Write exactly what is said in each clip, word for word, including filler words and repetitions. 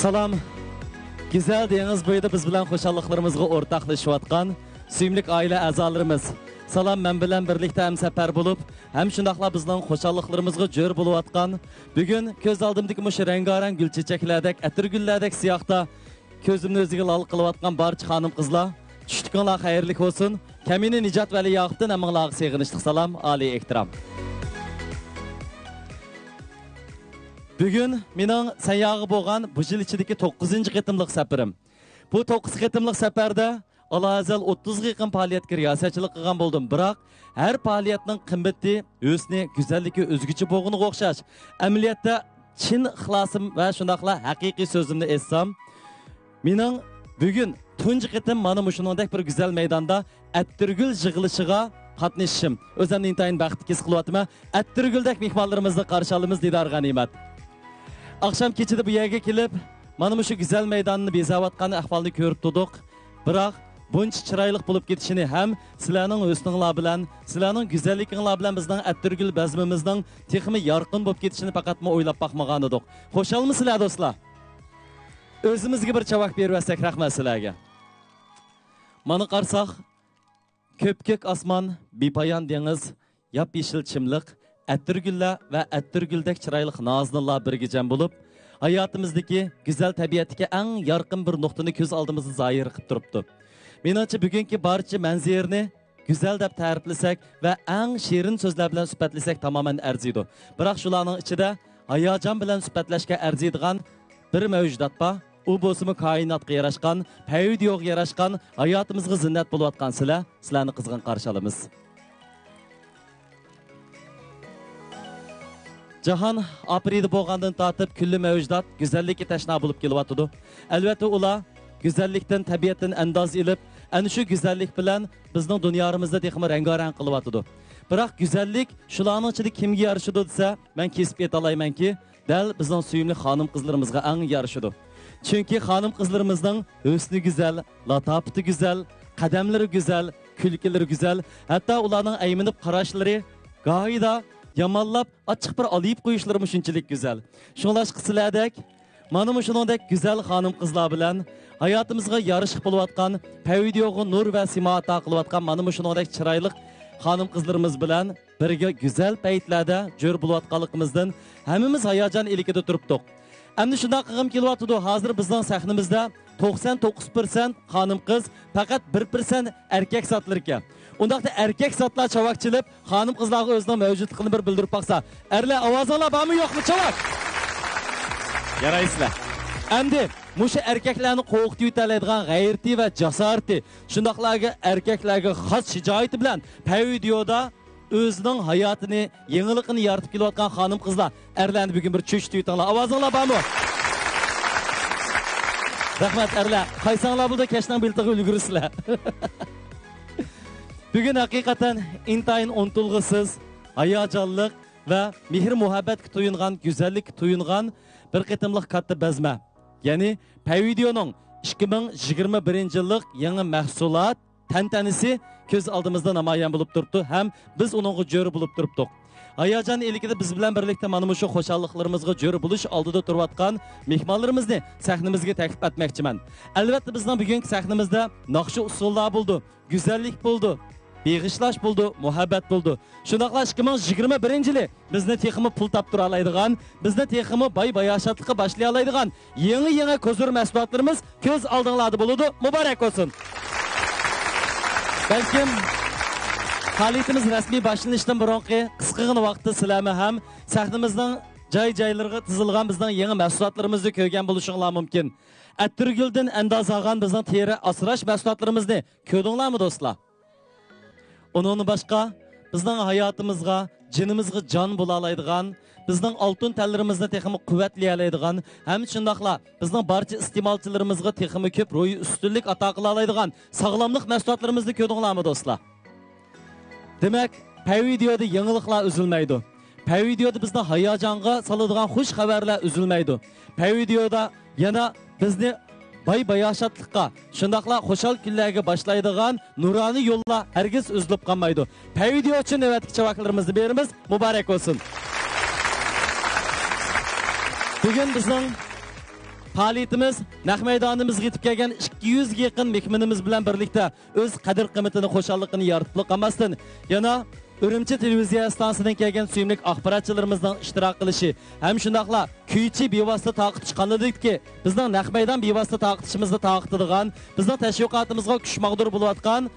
سالام، گۈزەل دېڭىز بويىدا بىز بىلەن خۇشاللىقلىرىمىزغا ئورتاقلىشىۋاتقان سۆيۈملۈك ئائىلە ئەزالىرىمىز. سالام، مەن بىلەن بىرلىكتە ھەمسەپەر بولۇپ، ھەم شۇنداقلا بىزنىڭ خۇشاللىقلىرىمىزغا جۆر بولۇۋاتقان، بۈگۈن كۆز ئالدىمدىكى مۇشۇ رەڭگارەڭ گۈل چېچەكلەردەك، ئەتىرگۈللەردەك سىياھتا كۆزۈمنى ئۆزىگە لال قىلىۋاتقان بارچە خانىم-قىزلار، چۈشلۈكۈڭلار خەيرلىك بولسۇن. كەمىنە نىجات ۋەلى ياقۇپتىن ھەممىڭلارغا سېغىنىشلىق سالام، ئالىي ئېھتىرام. بۈگۈن مېنىڭ سەنياغا بولغان بۇ يىل ئىچىدىكى توققۇزىنچى قېتىملىق سەپىرىم. بۇ توققۇز قېتىملىق سەپەردە ئالاھازەل ئوتتۇزغا يېقىن پائالىيەتكە رىياسەتچىلىك قىلغان بولدۇم، بىراق ھەر پائالىيەتنىڭ قىممىتى، ھۆسنى، گۈزەللىكى ئۆزگىچە بولغىنىغا ئوخشاش، ئەمەلىيەتتە چىن ئىخلاسىم ۋە شۇنداقلا ھەقىقىي سۆزۈمنى ئېيتسام، مېنىڭ بۈگۈن تۇنجى قېتىم مانا مۇشۇنىڭدەك بىر گۈزەل مەيداندا ئەتىرگۈل يىغىلىشىغا قاتنىشىشىم ئۆزۈمنى ئىنتايىن بەختلىك ھېس قىلىۋاتىمەن. ئەتىرگۈلدەك مېھمانلىرىمىزنى قارشى ئالىمىز، دىدار غەنىيمەت. ئاخشام كېچىدە بۇ يەرگە كېلىپ، مانا مۇشۇ گۈزەل مەيداننى بېزەۋاتقان ئەھۋالنى كۆرۈپ تۇردۇق. بىراق بۇنچە چىرايلىق بولۇپ كېتىشىنى ھەم سىلەرنىڭ ھۆسنۈڭلار بىلەن، سىلەرنىڭ گۈزەللىكىڭلار بىلەن بىزنىڭ ئەتىرگۈل بەزمىمىزنىڭ تېخىمۇ يارقىن بولۇپ كېتىشىنى پەقەتمۇ ئويلاپ باقمىغانىدۇق. خۇشالمۇسىلەر دوستلار؟ ئۆزىمىزگە بىر چاۋاك بېرىۋەتسەك، رەھمەت سىلەرگە. مانا قارىساق، كۆپكۆك ئاسمان، بىپايان دېڭىز، ياپيېشىل چىملىق، ئەتىرگۈللەر ۋە ئەتىرگۈلدەك چىرايلىق نازۇنۇنلار بىرگە جەم بولۇپ، ھاياتىمىزدىكى گۈزەل تەبىئەتتىكى ئەڭ يارقىن بىر نۇقتىنى كۆز ئالدىمىزدا زاھىر قىلىپ تۇرۇپتۇ. مېنىڭچە، بۈگۈنكى بارچە مەنزىرىنى گۈزەل دەپ تەرىپلىسەك ۋە ئەڭ شېرىن سۆزلەر بىلەن سۈپەتلىسەك تامامەن ئەرزىيدۇ. بىراق شۇلارنىڭ ئىچىدە ھاياجان بىلەن سۈپەتلەشكە ئەرزىيدىغان بىر مەۋجۇدات بار. ئۇ بولسىمۇ كائىناتقا ياراشقان، پەيۋىدىيوغا ياراشقان، ھاياتىمىزغا زىننەت بولۇۋاتقان سىلەر. سىلەرنى قىزغىن قارشى ئالىمىز. جاھان ئاپىرىدە بولغاندىن تارتىپ كۈللى مەۋجۇدات گۈزەللىككە تەشنا بولۇپ كېلىۋاتىدۇ. ئەلۋەتتە، ئۇلار گۈزەللىكتىن، تەبىئەتتىن ئەنداز ئېلىپ، ئەنە شۇ گۈزەللىك بىلەن بىزنىڭ دۇنيارىمىزنى تېخىمۇ رەڭگارەڭ قىلىۋاتىدۇ. بىراق گۈزەللىك شۇلارنىڭ ئىچىدە كىمگە يارىشىدۇ دېسە، مەن كېسىپ ئېيتالايمەنكى، دەل بىزنىڭ سۆيۈملۈك خانىم-قىزلىرىمىزغا ئەڭ يارىشىدۇ. چۈنكى خانىم-قىزلىرىمىزنىڭ ھۆسنى گۈزەل، لاتاپىتى گۈزەل، قەدەملىرى گۈزەل، كۈلكىلىرى گۈزەل، ھەتتا ئۇلارنىڭ ئەيمىنىپ قاراشلىرى، گاھىدا يامانلاپ ئاچچىق بىر ئالىيىپ قويۇشلىرىمۇ شۇنچىلىك گۈزەل. شۇڭلاشقا سىلەردەك مانا مۇشۇنىڭدەك گۈزەل خانىم-قىزلار بىلەن، ھاياتىمىزغا يارىشلىق بولۇۋاتقان، پەيۋىدىيوغا نۇر ۋە سىما ئاتا قىلىۋاتقان مانا مۇشۇنىڭدەك چىرايلىق خانىم-قىزلىرىمىز بىلەن بىرگە گۈزەل پەيتلەردە جۆر بولۇۋاتقانلىقىمىزدىن ھەممىمىز ھاياجان ئىلكىدە تۇرۇپتۇق. ئەمدى شۇنداق قىلغۇم كېلىۋاتىدۇ، ھازىر بىزنىڭ سەھنىمىزدە توقسان توققۇز پىرسەنت خانىم-قىز، پەقەت بىر پىرسەنت ئەركەك زاتلىرىكەن. ئۇنداقتا ئەركەك زاتلار چاۋاك چېلىپ، خانىم-قىزلارغا ئۆزىنىڭ مەۋجۇتلۇقىنى بىر بىلدۈرۈپ باقسا. ئەرلەر، ئاۋازىڭلار بارمۇ يوقمۇ؟ چاۋاك! يارايسىلەر. ئەمدى مۇشۇ ئەركەكلەرنى قورقۇتۇۋېتەلەيدىغان غەيرىتى ۋە جاسارىتى، شۇنداقلارغا ئەركەكلەرگە خاس شىجائىتى بىلەن پەيۋىدىيودا ئۆزىنىڭ ھاياتىنى، يېڭىلىقىنى يارىتىپ كېلىۋاتقان خانىم-قىزلار، ئەرلەرنى بۈگۈن بىر چۆچۈتۈۋېتىڭلار. ئاۋازىڭلار بارمۇ؟ رەھمەت، ئەرلەر. قايساڭلار بولدى، كەچنىڭ بېلىتىغا ئۈلگۈرىسىلەر. بۈگۈن ھەقىقەتەن ئىنتايىن ئۇنتۇلغۇسىز، ھاياجانلىق ۋە مېھىر-مۇھەببەتكە تويۇنغان، گۈزەللىككە تويۇنغان بىر قېتىملىق كاتتا بەزمە. يەنى پەيۋىدىيونىڭ ئىككى مىڭ يىگىرمە بىرىنچى يىللىق يېڭى مەھسۇلات تەنتەنىسى كۆز ئالدىمىزدا نامايان بولۇپ تۇرۇپتۇ ھەم بىز ئۇنىڭغا جۆر بولۇپ تۇرۇپتۇق. ھاياجان ئىلكىدە بىز بىلەن بىرلىكتە مانا مۇشۇ خۇشاللىقلىرىمىزغا جۆر بولۇش ئالدىدا تۇرۇۋاتقان مېھمانلىرىمىزنى سەھنىمىزگە تەكلىپ ئەتمەكچىمەن. ئەلۋەتتە، بىزنىڭ بۈگۈنكى سەھنىمىزدە ناخشا ئۇسسۇللار بولىدۇ، گۈزەللىك بولىدۇ، بېغىشلاش بولىدۇ، مۇھەببەت بولىدۇ. شۇنداقلا ئىككى مىڭ يىگىرمە بىرىنچى يىلى بىزنى تېخىمۇ پۇل تاپتۇرالايدىغان، بىزنى تېخىمۇ باي باياشاتلىققا باشلىيالايدىغان يېڭى-يېڭى كوزۇر مەھسۇلاتلىرىمىز كۆز ئالدىڭلاردا بولىدۇ. مۇبارەك بولسۇن! بەلكىم پائالىيىتىمىز رەسمىي باشلىنىشتىن بۇرۇنقى قىسقىغىنا ۋاقىتتا سىلەرمۇ ھەم سەھنىمىزنىڭ جاي-جايلىرىغا تىزىلغان بىزنىڭ يېڭى مەھسۇلاتلىرىمىزنى كۆرگەن بولۇشۇڭلار مۇمكىن. ئەتىرگۈلدىن ئەنداز ئالغان بىزنىڭ تېرە ئاسراش مەھسۇلاتلىرىمىزنى كۆردۈڭلارمۇ، دوستلار؟ ئۇنىڭدىن باشقا، بىزنىڭ ھاياتىمىزغا، جېنىمىزغا جان بولالايدىغان، بىزنىڭ ئالتۇن تەنلىرىمىزنى تېخىمۇ قۇۋۋەتلىيەلەيدىغان، ھەم شۇنداقلا بىزنىڭ بارچە ئىستېمالچىلىرىمىزغا تېخىمۇ كۆپ روھىي ئۈستۈنلۈك ئاتا قىلالايدىغان ساغلاملىق مەھسۇلاتلىرىمىزنى كۆردۈڭلارمۇ، دوستلار؟ دېمەك، پەيۋىدىيودا يېڭىلىقلار ئۈزۈلمەيدۇ. پەيۋىدىيودا بىزنى ھاياجانغا سالىدىغان خۇش خەۋەرلەر ئۈزۈلمەيدۇ. پەيۋىدىيودا يەنە بىزنى باي باياشاتلىققا، شۇنداقلا خۇشال كۈنلەرگە باشلايدىغان نۇرانىي يوللار ھەرگىز ئۈزۈلۈپ قالمايدۇ. پەيۋىدىيو ئۈچۈن نۆۋەتتىكى چاۋاكلىرىمىزنى بېرىمىز. مۇبارەك بولسۇن! بۈگۈن بىزنىڭ پائالىيىتىمىز نەق مەيدانىمىزغا يېتىپ كەلگەن ئىككى يۈزگە يېقىن مېھمىنىمىز بىلەن بىرلىكتە ئۆز قەدىر-قىممىتىنى، خۇشاللىقىنى يارىتىپلا قالماستىن، يەنە ئۈرۈمچى تېلېۋىزىيە ئىستانسىسىدىن كەلگەن سۆيۈملۈك ئاخباراتچىلىرىمىزنىڭ ئىشتىراك قىلىشى ھەم شۇنداقلا كۈيچى بىۋاسىتە تارقىتىش قانىلىدىكى بىزنىڭ نەق مەيدان بىۋاسىتە تارقىتىشىمىزنى تارقىتىدىغان، بىزنىڭ تەشۋىقاتىمىزغا كۈچ ماغدۇر بولۇۋاتقان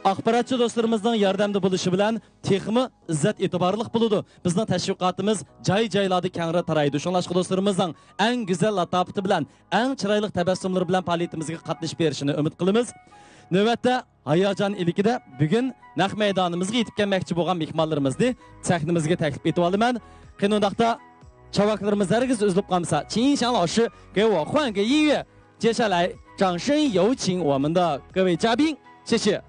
ئاخباراتچى دوستلىرىمىزنىڭ ياردەمدە بولۇشى بىلەن تېخىمۇ ئىززەت ئېتىبارلىق بولىدۇ. بىزنىڭ تەشۋىقاتىمىز جاي-جايلاردا كەڭرى تارايدۇ. شۇڭلاشقا دوستلىرىمىزنىڭ ئەڭ گۈزەل لاتاپىتى بىلەن، ئەڭ چىرايلىق تەبەسسۇملىرى بىلەن پائالىيىتىمىزگە قاتنىشىپ بېرىشىنى ئۈمىد قىلىمىز. نۆۋەتتە ھاياجان ئىلكىدە بۈگۈن نەق مەيدانىمىزغا يېتىپ كەلمەكچى بولغان مېھمانلىرىمىزنى سەھنىمىزگە تەكلىپ ئېتىۋالىمەن. قېنى ئۇنداقتا چاۋاكلىرىمىز ھەرگىز ئۈزۈلۈپ قالمىسا، 请响老师给我换个音乐。接下来，掌声有请我们的各位嘉宾，谢谢。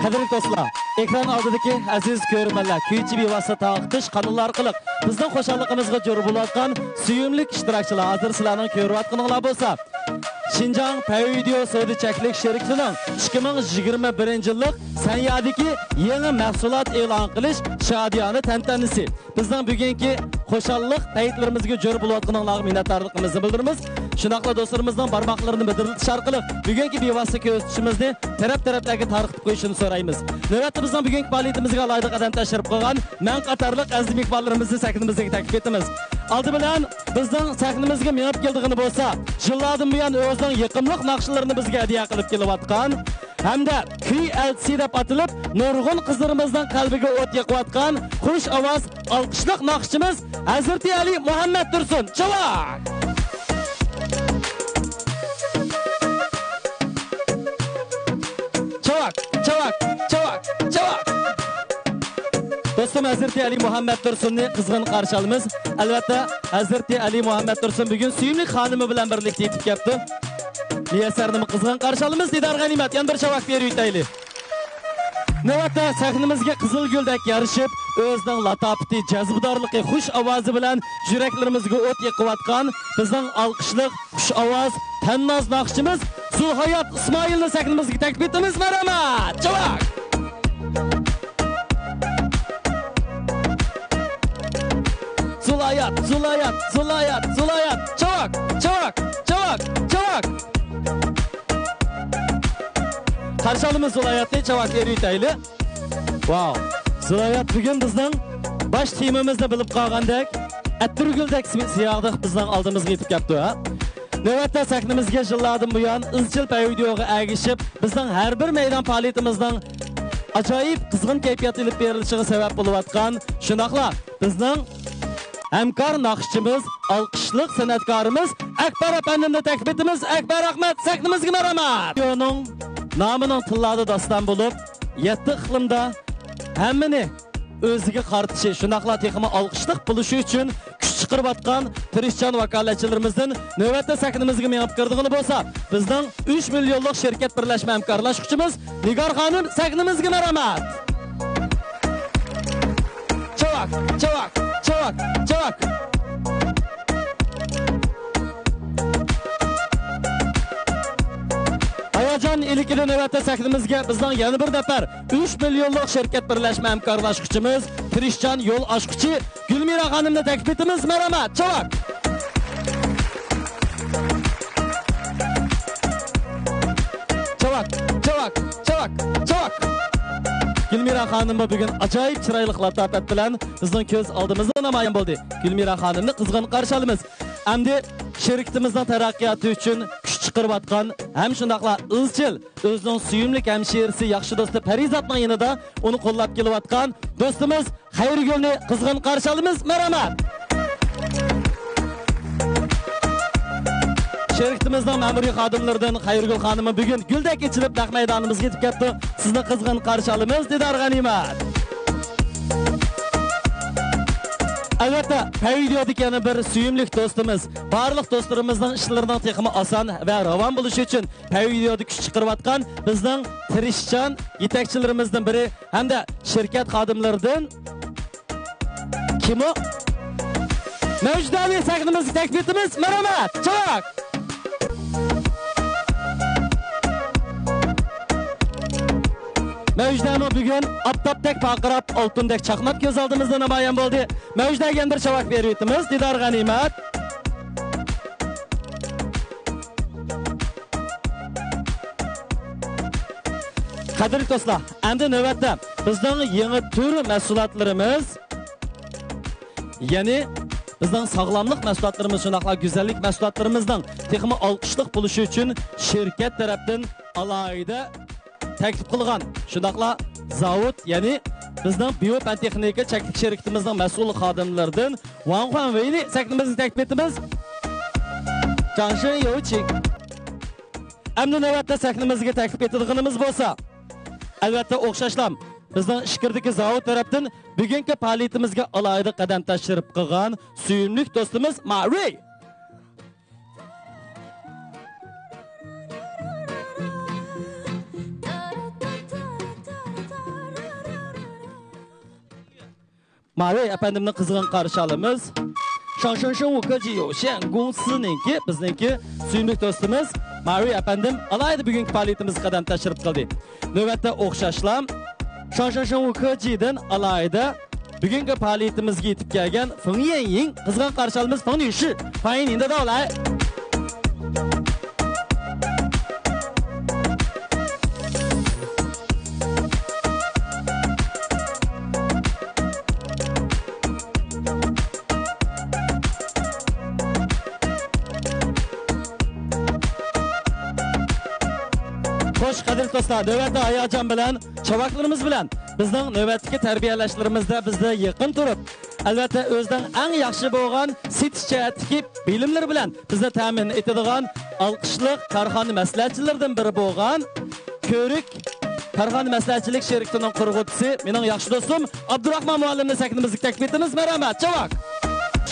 قەدىرلىك دوستلار، ئېكران ئالدىدىكى ئەزىز كۆرۈرمەنلەر، كۈيچى بىۋاسىتە تارقىتىش قانىلى ئارقىلىق بىزنىڭ خۇشاللىقىمىزغا جور بولۇۋاتقان سۆيۈملۈك ئىشتىراكچىلار، ھازىر سىلەرنىڭ كۆرۈۋاتقىنىڭلار بولسا، شىنجاڭ پەيۋىدېئو سودا چەكلىك شىركىتىنىڭ ئىككى مىڭ يىگىرمە بىرىنچى يىللىق سەنيادىكى يېڭى مەھسۇلات ئېلان قىلىش شادىيانە تەنتەنىسى. بىزنىڭ بۈگۈنكى خۇشاللىق پەيتلىرىمىزگە جور بولۇۋاتقىنىڭلارغا مىننەتدارلىقىمىزنى بىلدۈرىمىز. شۇنداقلا دوستلىرىمىزنىڭ بارماقلىرىنى مىدىرلىتىش ئارقىلىق بۈگۈنكى بىۋاسىتە كۆرسىتىشىمىزنى تەرەپ-تەرەپلەرگە تارقىتىپ قويۇشىنى سورايمىز. نۆۋەتتە بىزنىڭ بۈگۈنكى پائالىيىتىمىزگە ئالاھىدە قەدەم تەشرىپ قىلغان مەن قاتارلىق ئەزىز مېھمانلىرىمىزنى سەھنىمىزگە تەكلىپ ئېتىمىز. ئالدى بىلەن بىزنىڭ سەھنىمىزگە مېڭىپ كېلىدىغىنى بولسا، يىللاردىن بۇيان ئۆزىنىڭ يېقىملىق ناخشىلىرىنى بىزگە ھەدىيە قىلىپ كېلىۋاتقان ھەمدە كۈي ئەلچىسى دەپ ئاتىلىپ، نۇرغۇن قىزلىرىمىزنىڭ قەلبىگە ئوت يېقىۋاتقان خۇش ئاۋاز، ئالقىشلىق ناخشىچىمىز ھەزرىتى ئەلى مۇھەممەد تۇرسۇن. چاۋاك! چاۋاك، چاۋاك، چاۋاك، چاۋاك! دوستۇم ھەزرىتى ئەلى مۇھەممەد تۇرسۇننى قىزغىن قارشى ئالىمىز. ئەلۋەتتە، ھەزرىتى ئەلى مۇھەممەد تۇرسۇن بۈگۈن سۆيۈملۈك خانىمى بىلەن بىرلىكتە يېتىپ كەپتۇ. مۇيەسسەرنىمۇ قىزغىن قارشى ئالىمىز. دىدار غەنىيمەت، يەنە بىر چاۋاك بېرىۋېتەيلى. نۆۋەتتە سەھنىمىزگە قىزىل گۈلدەك يارىشىپ، ئۆزىنىڭ لاتاپىتى، جەزبىدارلىقى، خۇش ئاۋازى بىلەن يۈرەكلىرىمىزگە ئوت يېقىۋاتقان بىزنىڭ ئالقىشلىق خۇش ئاۋاز، تەنناز ناخشىچىمىز زۇلھايات ئىسمائىلنى سەھنىمىزگە تەكلىپ ئېتىمىز. مەرھەمەت! چاۋاك! زۇلھايات، زۇلھايات، زۇلھايات، زۇلھايات! چاۋاك، چاۋاك، چاۋاك، چاۋاك! قارشى ئالىمىز زۇلھاياتنى، چاۋاك بېرىۋېتەيلى. ۋاۋ! زۇلھايات بۈگۈن بىزنىڭ باش تېمىمىزنى بىلىپ قالغاندەك، ئەتىرگۈلدەك سىياھىدەك بىزنىڭ ئالدىمىزغا يېتىپ كەپتۇ، ھە؟ نۆۋەتتە سەھنىمىزگە يىللاردىن بۇيان ئىزچىل پەيۋىدېئوغا ئەگىشىپ، بىزنىڭ ھەر بىر مەيدان پائالىيىتىمىزنىڭ ئاجايىپ قىزغىن كەيپىياتتا ئېلىپ بېرىلىشىغا سەۋەب بولۇۋاتقان، شۇنداقلا بىزنىڭ ھەمكار ناخشىچىمىز، ئالقىشلىق سەنئەتكارىمىز ئەكبەر ئەپەندىمنى تەكلىپ ئېتىمىز. ئەكبەر ئەخمەت، سەھنىمىزگە مەرھەمەت! رادىيونىڭ نامىنىڭ تىللاردا داستان بولۇپ، يەتتە ئىقلىمدا ھەممىنى ئۆزىگە قارىتىشى، شۇنداقلا تېخىمۇ ئالقىشلىق بولۇشى ئۈچۈن كۈچ چىقىرىۋاتقان تىرىشچان ۋاكالەتچىلىرىمىزدىن نۆۋەتتە سەھنىمىزگە مېڭىپ كىرىدىغىنى بولسا، بىزنىڭ ئۈچ مىليونلۇق شىركەت بىرلەشمە ھەمكارلاشقۇچىمىز نىگار خانىم، سەھنىمىزگە مەرھەمەت! چاۋاك، چاۋاك، چاۋاك، چاۋاك! ھاياجان ئىلكىدە نۆۋەتتە سەھنىمىزگە بىزنىڭ يەنە بىر نەپەر ئۈچ مىليونلۇق شىركەت بىرلەشمە ھەمكارلاشقۇچىمىز، تىرىشچان يول ئاچقۇچى گۈلمىرا خانىمنى تەكلىپ ئېتىمىز. مەرھەمەت! چاۋاك! چاۋاك، چاۋاك، چاۋاك، چاۋاك! گۈلمىرا خانىممۇ بۈگۈن ئاجايىپ چىرايلىق لاتاپەت بىلەن بىزنىڭ كۆز ئالدىمىزدا نامايان بولدى. گۈلمىرا خانىمنى قىزغىن قارشى ئالىمىز. ئەمدى شىركىتىمىزنىڭ تەرەققىياتى ئۈچۈن كۈچ چىقىرىۋاتقان ھەم شۇنداقلا ئىزچىل ئۆزىنىڭ سۆيۈملۈك ھەمشىرىسى ياخشى دوستى پەرىزاتنىڭ يېنىدا ئۇنى قوللاپ كېلىۋاتقان دوستىمىز خەيرىگۈلنى قىزغىن قارشى ئالىمىز. مەرھەمەت! شىركىتىمىزنىڭ مەمۇرىي خادىملىرىدىن خەيرىگۈل خانىممۇ بۈگۈن گۈلدەك ئېچىلىپ نەق مەيدانىمىزغا يېتىپ كەپتۇ. سىزنى قىزغىن قارشى ئالىمىز، دىدار غەنىيمەت! ئەلۋەتتە، پەيۋىدېئودىكى يەنە بىر سۆيۈملۈك دوستىمىز، بارلىق دوستلىرىمىزنىڭ ئىشلىرىنىڭ تېخىمۇ ئاسان ۋە راۋان بولۇشى ئۈچۈن پەيۋىدېئودا كۈچ چىقىرىۋاتقان بىزنىڭ تىرىشچان يېتەكچىلىرىمىزدىن بىرى ھەمدە شىركەت خادىملىرىدىن كىم ئۇ؟ مەۋجۇدانى سەھنىمىزگە تەكلىپ ئېتىمىز. مەرھەمەت! چاۋاك! مەۋجۇدانىمۇ بۈگۈن ئاپتاپتەك پارقىراپ، ئالتۇندەك چاقناپ كۆز ئالدىمىزدا نامايان بولدى. مەۋجۇدانىگە يەنە بىر چاۋاك بېرىۋېتىمىز. دىدار غەنىيمەت! قەدىرلىك دوستلار، ئەمدى نۆۋەتتە بىزنىڭ يېڭى تۈر مەھسۇلاتلىرىمىز، يەنى بىزنىڭ ساغلاملىق مەھسۇلاتلىرىمىز، شۇنداقلا گۈزەللىك مەھسۇلاتلىرىمىزنىڭ تېخىمۇ ئالقىشلىق بولۇشى ئۈچۈن شىركەت تەرەپتىن ئالاھىدە تەكلىپ قىلغان، شۇنداقلا زاۋۇت، يەنى بىزنىڭ بىيو پەن تېخنىكا چەكلىك شىركىتىمىزنىڭ مەسئۇل خادىملىرىدىن ۋاڭ خۇەنۋېينى سەھنىمىزگە تەكلىپ ئېتىمىز. جاڭشېن يوچىڭ. ئەمدى نۆۋەتتە سەھنىمىزگە تەكلىپ ئېتىدىغىنىمىز بولسا، ئەلۋەتتە، ئوخشاشلا بىزنىڭ ئىچكىرىدىكى زاۋۇت تەرەپتىن بۈگۈنكى پائالىيىتىمىزگە ئالاھىدە قەدەم تەشرىپ قىلغان سۆيۈملۈك دوستىمىز مارى. مارى ئەپەندىمنى قىزغىن قارشى ئالىمىز. شاڭشېنشېن ۋۇكېجى يوشيەن گۇڭسىنىڭكى، بىزنىڭكى سۆيۈملۈك دوستىمىز مارى ئەپەندىم ئالاھىدە بۈگۈنكى پائالىيىتىمىزگە قەدەم تەشرىپ قىلدى. نۆۋەتتە ئوخشاشلا شاڭشېنشېن ۋۇكېجىدىن ئالاھىدە بۈگۈنكى پائالىيىتىمىزگە يېتىپ كەلگەن فېڭ يەنيىڭ قىزغىن قارشى ئالىمىز. فېڭ يۈشى، فېڭ يەنيىڭ داۋلاي. خوش، قەدىرلىك دوستلار، نۆۋەتتە ھاياجان بىلەن چاۋاكلىرىمىز بىلەن بىزنىڭ نۆۋەتتىكى تەربىيەلەشلىرىمىزدە بىزدە يېقىن تۇرۇپ، ئەلۋەتتە، ئۆزىنىڭ ئەڭ ياخشى بولغان سېتىش جەھەتتىكى بىلىملىرى بىلەن بىزنى تەمىن ئېتىدىغان ئالقىشلىق كارخانا مەسلىھەتچىلىرىدىن بىرى بولغان كۆرۈك كارخانا مەسلىھەتچىلىك شىركىتىنىڭ قۇرغۇچىسى، مېنىڭ ياخشى دوستۇم ئابدۇراخمان مۇئەللىمنى سەھنىمىزگە تەكلىپ ئېتىمىز. مەرھەمەت، چاۋاك!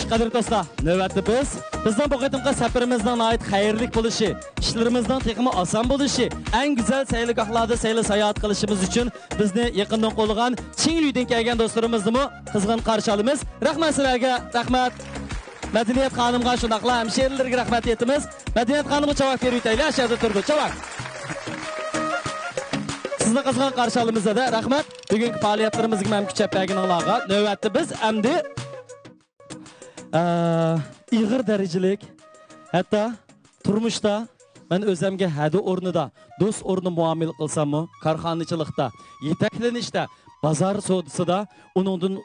قەدىرلىك دوستلار، نۆۋەتتە بىز، بىزنىڭ بۇ قېتىمقى سەپىرىمىزنىڭ ناھايىتى خەيرلىك بولۇشى، ئىشلىرىمىزنىڭ تېخىمۇ ئاسان بولۇشى، ئەڭ گۈزەل سەيلىگاھلاردا سەيلە ساياھەت قىلىشىمىز ئۈچۈن بىزنى يېقىندىن قوللىغان چىڭلۈيدىن كەلگەن دوستلىرىمىزنىمۇ قىزغىن قارشى ئالىمىز. رەھمەت سىلەرگە، رەھمەت. مەدەنىيەت خانىمغا، شۇنداقلا ھەمشىرىلىرىگە رەھمەت ئېيتىمىز. مەدەنىيەت خانىمغا چاۋاك بېرىۋېتەيلى، ئاشۇ يەردە تۇرىدۇ. چاۋاك. سىزنى قىزغىن قارشى ئالىمىز دەدە، رەھمەت. بۈگۈنكى پائالىيەتلىرىمىزگە مەن كۈچەپ بەرگىنىڭلارغا. نۆۋەتتە بىز ئەمدى، ئە، ئېغىر دەرىجىلىك، ھەتتا تۇرمۇشتا مەن ئۆزەمگە ھەدە ئورنىدا، دوست ئورنىدا مۇئامىلە قىلساممۇ، كارخانىچىلىقتا، يېتەكلىنىشتە، بازار سودىسىدا ئۇنىڭدىن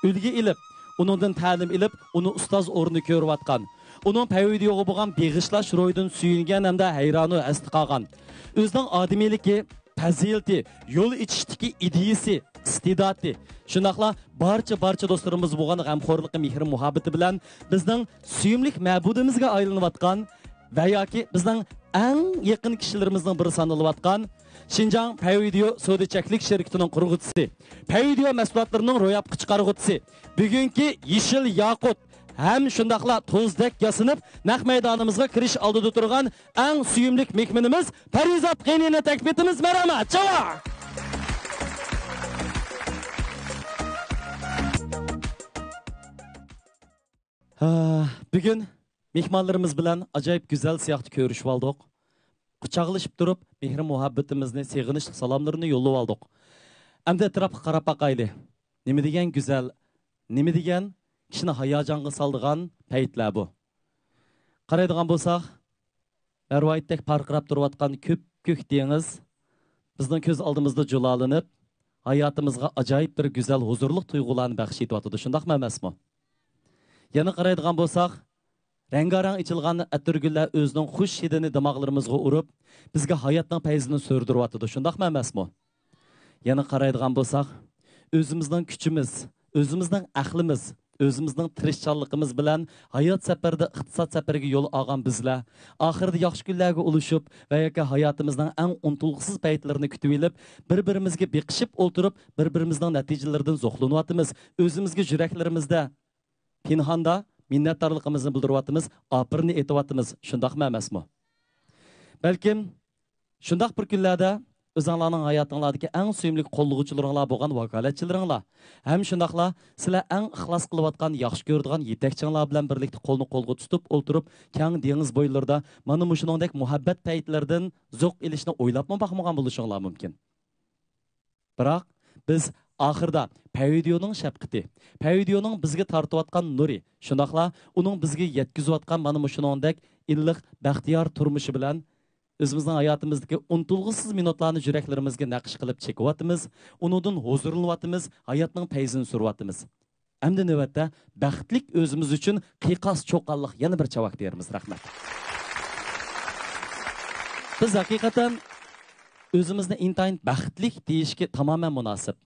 ئۈلگە ئېلىپ، ئۇنىڭدىن تەلىم ئېلىپ، ئۇنى ئۇستاز ئورنىدا كۆرۈۋاتقان، ئۇنىڭ پەيۋىدىيوغا بولغان بېغىشلاش روھىدىن سۆيۈنگەن ھەمدە ھەيرانۇ ھەستە قالغان، ئۆزىنىڭ ئادىمىيلىكى، پەزىلىتى، يول ئېچىشتىكى ئىدىيىسى، ئىستېداتى، شۇنداقلا بارچە، بارچە دوستلىرىمىز بولغان غەمخورلۇقى، مېھرى، مۇھەببىتى بىلەن بىزنىڭ سۆيۈملۈك مەبۇدىمىزگە ئايلىنىۋاتقان ۋە ياكى بىزنىڭ ئەڭ يېقىن كىشىلىرىمىزنىڭ بىرى سانىلىۋاتقان شىنجاڭ پەيۋىديو سودا چەكلىك شىركىتىنىڭ قۇرغۇچىسى، پەيۋىديو مەھسۇلاتلىرىنىڭ روياپقا چىقارغۇچىسى، بۈگۈنكى يېشىل ياقۇت، ھەم شۇنداقلا توزدەك ياسىنىپ، نەق مەيدانىمىزغا كىرىش ئالدىدا تۇرغان ئەڭ سۆيۈملۈك مېھمىنىمىز پەرىزات غېنىنى تەكلىپ ئېتىمىز. مەرھەمەت، چاۋاك! ھە، بۈگۈن مېھمانلىرىمىز بىلەن ئاجايىپ گۈزەل سىياقتا كۆرۈشۈۋالدۇق. قۇچاقلىشىپ تۇرۇپ، مېھرى مۇھەببىتىمىزنى، سېغىنىشلىق سالاملىرىنى يوللىۋالدۇق. ئەمدى ئەتراپقا قاراپ باقايلى. نېمە دېگەن گۈزەل، نېمە دېگەن كىشىنى ھاياجانغا سالىدىغان پەيتلەر بۇ. قارايدىغان بولساق، مەرۋايىتتەك پارقىراپ تۇرۇۋاتقان كۆپكۆك دېڭىز بىزنىڭ كۆز ئالدىمىزدا جۇلالىنىپ، ھاياتىمىزغا ئاجايىپ بىر گۈزەل، ھۇزۇرلۇق تۇيغۇلارنى بەخش ئېتىۋاتىدۇ، شۇنداقمۇ ئەمەسمۇ؟ يەنە قارايدىغان بولساق، رەڭگارەڭ ئېچىلغان ئەتىرگۈللەر ئۆزىنىڭ خۇش ھىدىنى دىماغلىرىمىزغا ئۇرۇپ، بىزگە ھاياتنىڭ پەيزىنى سۈردۈرۈۋاتىدۇ، شۇنداقمۇ ئەمەسمۇ؟ يەنە قارايدىغان بولساق، ئۆزىمىزنىڭ كۈچىمىز، ئۆزىمىزنىڭ ئەقلىمىز، ئۆزىمىزنىڭ تىرىشچانلىقىمىز بىلەن ھايات سەپىرىدە ئىقتىساد سەپىرىگە يول ئالغان بىزلەر، ئاخىرىدا ياخشى كۈنلەرگە ئۇلىشىپ ۋە ياكى ھاياتىمىزنىڭ ئەڭ ئۇنتۇلغۇسىز پەيتلىرىنى كۈتۈۋېلىپ، بىر-بىرىمىزگە بېقىشىپ ئولتۇرۇپ، بىر-بىرىمىزنىڭ نەتىجىلىرىدىن زوقلىنىۋاتىمىز. ئۆزىمىزگە يۈرەكلىرىمىزدە پىنھاندا مىننەتدارلىقىمىزنى بىلدۈرۈۋاتىمىز، ئاپىرىن ئېيتىۋاتىمىز. شۇنداقمۇ ئەمەسمۇ؟ بەلكىم شۇنداق بىر كۈنلەردە ئۆزۈڭلارنىڭ ھاياتىڭلاردىكى ئەڭ سۆيۈملۈك قوللىغۇچىلىرىڭلار بولغان ۋاكالەتچىلىرىڭلار ھەم شۇنداقلا سىلەر ئەڭ ئىخلاس قىلىۋاتقان، ياخشى كۆرىدىغان يېتەكچىڭلار بىلەن بىرلىكتە قولنى قولغا تۇتۇپ ئولتۇرۇپ، كەڭ دېڭىز بويلىرىدا مانا مۇشۇنىڭدەك مۇھەببەت پەيتلىرىدىن زوق ئېلىشنى ئويلاپمۇ باقمىغان بولۇشۇڭلار مۇمكىن. بىراق، بىز ئاخىرىدا پەيۋىديونىڭ شەپقىتى، پەيۋىديونىڭ بىزگە تارتىۋاتقان نۇرى، شۇنداقلا ئۇنىڭ بىزگە يەتكۈزۈۋاتقان مانا مۇشۇنىڭدەك ئىللىق، بەختىيار تۇرمۇشى بىلەن ئۆزىمىزنىڭ ھاياتىمىزدىكى ئۇنتۇلغۇسىز مىنۇتلارنى يۈرەكلىرىمىزگە نەقىش قىلىپ چېكىۋاتىمىز، ئۇنىڭدىن ھۇزۇرلىنىۋاتىمىز، ھاياتنىڭ پەيزىنى سۈرۈۋاتىمىز. ئەمدى نۆۋەتتە بەختلىك ئۆزىمىز ئۈچۈن قىيقاس چوققانلىق يەنە بىر چاۋاك بېرىمىز. رەھمەت. بىز ھەقىقەتەن ئۆزىمىزنى ئىنتايىن بەختلىك دېيىشكە تامامەن مۇناسىپ.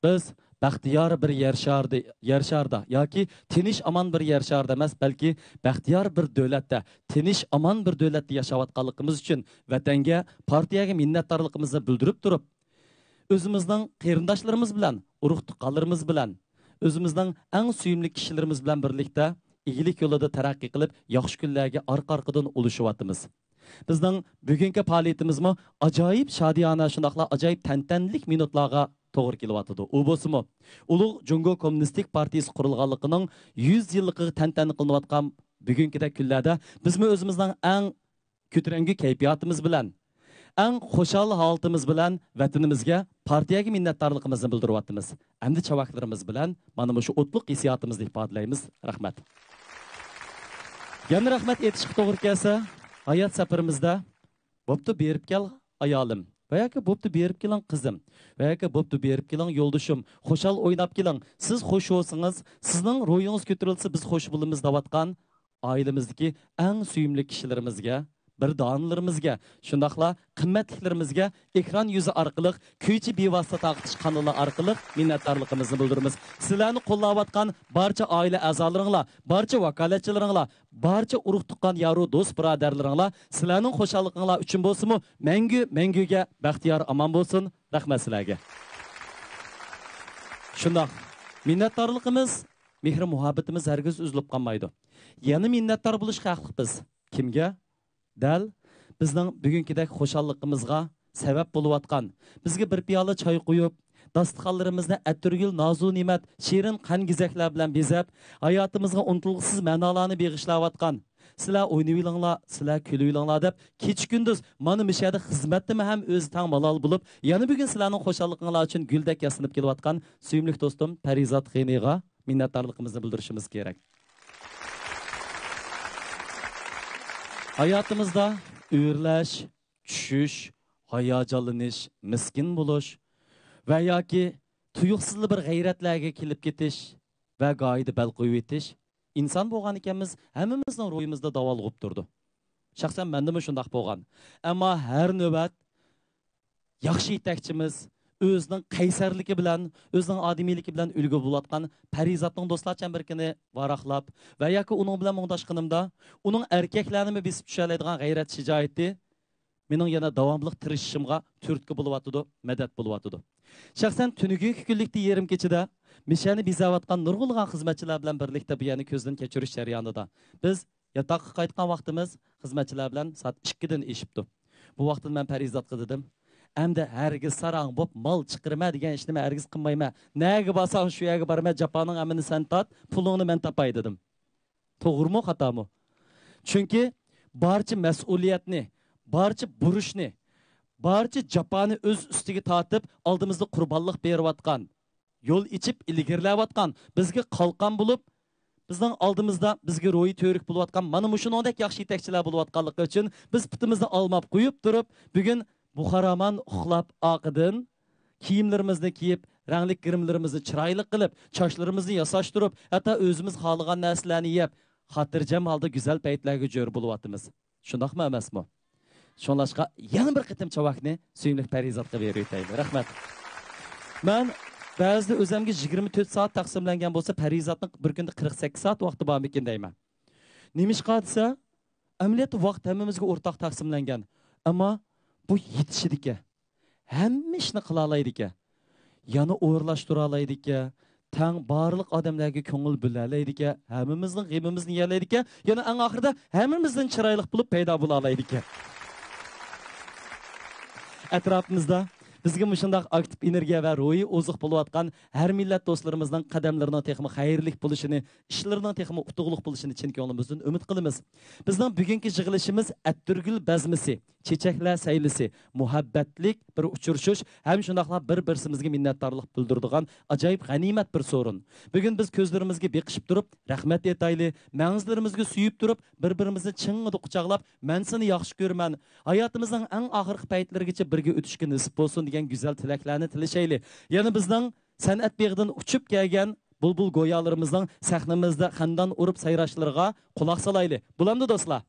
بىز بەختىيار بىر يەر شارىدا، يەر شارىدا ياكى تىنچ ئامان بىر يەر شارىدا ئەمەس، بەلكى بەختىيار بىر دۆلەتتە، تىنچ ئامان بىر دۆلەتتە ياشاۋاتقانلىقىمىز ئۈچۈن ۋەتەنگە، پارتىيەگە مىننەتدارلىقىمىزنى بىلدۈرۈپ تۇرۇپ، ئۆزىمىزنىڭ قېرىنداشلىرىمىز بىلەن، ئۇرۇق-تۇغقانلىرىمىز بىلەن، ئۆزىمىزنىڭ ئەڭ سۆيۈملۈك كىشىلىرىمىز بىلەن بىرلىكتە ئىگىلىك يولىدا تەرەققىي قىلىپ، ياخشى كۈنلەرگە ئارقا-ئارقىدىن ئۇلىشىۋاتىمىز. بىزنىڭ بۈگۈنكى پائالىيىتىمىزمۇ ئاجايىپ شادىيانە، شۇنداقلا ئاجايىپ تەنتەنىلىك مىنۇتلارغا توغرا كېلىۋاتىدۇ. ئۇ بولسىمۇ، ئۇلۇغ جۇڭگو كوممۇنىستىك پارتىيىسى قۇرۇلغانلىقىنىڭ يۈز يىللىقىغا تەنتەنە قىلىنىۋاتقان بۈگۈنكىدەك كۈنلەردە بىزمۇ ئۆزىمىزنىڭ ئەڭ كۆتۈرەڭگۈ كەيپىياتىمىز بىلەن، ئەڭ خۇشال ھالىتىمىز بىلەن ۋەتىنىمىزگە، پارتىيەگە مىننەتدارلىقىمىزنى بىلدۈرۈۋاتىمىز. ئەمدى چاۋاكلىرىمىز بىلەن مانا مۇشۇ ئوتلۇق ھېسسىياتىمىزنى ئىپادىلەيمىز. رەھمەت. يەنە رەھمەت ئېيتىشقا توغرا كەلسە، ھايات سەپىرىمىزدە «بوپتۇ، بېرىپ كەل، ئايالىم» ۋە ياكى «بوپتۇ، بېرىپ كېلىڭ، قىزىم» ۋە ياكى «بوپتۇ، بېرىپ كېلىڭ، يولدىشىم، خۇشال ئويناپ كېلىڭ، سىز خۇش بولسىڭىز، سىزنىڭ روھىڭىز كۆتۈرۈلسە، بىز خۇش بولىمىز» دەۋاتقان ئائىلىمىزدىكى ئەڭ سۆيۈملۈك كىشىلىرىمىزگە، بىردانىلىرىمىزگە، شۇنداقلا قىممەتلىكلىرىمىزگە ئېكران يۈزى ئارقىلىق، كۈيچى بىۋاسىتە تارقىتىش قانىلى ئارقىلىق مىننەتدارلىقىمىزنى بىلدۈرىمىز. سىلەرنى قوللاۋاتقان بارچە ئائىلە ئەزالىرىڭلار، بارچە ۋاكالەتچىلىرىڭلار، بارچە ئۇرۇق-تۇغقان، يارۇ، دوست-بۇرادەرلىرىڭلار، سىلەرنىڭ خۇشاللىقىڭلار ئۈچۈن بولسىمۇ، مەڭگۈ، مەڭگۈگە بەختىيار ئامان بولسۇن. رەھمەت سىلەرگە. شۇنداق. مىننەتدارلىقىمىز، مېھرى-مۇھەببىتىمىز ھەرگىز ئۈزۈلۈپ قالمايدۇ. يەنە مىننەتدار بولۇشقا ھەقلىقپىز. كىمگە؟ دەل بىزنىڭ بۈگۈنكىدەك خۇشاللىقىمىزغا سەۋەب بولۇۋاتقان، بىزگە بىر پىيالە چاي قۇيۇپ، داستىخانلىرىمىزنى ئەتىرگۈل نازۇ-نېمەت، شېرىن قەن-گېزەكلەر بىلەن بېزەپ، ھاياتىمىزغا ئۇنتۇلغۇسىز مەنالارنى بېغىشلاۋاتقان، «سىلەر ئوينىۋېلىڭلار، سىلەر كۈلۈۋېلىڭلار» دەپ، كېچە-كۈندۈز مانا مۇشۇ يەردە خىزمەتتىمۇ ھەم ئۆزى تەڭ مالال بولۇپ، يەنە بۈگۈن سىلەرنىڭ خۇشاللىقىڭلار ئۈچۈن گۈلدەك ياسىنىپ كېلىۋاتقان سۆيۈملۈك دوستۇم پەرىزات غېنىغا مىننەتدارلىقىمىزنى بىلدۈرۈشىمىز كېرەك. ھاياتىمىزدا ئۆرلەش، چۈشۈش، ھاياجانلىنىش، مىسكىن بولۇش ۋە ياكى تۇيۇقسىزلا بىر غەيرەتلەرگە كېلىپ كېتىش ۋە گاھىدا بەل قويۇۋېتىش، ئىنسان بولغان ئىكەنمىز، ھەممىمىزنىڭ روھىمىزدا داۋالغۇپ تۇرىدۇ. شەخسەن مەندىمۇ شۇنداق بولغان. ئەمما ھەر نۆۋەت ياخشى يېتەكچىمىز، ئۆزىنىڭ قەيسەرلىكى بىلەن، ئۆزىنىڭ ئادىمىيلىكى بىلەن ئۈلگە بولۇۋاتقان پەرىزاتنىڭ دوستلار چەمبىرىكىنى ۋاراقلاپ ۋە ياكى ئۇنىڭ بىلەن مۇڭداشقىنىمدا، ئۇنىڭ ئەركەكلەرنىمۇ بېسىپ چۈشەلەيدىغان غەيرەت، شىجائىتى مېنىڭ يەنە داۋاملىق تىرىشىشىمغا تۈرتكە بولۇۋاتىدۇ، مەدەت بولۇۋاتىدۇ. شەخسەن تۈنۈگۈنكى كۈنلۈكتە يېرىم كېچىدە مىشەنى بېزەۋاتقان نۇرغۇنلىغان خىزمەتچىلەر بىلەن بىرلىكتە بۇ يەرنى كۆزدىن كەچۈرۈش جەريانىدا بىز ياتاققا قايتقان ۋاقتىمىز خىزمەتچىلەر بىلەن سائەت ئىككىدىن ئېشىپتۇ. بۇ ۋاقىتتا مەن پەرىزاتقا دېدىم، «ئەمدى ھەرگىز ساراڭ بوپ مال چىقىرىمەن دېگەن ئىشنى مەن ھەرگىز قىلمايمەن. نەگە بارساڭ شۇ يەرگە بارىمەن، جاپانىڭ ھەممىنى سەن تارت، پۇلۇڭنى مەن تاپاي» دېدىم. توغرىمۇ، خاتامۇ؟ چۈنكى بارچە مەسئۇلىيەتنى، بارچە بۇرچنى، بارچە جاپانى ئۆز ئۈستىگە تارتىپ، ئالدىمىزدا قۇربانلىق بېرىۋاتقان، يول ئېچىپ ئىلگىرىلەۋاتقان، بىزگە قالقان بولۇپ، بىزنىڭ ئالدىمىزدا بىزگە روھىي تۈۋرۈك بولۇۋاتقان مانا مۇشۇنىڭدەك ياخشى يېتەكچىلەر بولۇۋاتقانلىقى ئۈچۈن بىز پۇتىمىزنى ئالماپ قويۇپ تۇرۇپ، بۈگۈن بۇخارامان ئۇخلاپ ئارقىدىن كىيىملىرىمىزنى كىيىپ، رەڭلىك گىرىملىرىمىزنى چىرايلىق قىلىپ، چاچلىرىمىزنى ياساشتۇرۇپ، ھەتتا ئۆزىمىز خالىغان نەرسىلەرنى يەپ، خاتىرجەم ھالدا گۈزەل پەيتلەرگە جۆر بولۇۋاتىمىز. شۇنداقمۇ ئەمەسمۇ؟ شۇڭلاشقا يەنە بىر قېتىم چاۋاكنى سۆيۈملۈك پەرىزاتقا بېرىۋېتەيلى. رەھمەت. مەن بەزىدە ئۆزەمگە يىگىرمە تۆت سائەت تەقسىملەنگەن بولسا، پەرىزاتنىڭ بىر كۈندە قىرىق سەككىز سائەت ۋاقتى بارمىكىن دەيمەن. نېمىشقا دېسە، ئەمەلىيەتتە ۋاقىت ھەممىمىزگە ئورتاق تەقسىملەنگەن. ئەمما بۇ يېتىشىدىكەن. ھەممە ئىشنى قىلالايدىكەن. يەنە ئورۇنلاشتۇرالايدىكەن. تەڭ بارلىق ئادەملەرگە كۆڭۈل بۆلەلەيدىكەن. ھەممىمىزنىڭ غېمىمىزنى يېيەلەيدىكەن. يەنە ئەڭ ئاخىرىدا ھەممىمىزدىن چىرايلىق بولۇپ پەيدا بولالايدىكەن. ئەتراپىمىزدا بىزگە مۇشۇنداق ئاكتىپ ئېنېرگىيە ۋە روھىي ئوزۇق بولۇۋاتقان ھەر مىللەت دوستلىرىمىزنىڭ قەدەملىرىنىڭ تېخىمۇ خەيرلىك بولۇشىنى، ئىشلىرىنىڭ تېخىمۇ ئۇتۇقلۇق بولۇشىنى چىن كۆڭلىمىزدىن ئۈمىد قىلىمىز. بىزنىڭ بۈگۈنكى يىغىلىشىمىز ئەتىرگۈل بەزمىسى، چېچەكلەر سەيلىسى، مۇھەببەتلىك بىر ئۇچرىشىش ھەم شۇنداقلا بىر-بىرسىمىزگە مىننەتدارلىق بىلدۈرىدىغان ئاجايىپ غەنىيمەت بىر سورۇن. بۈگۈن بىز كۆزلىرىمىزگە بېقىشىپ تۇرۇپ رەھمەت ئېيتايلى، مەڭزىلىرىمىزگە سۆيۈپ تۇرۇپ بىر-بىرىمىزنى چىڭڭىدە قۇچاقلاپ، مەن سېنى ياخشى كۆرىمەن، ھاياتىمىزنىڭ ئەڭ ئاخىرقى پەيتلىرىگىچە بىرگە ئۆتۈشكە نېسىپ بولسۇن دېگەن گۈزەل تىلەكلەرنى تىلىشەيلى. يەنە بىزنىڭ سەنئەت بېغىدىن ئۇچۇپ كەلگەن بۇلبۇل گويالىرىمىزنىڭ سەھنىمىزدە خەندان ئۇرۇپ سايراشلىرىغا قۇلاق سالايلى. بولامدۇ دوستلار؟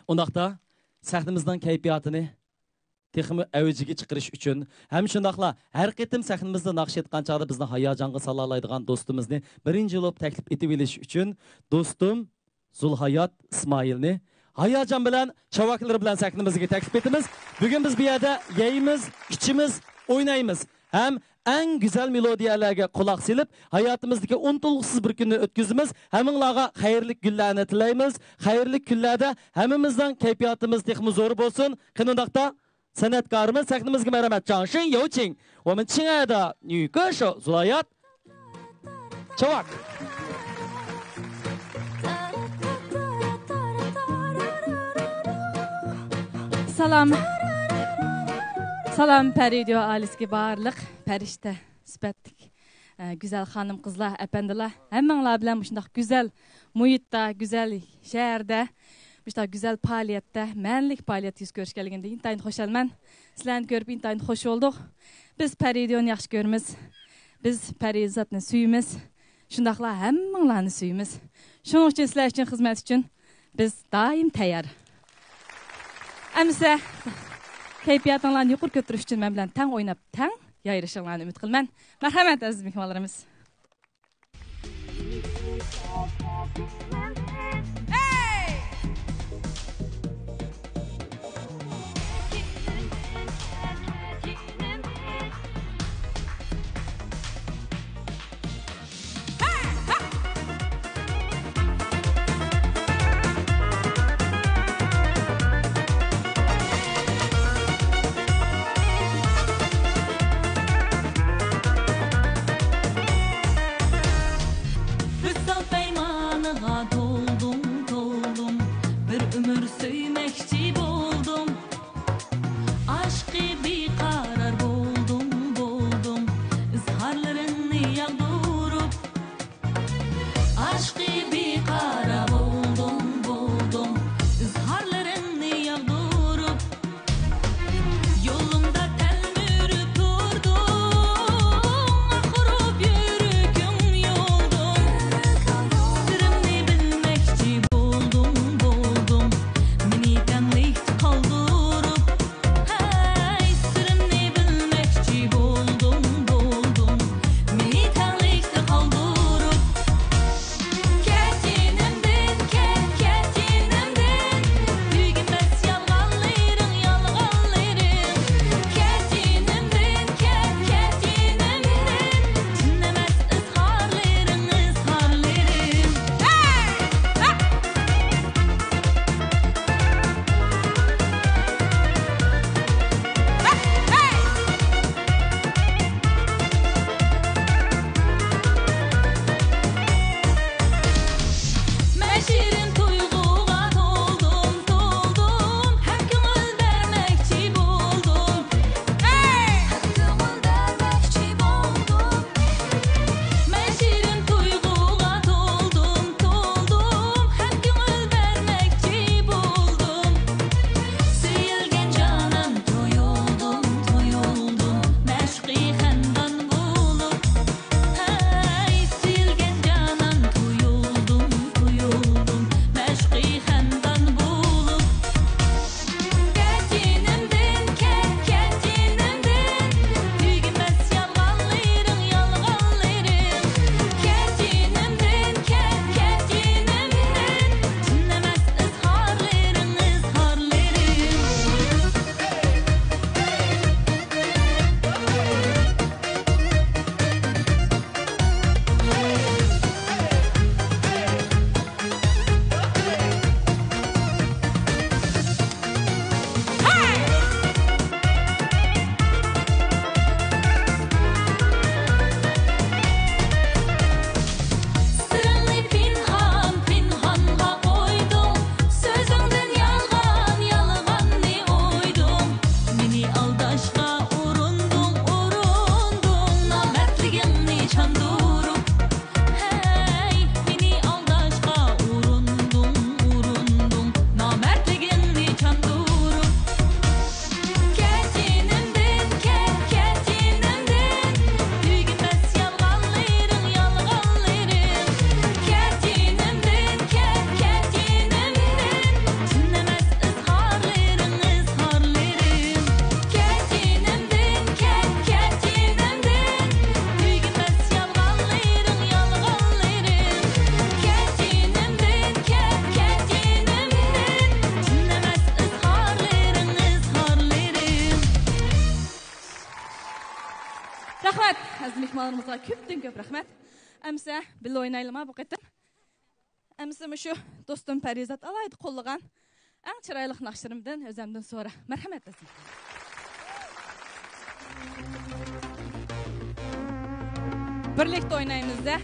ئۇنداقتا سەھنىمىزنىڭ كەيپىياتىنى تېخىمۇ ئەۋجىگە چىقىرىش ئۈچۈن ھەم شۇنداقلا ھەر قېتىم سەھنىمىزدە ناخشا ئېيتقان چاغدا بىزنى ھاياجانغا سالالايدىغان دوستىمىزنى بىرىنچى بولۇپ تەكلىپ ئېتىۋېلىش ئۈچۈن دوستۇم زۇلھايات ئىسمائىلنى ھاياجان بىلەن چاۋاكلىرى بىلەن سەھنىمىزگە تەكلىپ ئېتىمىز. بۈگۈن بىز بۇ يەردە يەيمىز، ئىچىمىز، ئوينايمىز ھەم ئەڭ گۈزەل مېلودىيەلەرگە قۇلاق سېلىپ، ھاياتىمىزدىكى ئۇنتۇلغۇسىز بىر كۈننى ئۆتكۈزىمىز. ھەممىڭلارغا خەيرلىك كۈنلەرنى تىلەيمىز. خەيرلىك كۈنلەردە ھەممىمىزنىڭ كەيپىياتىمىز تېخىمۇ زور بولسۇن. قېنى ئۇنداقتا سەنئەتكارىمىز سەھنىمىزگە مەرھەمەت چاڭشىن ياۋچىڭ. 我们亲爱的女歌手 زۇلايات چاۋاك. سالام. سالام پەرىدىيو ئائىلىسىگە بارلىق پەرىشتە سۈپەتلىك، ئە، گۈزەل خانىم-قىزلار، ئەپەندىلەر، ھەممىڭلار بىلەن مۇشۇنداق گۈزەل مۇھىتتا، گۈزەل شەھەردە، مۇشۇنداق گۈزەل پائالىيەتتە، مەنىلىك پائالىيەتتە يۈز كۆرۈشكەنلىكىمدىن ئىنتايىن خۇشالمەن. سىلەرنى كۆرۈپ ئىنتايىن خۇش بولدۇق. بىز پەرىدىيونى ياخشى كۆرىمىز. بىز پەرىزاتنى سۆيىمىز. شۇنداقلا ھەممىڭلارنى سۆيىمىز. شۇنىڭ ئۈچۈن سىلەر ئۈچۈن خىزمەت ئۈچۈن بىز دائىم تەييار. ئەمىسە كەيپىياتىڭلارنى يۇقىرى كۆتۈرۈش ئۈچۈن مەن بىلەن تەڭ ئويناپ، تەڭ يايرىشىڭلارنى ئۈمىد قىلىمەن. مەرھەمەت، ئەزىز مېھمانلىرىمىز. رەھمەت، ئەزىز مېھمانلىرىمىزغا كۆپتىن كۆپ رەھمەت. ئەمسە بىللە ئوينايلىما بۇ قېتىم؟ ئەمسە مۇشۇ دوستۇم پەرىزات ئالاھىدە قوللىغان ئەڭ چىرايلىق ناخشىلىرىمدىن ئۆزەمدىن سورا. مەرھەمەت، ئەزىز. بىرلىكتە ئوينايمىز-دە.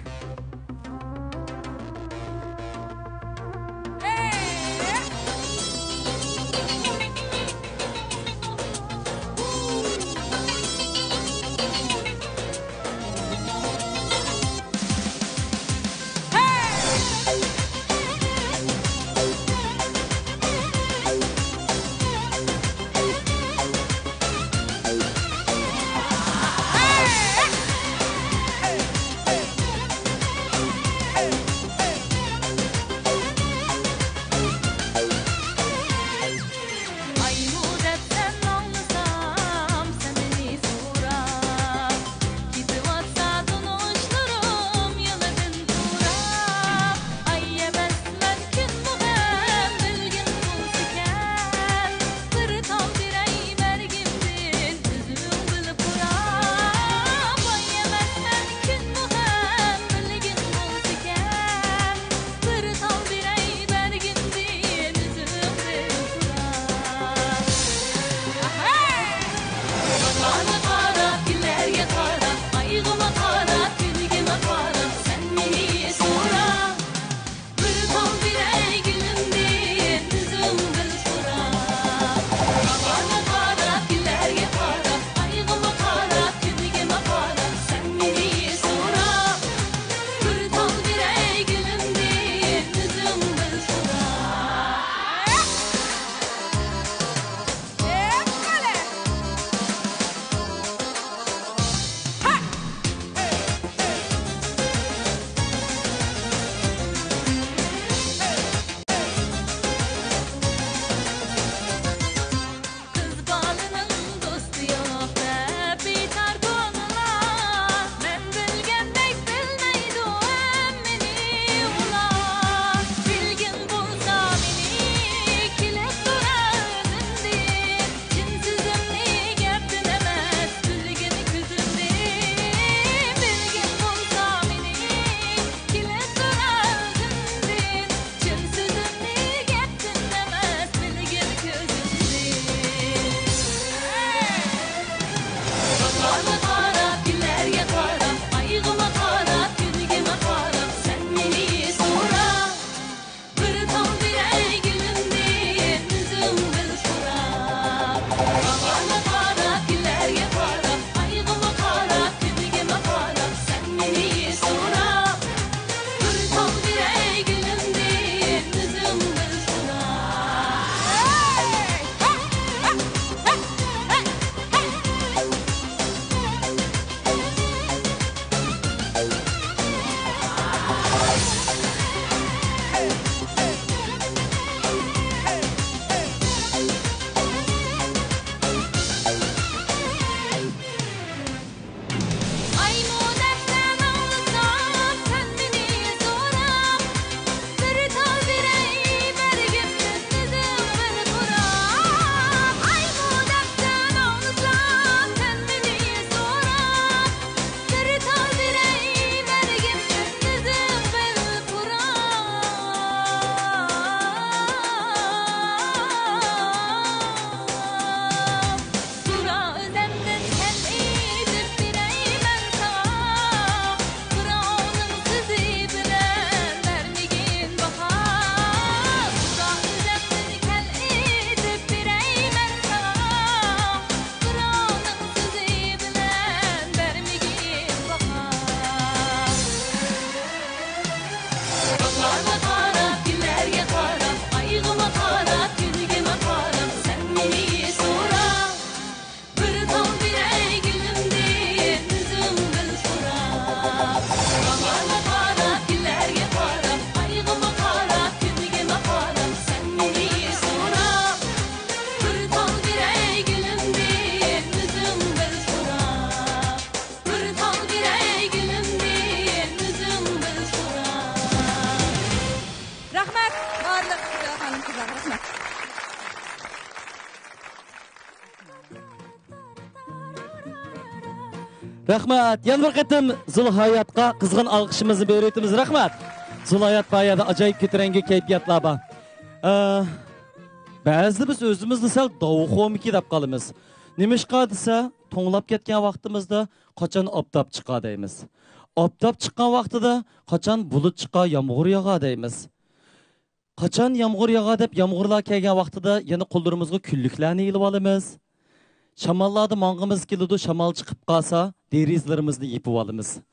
رەھمەت. يەنە بىر قېتىم زۇلھاياتقا قىزغىن ئالقىشىمىزنى بېرىۋېتىمىز. رەھمەت. زۇلھايات بايادا ئاجايىپ كۆتۈرەڭگۈ كەيپىياتلار بار. ئە، بەزىدە بىز ئۆزىمىزنى سەل داۋۇخۇمىكى دەپ قالىمىز. نېمىشقا دېسە، توڭلاپ كەتكەن ۋاقتىمىزدا قاچان ئاپتاپ چىقا دەيمىز. ئاپتاپ چىققان ۋاقتىدا قاچان بۇلۇت چىقا، يامغۇر ياغا دەيمىز. قاچان يامغۇر ياغا دەپ يامغۇرلار كەلگەن ۋاقتىدا يەنە قوللىرىمىزغا كۈنلۈكلەرنى ئېلىۋالىمىز. شاماللاردا ماڭغىمىز كېلىدۇ، شامال چىقىپ قالسا، دېرىزىلىرىمىزنى يېپىۋالىمىز.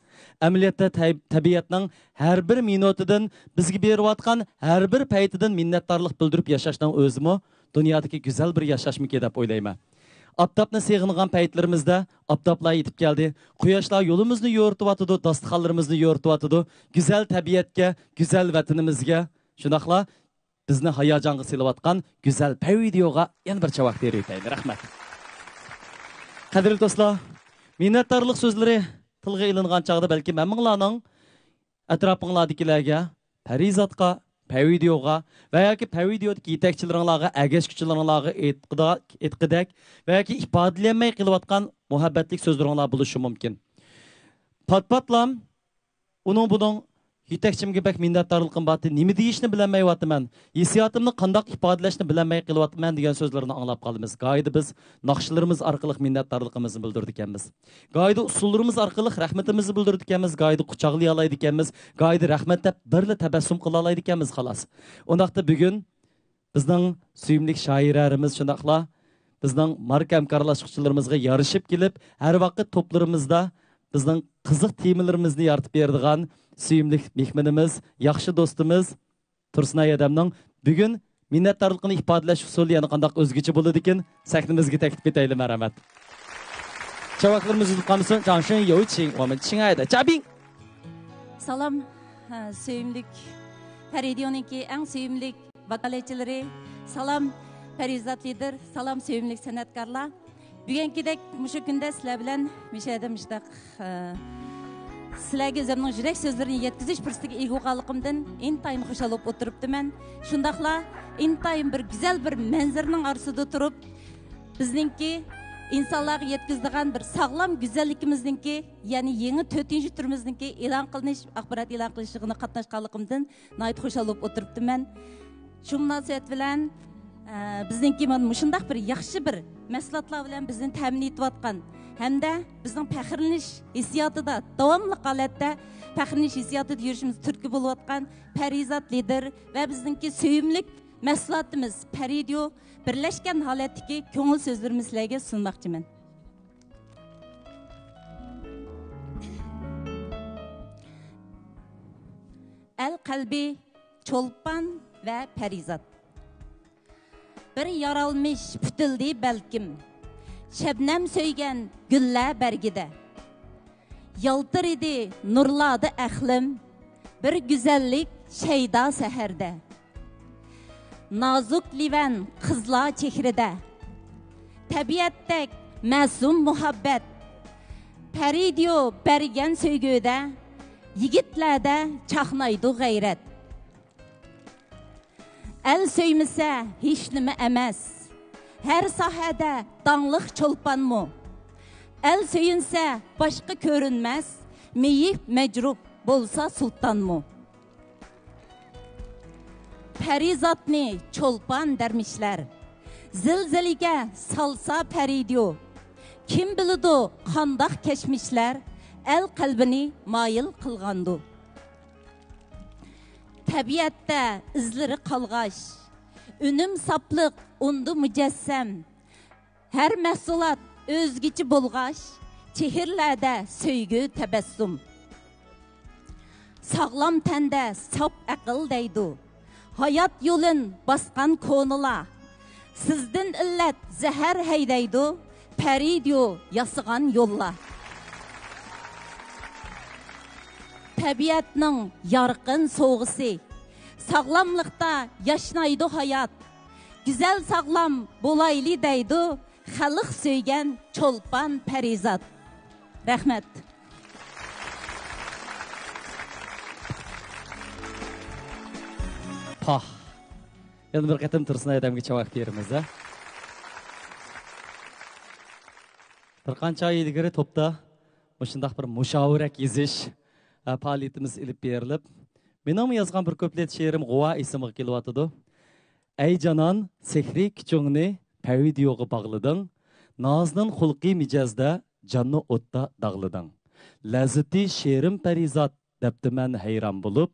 ئەمەلىيەتتە تەب-، تەبىئەتنىڭ ھەر بىر مىنۇتىدىن، بىزگە بېرىۋاتقان ھەر بىر پەيتىدىن مىننەتدارلىق بىلدۈرۈپ ياشاشنىڭ ئۆزىمۇ دۇنيادىكى گۈزەل بىر ياشاشمىكى دەپ ئويلايمەن. ئاپتاپنى سېغىنغان پەيتلىرىمىزدە ئاپتاپلار يېتىپ كەلدى. قۇياشلار يولىمىزنى يورۇتۇۋاتىدۇ، داستىخانلىرىمىزنى يورۇتۇۋاتىدۇ. گۈزەل تەبىئەتكە، گۈزەل ۋەتىنىمىزگە، شۇنداقلا بىزنى ھاياجانغا سېلىۋاتقان گۈزەل پەيۋىدىيوغا يەنە بىر چاۋاك بېرىۋېتەيلى. رەھمەت. قەدىرلىك دوستلار، مىننەتدارلىق سۆزلىرى تىلغا ئېلىنغان چاغدا بەلكىم ھەممىڭلارنىڭ ئەتراپىڭلاردىكىلەرگە، پەرىزاتقا، پەيۋىدىيوغا ۋە ياكى پەيۋىدىيودىكى يېتەكچىلىرىڭلارغا، ئەگەشكۈچىلىرىڭلارغا ئېيتقىدا-، ئېيتقىدەك ۋە ياكى ئىپادىلىيەلمەي قېلىۋاتقان مۇھەببەتلىك سۆزلىرىڭلار بولۇشى مۇمكىن. پات-پاتلام ئۇنىڭ بۇنىڭ يېتەكچىمگە بەك مىننەتدارلىقىم بارتى، نېمە دېيىشنى بىلەلمەيۋاتىمەن، ھېسسىياتىمنى قانداق ئىپادىلەشنى بىلەلمەي قېلىۋاتىمەن دېگەن سۆزلىرىنى ئاڭلاپ قالىمىز. گاھىدا بىز ناخشىلىرىمىز ئارقىلىق مىننەتدارلىقىمىزنى بىلدۈرىدىكەنمىز. گاھىدا ئۇسسۇللىرىمىز ئارقىلىق رەھمىتىمىزنى بىلدۈرىدىكەنمىز، گاھىدا قۇچاقلىيالايدىكەنمىز، گاھىدا رەھمەت دەپ بىرلا تەبەسسۇم قىلالايدىكەنمىز، خالاس. ئۇنداقتا بۈگۈن بىزنىڭ سۆيۈملۈك شائىرەرىمىز شۇنداقلا بىزنىڭ ماركا ھەمكارلاشقۇچىلىرىمىزغا يارىشىپ كېلىپ، ھەر ۋاقىت توپلىرىمىزدا بىزنىڭ قىزىق تېمىلىرىمىزنى يارىتىپ بېرىدىغان سۆيۈملۈك مېھمىنىمىز، ياخشى دوستىمىز تۇرسۇنئاي ھەدەمنىڭ بۈگۈن مىننەتدارلىقىنى ئىپادىلەش ئۇسۇلى يەنە قانداق ئۆزگىچە بولىدىكىن، سەھنىمىزگە تەكلىپ ئېتەيلى، مەرھەمەت. چاۋاكلىرىمىز ئۈزۈلۈپ قالمىسۇن. 掌声有请我们亲爱的嘉宾. سالام، ھە، سۆيۈملۈك پەرىدىيونىڭكى ئەڭ سۆيۈملۈك ۋاكالەتچىلىرى، سالام پەرىزات لىدىر، سالام سۆيۈملۈك سەنئەتكارلار. بۈگۈنكىدەك مۇشۇ كۈندە سىلەر بىلەن مۇشۇ يەردە مۇشۇنداق، ئە، سىلەرگە ئۆزۈمنىڭ يۈرەك سۆزلىرىنى يەتكۈزۈش پۇرسىتىگە ئىگە بولغانلىقىمدىن ئىنتايىن خۇشال بولۇپ ئولتۇرۇپتىمەن. شۇنداقلا ئىنتايىن بىر گۈزەل بىر مەنزىرىنىڭ ئارىسىدا تۇرۇپ، بىزنىڭكى ئىنسانلارغا يەتكۈزىدىغان بىر ساغلام گۈزەللىكىمىزنىڭكى، يەنى يېڭى تۆتىنچى تۈرىمىزنىڭكى ئېلان قىلىنىش، ئاخبارات ئېلان قىلىش يىغىنىغا قاتناشقانلىقىمدىن ناھايىتى خۇشال بولۇپ ئولتۇرۇپتىمەن. شۇ مۇناسىۋەت بىلەن، ئە، بىزنىڭكى مانا مۇشۇنداق بىر ياخشى بىر مەھسۇلاتلار بىلەن بىزنى تەمىن ئېتىۋاتقان ھەمدە بىزنىڭ پەخىرلىنىش ھېسسىياتىدا، داۋاملىق ھالەتتە پەخىرلىنىش ھېسسىياتىدا يۈرۈشىمىزگە تۈرتكە بولۇۋاتقان پەرىزات لىدىر ۋە بىزنىڭكى سۆيۈملۈك مەھسۇلاتىمىز پەرىدىيو بىرلەشكەن ھالەتتىكى كۆڭۈل سۆزلىرىمنى سىلەرگە سۇنماقچىمەن. ئەل قەلبى، چولپان ۋە پەرىزات. بىر يارالمىش پۈتۈلدى بەلكىم، شەبنەم سۆيگەن گۈللەر بەرگىدە. يالتىرىدى نۇرلاردا ئەقلىم، بىر گۈزەللىك شەيدا سەھەردە. نازۇك لىۋەن قىزلار چېھرىدە، تەبىئەتتەك مەسۇم مۇھەببەت. پەرىدىيو بەرگەن سۆيگۈدە، يىگىتلەردە چاقنايدۇ غەيرەت. ئەل سۆيمىسە ھېچنېمە ئەمەس، ھەر ساھەدە داڭلىق چولپانمۇ. ئەل سۆيۈنسە باشقا كۆرۈنمەس، مېيىپ مەجرۇپ بولسا سۇلتانمۇ. پەرىزاتنى چولپان دەرمىشلەر زىلزىلىگە سالسا پەرىدىيو، كىم بىلىدۇ قانداق كەچمىشلەر ئەل قەلبىنى مايىل قىلغاندۇ. تەبىئەتتە ئىزلىرى قالغاچ، ئۈنۈم ساپلىق ئۇندى مۇجەسسەم. ھەر مەھسۇلات ئۆزگىچە بولغاچ، چېھرىلەردە سۆيگۈ تەبەسسۇم. ساغلام تەندە ساپ ئەقىل دەيدۇ، ھايات يولىن باسقان كونىلار. سىزدىن ئىللەت زەھەر ھەيدەيدۇ، پەرىدىيو ياسىغان يوللار. تەبىئەتنىڭ يارقىن سوۋغىسى، ساغلاملىقتا ياشنايدۇ ھايات. گۈزەل ساغلام بولايلى دەيدۇ، خەلق سۆيگەن چولپان پەرىزات. رەھمەت. پاھ. يەنە بىر قېتىم تۇرسۇن ھەدەمگە چاۋاك بېرىمىز، ھە؟ بىر قانچە ئاي ئىلگىرى توپتا مۇشۇنداق بىر مۇشاۋىرەك يېزىش، ئە، پائالىيىتىمىز ئېلىپ بېرىلىپ، مېنىڭمۇ يازغان بىر كۇپلېت شېئىرىم غۇۋا ئېسىمگە كېلىۋاتىدۇ. ئەي جانان، سېھرىي كۈچۈڭنى پەۋىدىيوغا باغلىدىڭ، نازنىن خۇلقىي مىجەزدە جاننى ئوتتا داغلىدىڭ. لەززىتى شېرىن پەرىزات دەپتىمەن ھەيران بولۇپ،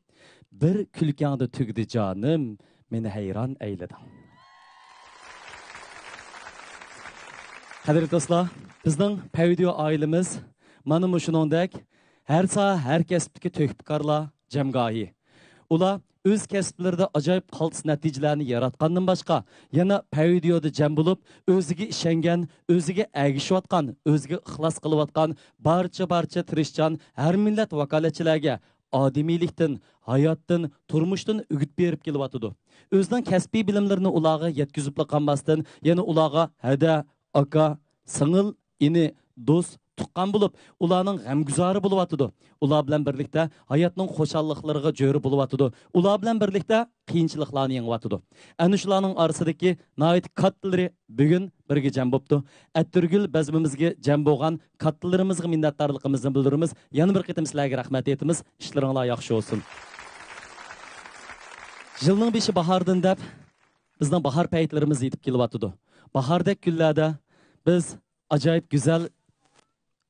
بىر كۈلكەڭدە تۈگىدى جانىم، مېنى ھەيران ئەيلىدىڭ. قەدىرلىك دوستلار، بىزنىڭ پەۋىدىيو ئائىلىمىز مانا مۇشۇنىڭدەك ھەر ساھە، ھەر كەسىپتىكى تۆھپىكارلار جەمگاھى. ئۇلار ئۆز كەسىپلىرىدە ئاجايىپ قالتىس نەتىجىلەرنى ياراتقاندىن باشقا، يەنە پەۋىدىيودا جەم بولۇپ، ئۆزىگە ئىشەنگەن، ئۆزىگە ئەگىشىۋاتقان، ئۆزىگە ئىخلاس قىلىۋاتقان بارچە-بارچە تىرىشچان ھەر مىللەت ۋاكالەتچىلەرگە ئادىمىيلىكتىن، ھاياتتىن، تۇرمۇشتىن ئۈگۈت بېرىپ كېلىۋاتىدۇ. ئۆزىنىڭ كەسپىي بىلىملىرىنى ئۇلارغا يەتكۈزۈپلا قالماستىن، يەنە ئۇلارغا ھەدە، ئاكا، سىڭىل، ئىنى، دوست، تۇغقان بولۇپ، ئۇلارنىڭ غەمگۇزارى بولۇۋاتىدۇ. ئۇلار بىلەن بىرلىكتە ھاياتنىڭ خۇشاللىقلىرىغا جۆرە بولۇۋاتىدۇ. ئۇلار بىلەن بىرلىكتە قىيىنچىلىقلارنى يېڭىۋاتىدۇ. ئەنە شۇلارنىڭ ئارىسىدىكى ناھايىتى كاتتىلىرى بۈگۈن بىرگە جەم بوپتۇ. ئەتىرگۈل بەزمىمىزگە جەم بولغان كاتتىلىرىمىزغا مىننەتدارلىقىمىزنى بىلدۈرىمىز. يەنە بىر قېتىم سىلەرگە رەھمەت ئېيتىمىز. ئىشلىرىڭلار ياخشى بولسۇن. يىلنىڭ بېشى باھاردىن دەپ، بىزنىڭ باھار پەيتلىرىمىز يېتىپ كېلىۋاتىدۇ. باھاردەك كۈنلەردە بىز ئاجايىپ گۈزەل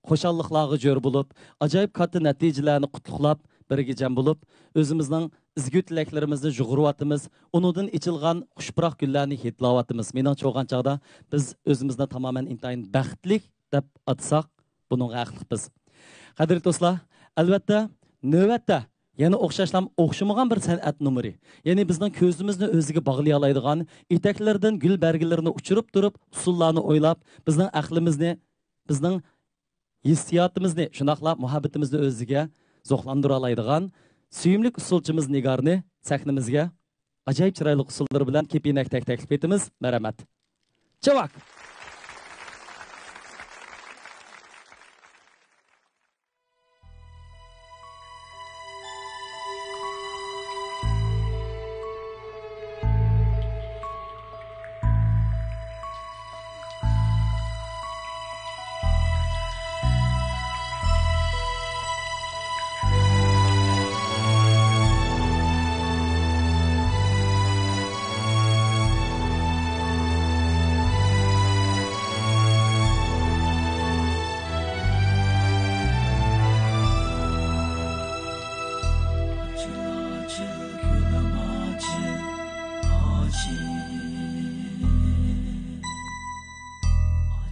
خۇشاللىقلارغا جۆر بولۇپ، ئاجايىپ كاتتا نەتىجىلەرنى قۇتلۇقلاپ، بىرگە جەم بولۇپ، ئۆزىمىزنىڭ ئىزگۈ تىلەكلىرىمىزنى يۇغۇرۇۋاتىمىز، ئۇنىڭدىن ئېچىلغان خۇشپۇراق گۈللەرنى ھىدلاۋاتىمىز. مېنىڭچە بولغان چاغدا بىز ئۆزىمىزنى تامامەن ئىنتايىن بەختلىك دەپ ئاتىساق، بۇنىڭغا ھەقلىقپىز. قەدىرلىك دوستلار، ئەلۋەتتە، نۆۋەتتە يەنە ئوخشاشلام ئوخشىمىغان بىر سەنئەت نومۇرى، يەنى بىزنىڭ كۆزىمىزنى ئۆزىگە باغلىيالايدىغان، ئېتەكلىرىدىن گۈل بەرگىلىرىنى ئۇچۇرۇپ تۇرۇپ، ئۇسسۇللارنى ئويلاپ، بىزنىڭ ئەقلىمىزنى، بىزنىڭ ھېسسىياتىمىزنى، شۇنداقلا مۇھەببىتىمىزنى ئۆزىگە زوقلاندۇرالايدىغان سۆيۈملۈك ئۇسسۇلچىمىز نىگارنى سەھنىمىزگە ئاجايىپ چىرايلىق ئۇسسۇللىرى بىلەن كېپىنەك تەك تەكلىپ ئېتىمىز. مەرھەمەت. چاۋاك!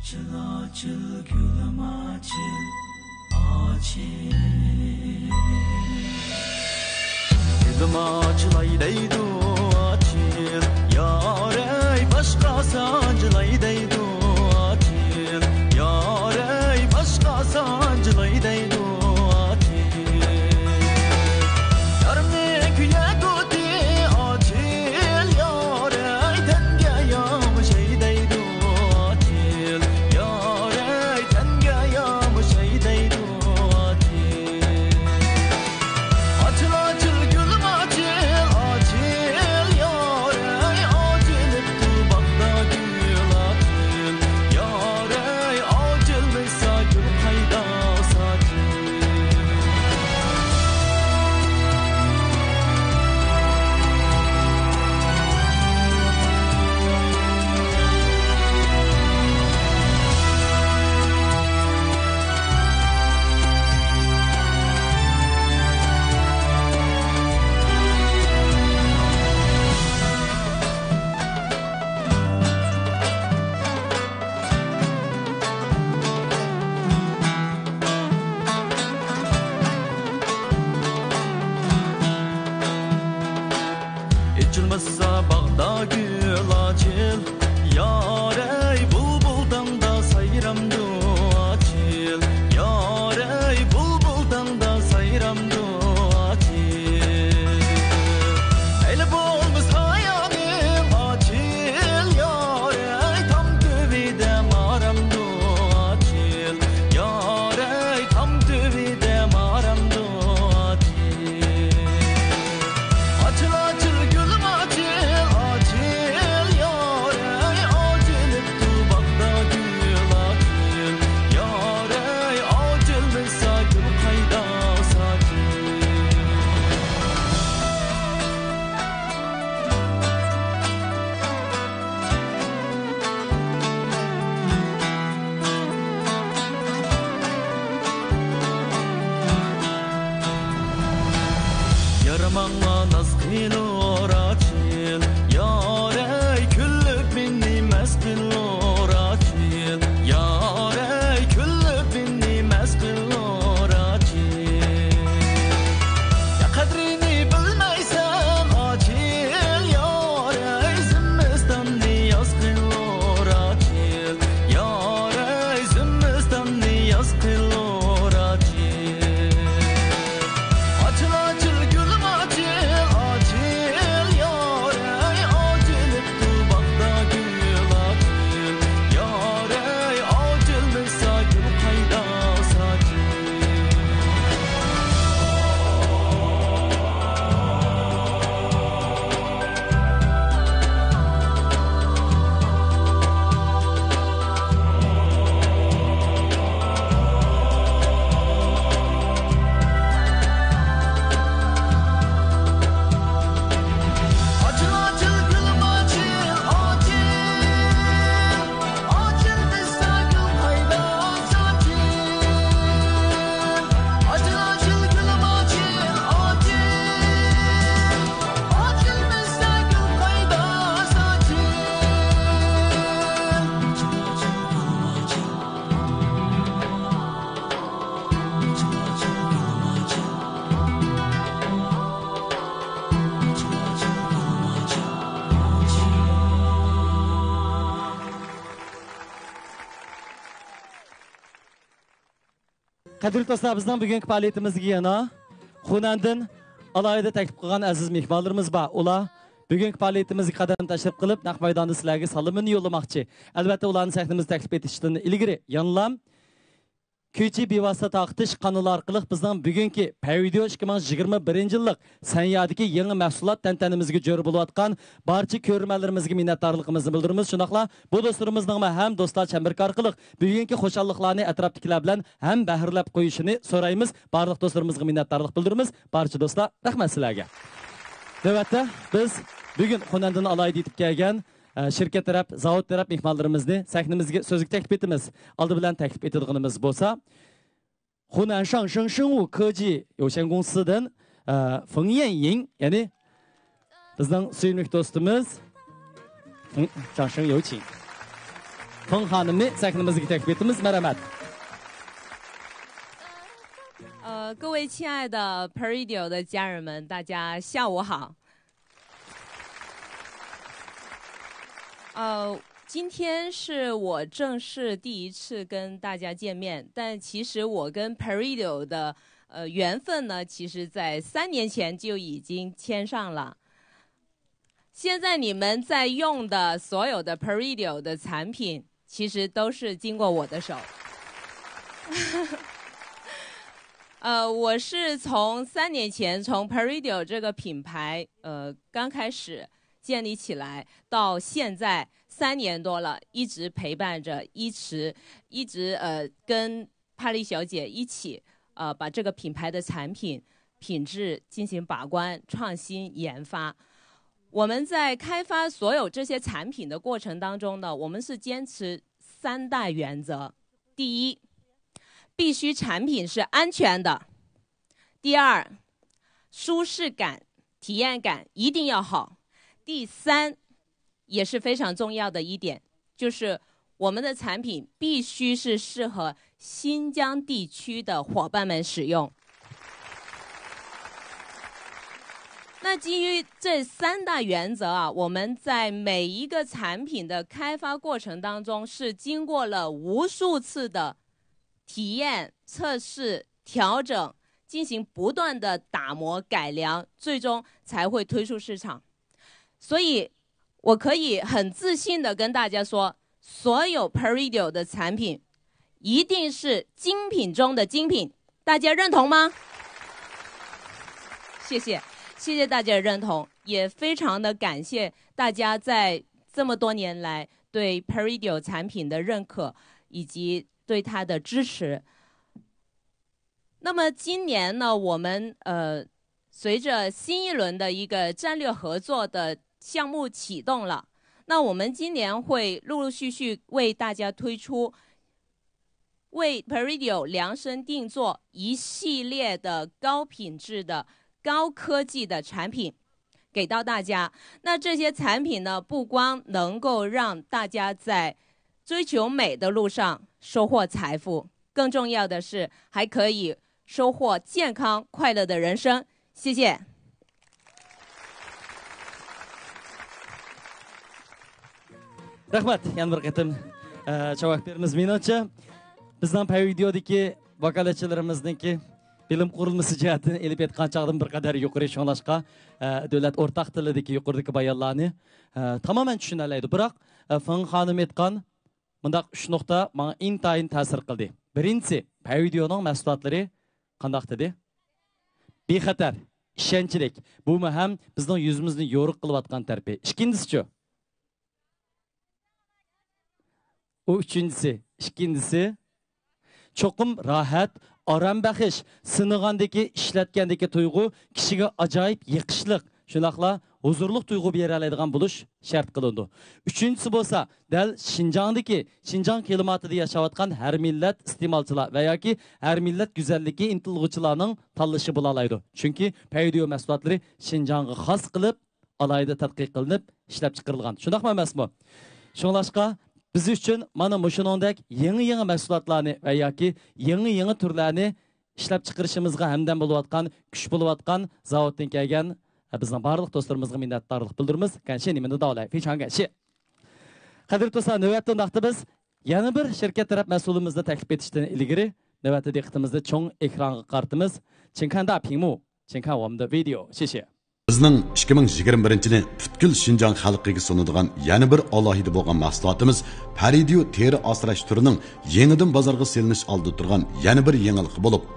ئاچىل، ئاچىل، گۈلۈم ئاچىل، ئاچىل. گۈلۈم ئاچىلاي دەيدۇ ئاچىل، يارەي باشقا سانجىلاي دەيدۇ ئاچىل، يارەي باشقا سانجىلاي دەيدۇ ئاچىل. يارنى كۆيەتتى ئاچىل، يارەي تەنگە يامىشاي دەيدۇ ئاچىل، يارەي تەنگە يامىشاي دەيدۇ ئاچىل. ئاچىل، ئاچىل، گۈلۈم ئاچىل، ئاچىل، يارەي ئاچىلىپتۇ باغدا گۈل ئاچىل، يارەي ئاچىلمىسا گۈل قايدا ساچىل. قىلۇر ئاچىل، يارەي كۈلۈپ مېنى مەست قىلۇر ئاچىل، يارەي كۈلۈپ مېنى مەست قىلۇر ئاچىل. يا قەدرىنى بىلمەيسەن ئاچىل، يارەي زىممىستاننى ياز قىلۇر ئاچىل، يارەي زىممىستاننى ياز قىلۇر ئاچىل. ئاچىل، ئاچىل، گۈلۈم ئاچىل، ئاچىل، يارەي ئاچىلىپتۇ باغدا گۈل ئاچىل، يارەي ئاچىلمىسا گۈل قايدا ساچىل. قەدىرلىك دوستلار، بىزنىڭ بۈگۈنكى پائالىيىتىمىزگە يەنە خۇنەندىن ئالاھىدە تەكلىپ قىلغان ئەزىز مېھمانلىرىمىز بار. ئۇلار بۈگۈنكى پائالىيىتىمىزگە قەدەم تەشرىپ قىلىپ، نەق مەيداندا سىلەرگە سالىمىنى يوللىماقچى. ئەلۋەتتە، ئۇلارنى سەھنىمىزگە تەكلىپ ئېتىشتىن ئىلگىرى يەنىلا كۈيچى بىۋاسىتە تارقىتىش قانىلى ئارقىلىق بىزنىڭ بۈگۈنكى پەرۋىدىيو ئىككى مىڭ يىگىرمە بىرىنچى يىللىق سەنيادىكى يېڭى مەھسۇلات تەنتەنىمىزگە جۆر بولۇۋاتقان بارچە كۆرۈرمەنلىرىمىزگە مىننەتدارلىقىمىزنى بىلدۈرىمىز. شۇنداقلا بۇ دوستلىرىمىزنىڭمۇ ھەم دوستلار چەمبىرىكى ئارقىلىق بۈگۈنكى خۇشاللىقلارنى ئەتراپتىكىلەر بىلەن ھەم بەھرىلەپ قويۇشىنى سورايمىز. بارلىق دوستلىرىمىزغا مىننەتدارلىق بىلدۈرىمىز. بارچە دوستلار، رەھمەت سىلەرگە. نۆۋەتتە بىز بۈگۈن خۇنەندىن ئالاھىدە يېتىپ كەلگەن ئە، شىركەت تەرەپ، زاۋۇت تەرەپ مېھمانلىرىمىزنى سەھنىمىزگە سۆزگە تەكلىپ ئېتىمىز. ئالدى بىلەن تەكلىپ ئېتىدىغىنىمىز بولسا، خۇنەن شاڭشېڭ شېڭۋۇ كېجى يوشەن گۇڭسىدىن، ئە، فېڭ يەنيىڭ، يەنى بىزنىڭ سۆيۈملۈك دوستىمىز فېڭ، شاڭشېڭ يوچىڭ، فېڭ خانىمنى سەھنىمىزگە تەكلىپ ئېتىمىز. مەرھەمەت. 呃，各位亲爱的 Peridio 的家人们，大家下午好。呃，今天是我正式第一次跟大家见面，但其实我跟 Peridio 的呃缘分呢，其实在三年前就已经牵上了。现在你们在用的所有的 Peridio 的产品，其实都是经过我的手。呃，我是从三年前从 Peridio 这个品牌，呃，刚开始建立起来，到现在三年多了，一直陪伴着，一直一直呃跟帕丽小姐一起，呃，把这个品牌的产品品质进行把关、创新、研发。我们在开发所有这些产品的过程当中呢，我们是坚持三大原则：第一，必须产品是安全的；第二，舒适感、体验感一定要好；第三，也是非常重要的一点，就是我们的产品必须是适合新疆地区的伙伴们使用。那基于这三大原则啊，我们在每一个产品的开发过程当中是经过了无数次的体验、测试、调整，进行不断的打磨、改良，最终才会推出市场。所以，我可以很自信的跟大家说，所有 Peridio 的产品一定是精品中的精品，大家认同吗？谢谢，谢谢大家的认同，也非常的感谢大家在这么多年来对 Peridio 产品的认可以及对它的支持。那么今年呢，我们呃，随着新一轮的一个战略合作的项目启动了，那我们今年会陆陆续续为大家推出，为 Peridio 量身定做一系列的高品质的、高科技的产品。给到大家。那这些产品呢，不光能够让大家在追求美的路上收获财富，更重要的是还可以收获健康快乐的人生。谢谢。 رەھمەت، يەنە بىر قېتىم، ئە، چاۋاك بېرىمىز. مېنىڭچە، بىزنىڭ پەيۋىديودىكى ۋاكالەتچىلىرىمىزنىڭكى بىلىم قۇرۇلمىسى جەھەتتىن ئېلىپ ئېيتقان چاغدىن بىر قەدەر يۇقىرى، شۇڭلاشقا، ئە، دۆلەت ئورتاق تىلىدىكى يۇقىرىدىكى بايانلارنى، ئە، تامامەن چۈشىنەلەيدۇ. بىراق، ئە، فېڭ خانىم ئېيتقان مۇنداق ئۈچ نۇقتا ماڭا ئىنتايىن تەسىر قىلدى. بىرىنچىسى، پەيۋىديونىڭ مەھسۇلاتلىرى قانداق دېدى؟ بىخەتەر، ئىشەنچلىك. بۇمۇ ھەم بىزنىڭ يۈزىمىزنى يورۇق قىلىۋاتقان تەرىپى. ئىككىنچىسىچۇ؟ ئۇ ئۈچىنچىسى، ئىككىنچىسى، چوقۇم راھەت، ئارام بەخش، سىنىغاندىكى، ئىشلەتكەندىكى تۇيغۇ كىشىگە ئاجايىپ يېقىشلىق، شۇنداقلا ھۇزۇرلۇق تۇيغۇ بېرەلەيدىغان بولۇش شەرت قىلىنىدۇ. ئۈچىنچىسى بولسا، دەل شىنجاڭدىكى، شىنجاڭ كىلىماتىدا ياشاۋاتقان ھەر مىللەت ئىستېمالچىلار ۋە ياكى ھەر مىللەت گۈزەللىكى ئىنتىلغۇچىلارنىڭ تاللىشى بولالايدۇ. چۈنكى پەيۋىديو مەھسۇلاتلىرى شىنجاڭغا خاس قىلىپ، ئالاھىدە تەتقىق قىلىنىپ ئىشلەپ چىقىرىلغان. شۇنداقمۇ ئەمەسمۇ؟ شۇڭلاشقا بىز ئۈچۈن مانا مۇشۇنىڭدەك يېڭى-يېڭى مەھسۇلاتلارنى ۋە ياكى يېڭى-يېڭى تۈرلەرنى ئىشلەپ چىقىرىشىمىزغا ھەمدەم بولۇۋاتقان، كۈچ بولۇۋاتقان زاۋۇتتىن كەلگەن، ئە، بىزنىڭ بارلىق دوستلىرىمىزغا مىننەتدارلىق بىلدۈرىمىز. كەنشى نېمىنى داۋلاي، فىچاڭ كەنشى. قەدىرلىك دوستلار، نۆۋەتتە ئۇنداقتا بىز يەنە بىر شىركەت تەرەپ مەسئۇلىمىزنى تەكلىپ ئېتىشتىن ئىلگىرى، نۆۋەتتە دىققىتىمىزنى چوڭ ئېكرانغا قارىتىمىز. چىڭكاندا پىڭمۇ، چىڭكان ۋامدا ۋىدېئو، شىشە. بىزنىڭ ئىككى مىڭ يىگىرمە بىرىنچى يىلى پۈتكۈل شىنجاڭ خەلقىگە سۇنىدىغان يەنە بىر ئالاھىدە بولغان مەھسۇلاتىمىز پەرىدىيو تېرە ئاسراش تۈرىنىڭ يېڭىدىن بازارغا سېلىنىش ئالدىدا تۇرغان يەنە بىر يېڭىلىقى بولۇپ،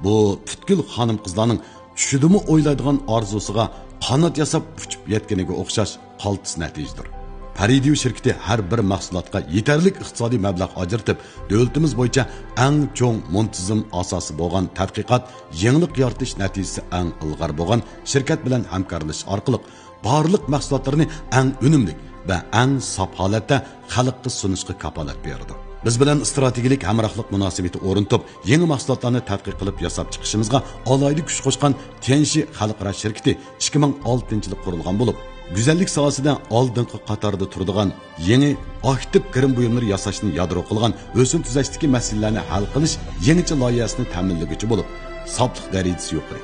بۇ پۈتكۈل خانىم-قىزلارنىڭ چۈشىدىمۇ ئويلايدىغان ئارزۇسىغا قانات ياساپ ئۇچۇپ يەتكىنىگە ئوخشاش قالتىس نەتىجىدۇر. پەرىدىيو شىركىتى ھەر بىر مەھسۇلاتقا يېتەرلىك ئىقتىسادىي مەبلەغ ئاجرىتىپ، دۆلىتىمىز بويىچە ئەڭ چوڭ مۇنتىزىم ئاساسى بولغان تەتقىقات، يېڭىلىق يارىتىش نەتىجىسى ئەڭ ئىلغار بولغان شىركەت بىلەن ھەمكارلىشىش ئارقىلىق، بارلىق مەھسۇلاتلىرىنى ئەڭ ئۈنۈملۈك ۋە ئەڭ ساپ ھالەتتە خەلققە سۇنۇشقا كاپالەت بېرىدۇ. بىز بىلەن ئىستراتېگىيەلىك ھەمراھلىق مۇناسىۋىتى ئورنىتىپ، يېڭى مەھسۇلاتلارنى تەتقىق قىلىپ ياساپ چىقىشىمىزغا ئالاھىدە كۈچ قوشقان تيەنشى خەلقئارا شىركىتى ئىككى مىڭ ئالتىنچى يىلى قۇرۇلغان بولۇپ، گۈزەللىك ساھەسىدە ئالدىنقى قاتاردا تۇرىدىغان يېڭى ئاكتىپ گىرىم بۇيۇملىرى ياساشنى يادرو قىلغان ئۆسۈم تۈزەشتىكى مەسىلىلەرنى ھەل قىلىش يېڭىچە لايىھەسىنى تەمىنلىگۈچى بولۇپ، ساپلىق دەرىجىسى يۇقىرى،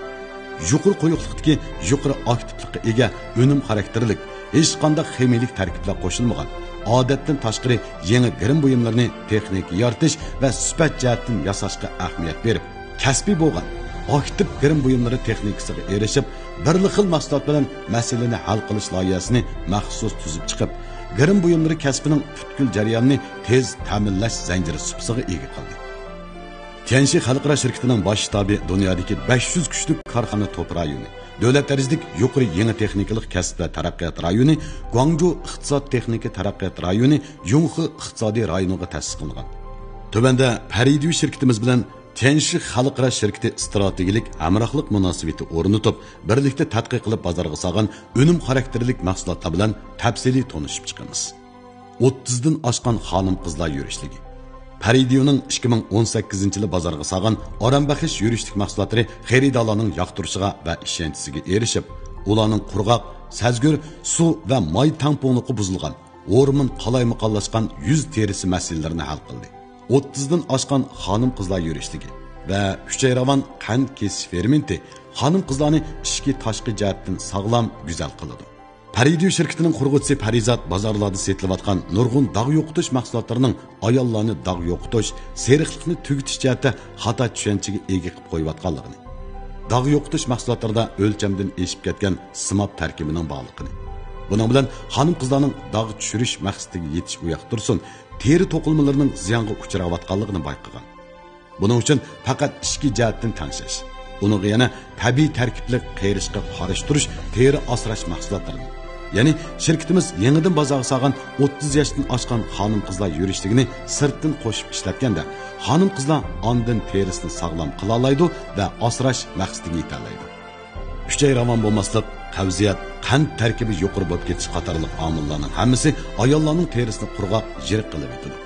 يۇقىرى قويۇقلۇقتىكى يۇقىرى ئاكتىپلىققا ئىگە ئۈنۈم خاراكتېرلىك، ھېچقانداق خىمىيىلىك تەركىبلەر قوشۇلمىغان، ئادەتتىن تاشقىرى يېڭى گىرىم بۇيۇملىرىنى تېخنىكا يارىتىش ۋە سۈپەت جەھەتتىن ياساشقا ئەھمىيەت بېرىپ، كەسپىي بولغان ئاكتىپ گىرىم بۇيۇملىرى تېخنىكىسىغا ئېرىشىپ، بىرلا خىل مەھسۇلات بىلەن مەسىلىنى ھەل قىلىش لايىھەسىنى مەخسۇس تۈزۈپ چىقىپ، گىرىم بۇيۇملىرى كەسپىنىڭ پۈتكۈل جەريانىنى تېز تەمىنلەش زەنجىرى سۇپىسىغا ئىگە قىلدى. تيەنشى خەلقئارا شىركىتىنىڭ باش شتابى دۇنيادىكى بەش يۈز كۈچلۈك كارخانا توپ رايونى، دۆلەت دەرىجىلىك يۇقىرى يېڭى تېخنىكىلىق كەسىپلەر تەرەققىيات رايونى، گۇاڭجۇ ئىقتىساد تېخنىكا تەرەققىيات رايونى، يۇڭخې ئىقتىسادىي رايونىغا تەسىس قىلىنغان. تۆۋەندە پەرىدىيۈ شىركىتىمىز بىلەن تيەنشى خەلقئارا شىركىتى ئىستراتېگىيەلىك ھەمراھلىق مۇناسىۋىتى ئورنىتىپ، بىرلىكتە تەتقىق قىلىپ بازارغا سالغان ئۈنۈم خاراكتېرلىك مەھسۇلاتلار بىلەن تەپسىلىي تونۇشۇپ چىقىمىز. ئوتتۇزدىن ئاشقان خانىم-قىزلار يۈرۈشلۈكى. پەرىدىيۇنىڭ ئىككى مىڭ ئون سەككىزىنچى يىلى بازارغا سالغان ئارام بەخش يۈرۈشلۈك مەھسۇلاتلىرى خېرىدارلارنىڭ ياقتۇرۇشىغا ۋە ئىشەنچىسىگە ئېرىشىپ، ئۇلارنىڭ قۇرغاق، سەزگۈر، سۇ ۋە ماي تەڭپۇڭلۇقى بۇزۇلغان، ھورمون قالايمىقانلاشقان يۈز تېرىسى مەسىلىلىرىنى ھەل قىلدى. ئوتتۇزدىن ئاشقان خانىم-قىزلار يۈرۈشلۈكى ۋە ئۈچەيراۋان قەنت كېسىش فېرمېنتى خانىم-قىزلارنى ئىچكى تاشقى جەھەتتىن ساغلام، گۈزەل قىلىدۇ. پەرىدىيۇ شىركىتىنىڭ قۇرغۇچىسى پەرىزات بازارلاردا سېتىلىۋاتقان نۇرغۇن داغ يوقىتىش مەھسۇلاتلىرىنىڭ ئاياللارنى داغ يوقىتىش، سېرىقلىقنى تۈگىتىش جەھەتتە خاتا چۈشەنچىگە ئىگە قىلىپ قويۇۋاتقانلىقىنى، داغ يوقىتىش مەھسۇلاتلىرىدا ئۆلچەمدىن ئېشىپ كەتكەن سىماب تەركىبىنىڭ بارلىقىنى، بۇنىڭ بىلەن خانىم-قىزلارنىڭ داغ چۈشۈرۈش مەقسىتىگە يېتىش ئۇياقتۇرسۇن، تېرە توقۇلمىلىرىنىڭ زىيانغا ئۇچراۋاتقانلىقىنى بايقىغان. بۇنىڭ ئۈچۈن پەقەت ئىچكى جەھەتتىن تەڭشەش، ئۇنىڭغا يەنە تەبىئىي تەركىبلىك قېرىشقا قارشى تۇرۇش تېرە ئاسراش مەھسۇلاتلىرىنى، يەنى شىركىتىمىز يېڭىدىن بازارغا سالغان ئوتتۇز ياشتىن ئاشقان خانىم-قىزلار يۈرۈشلۈكىنى سىرتتىن قوشۇپ ئىشلەتكەندە، خانىم-قىزلار ئاندىن تېرىسىنى ساغلام قىلالايدۇ ۋە ئاسراش مەقسىتىگە يېتەلەيدۇ. ئۈچەي راۋان بولماسلىق، قەۋزىيەت، قەنت تەركىبى يۇقىرى بولۇپ كېتىش قاتارلىق ئامىللارنىڭ ھەممىسى ئاياللارنىڭ تېرىسىنى قۇرغاق، يىرىق قىلىۋېتىدۇ.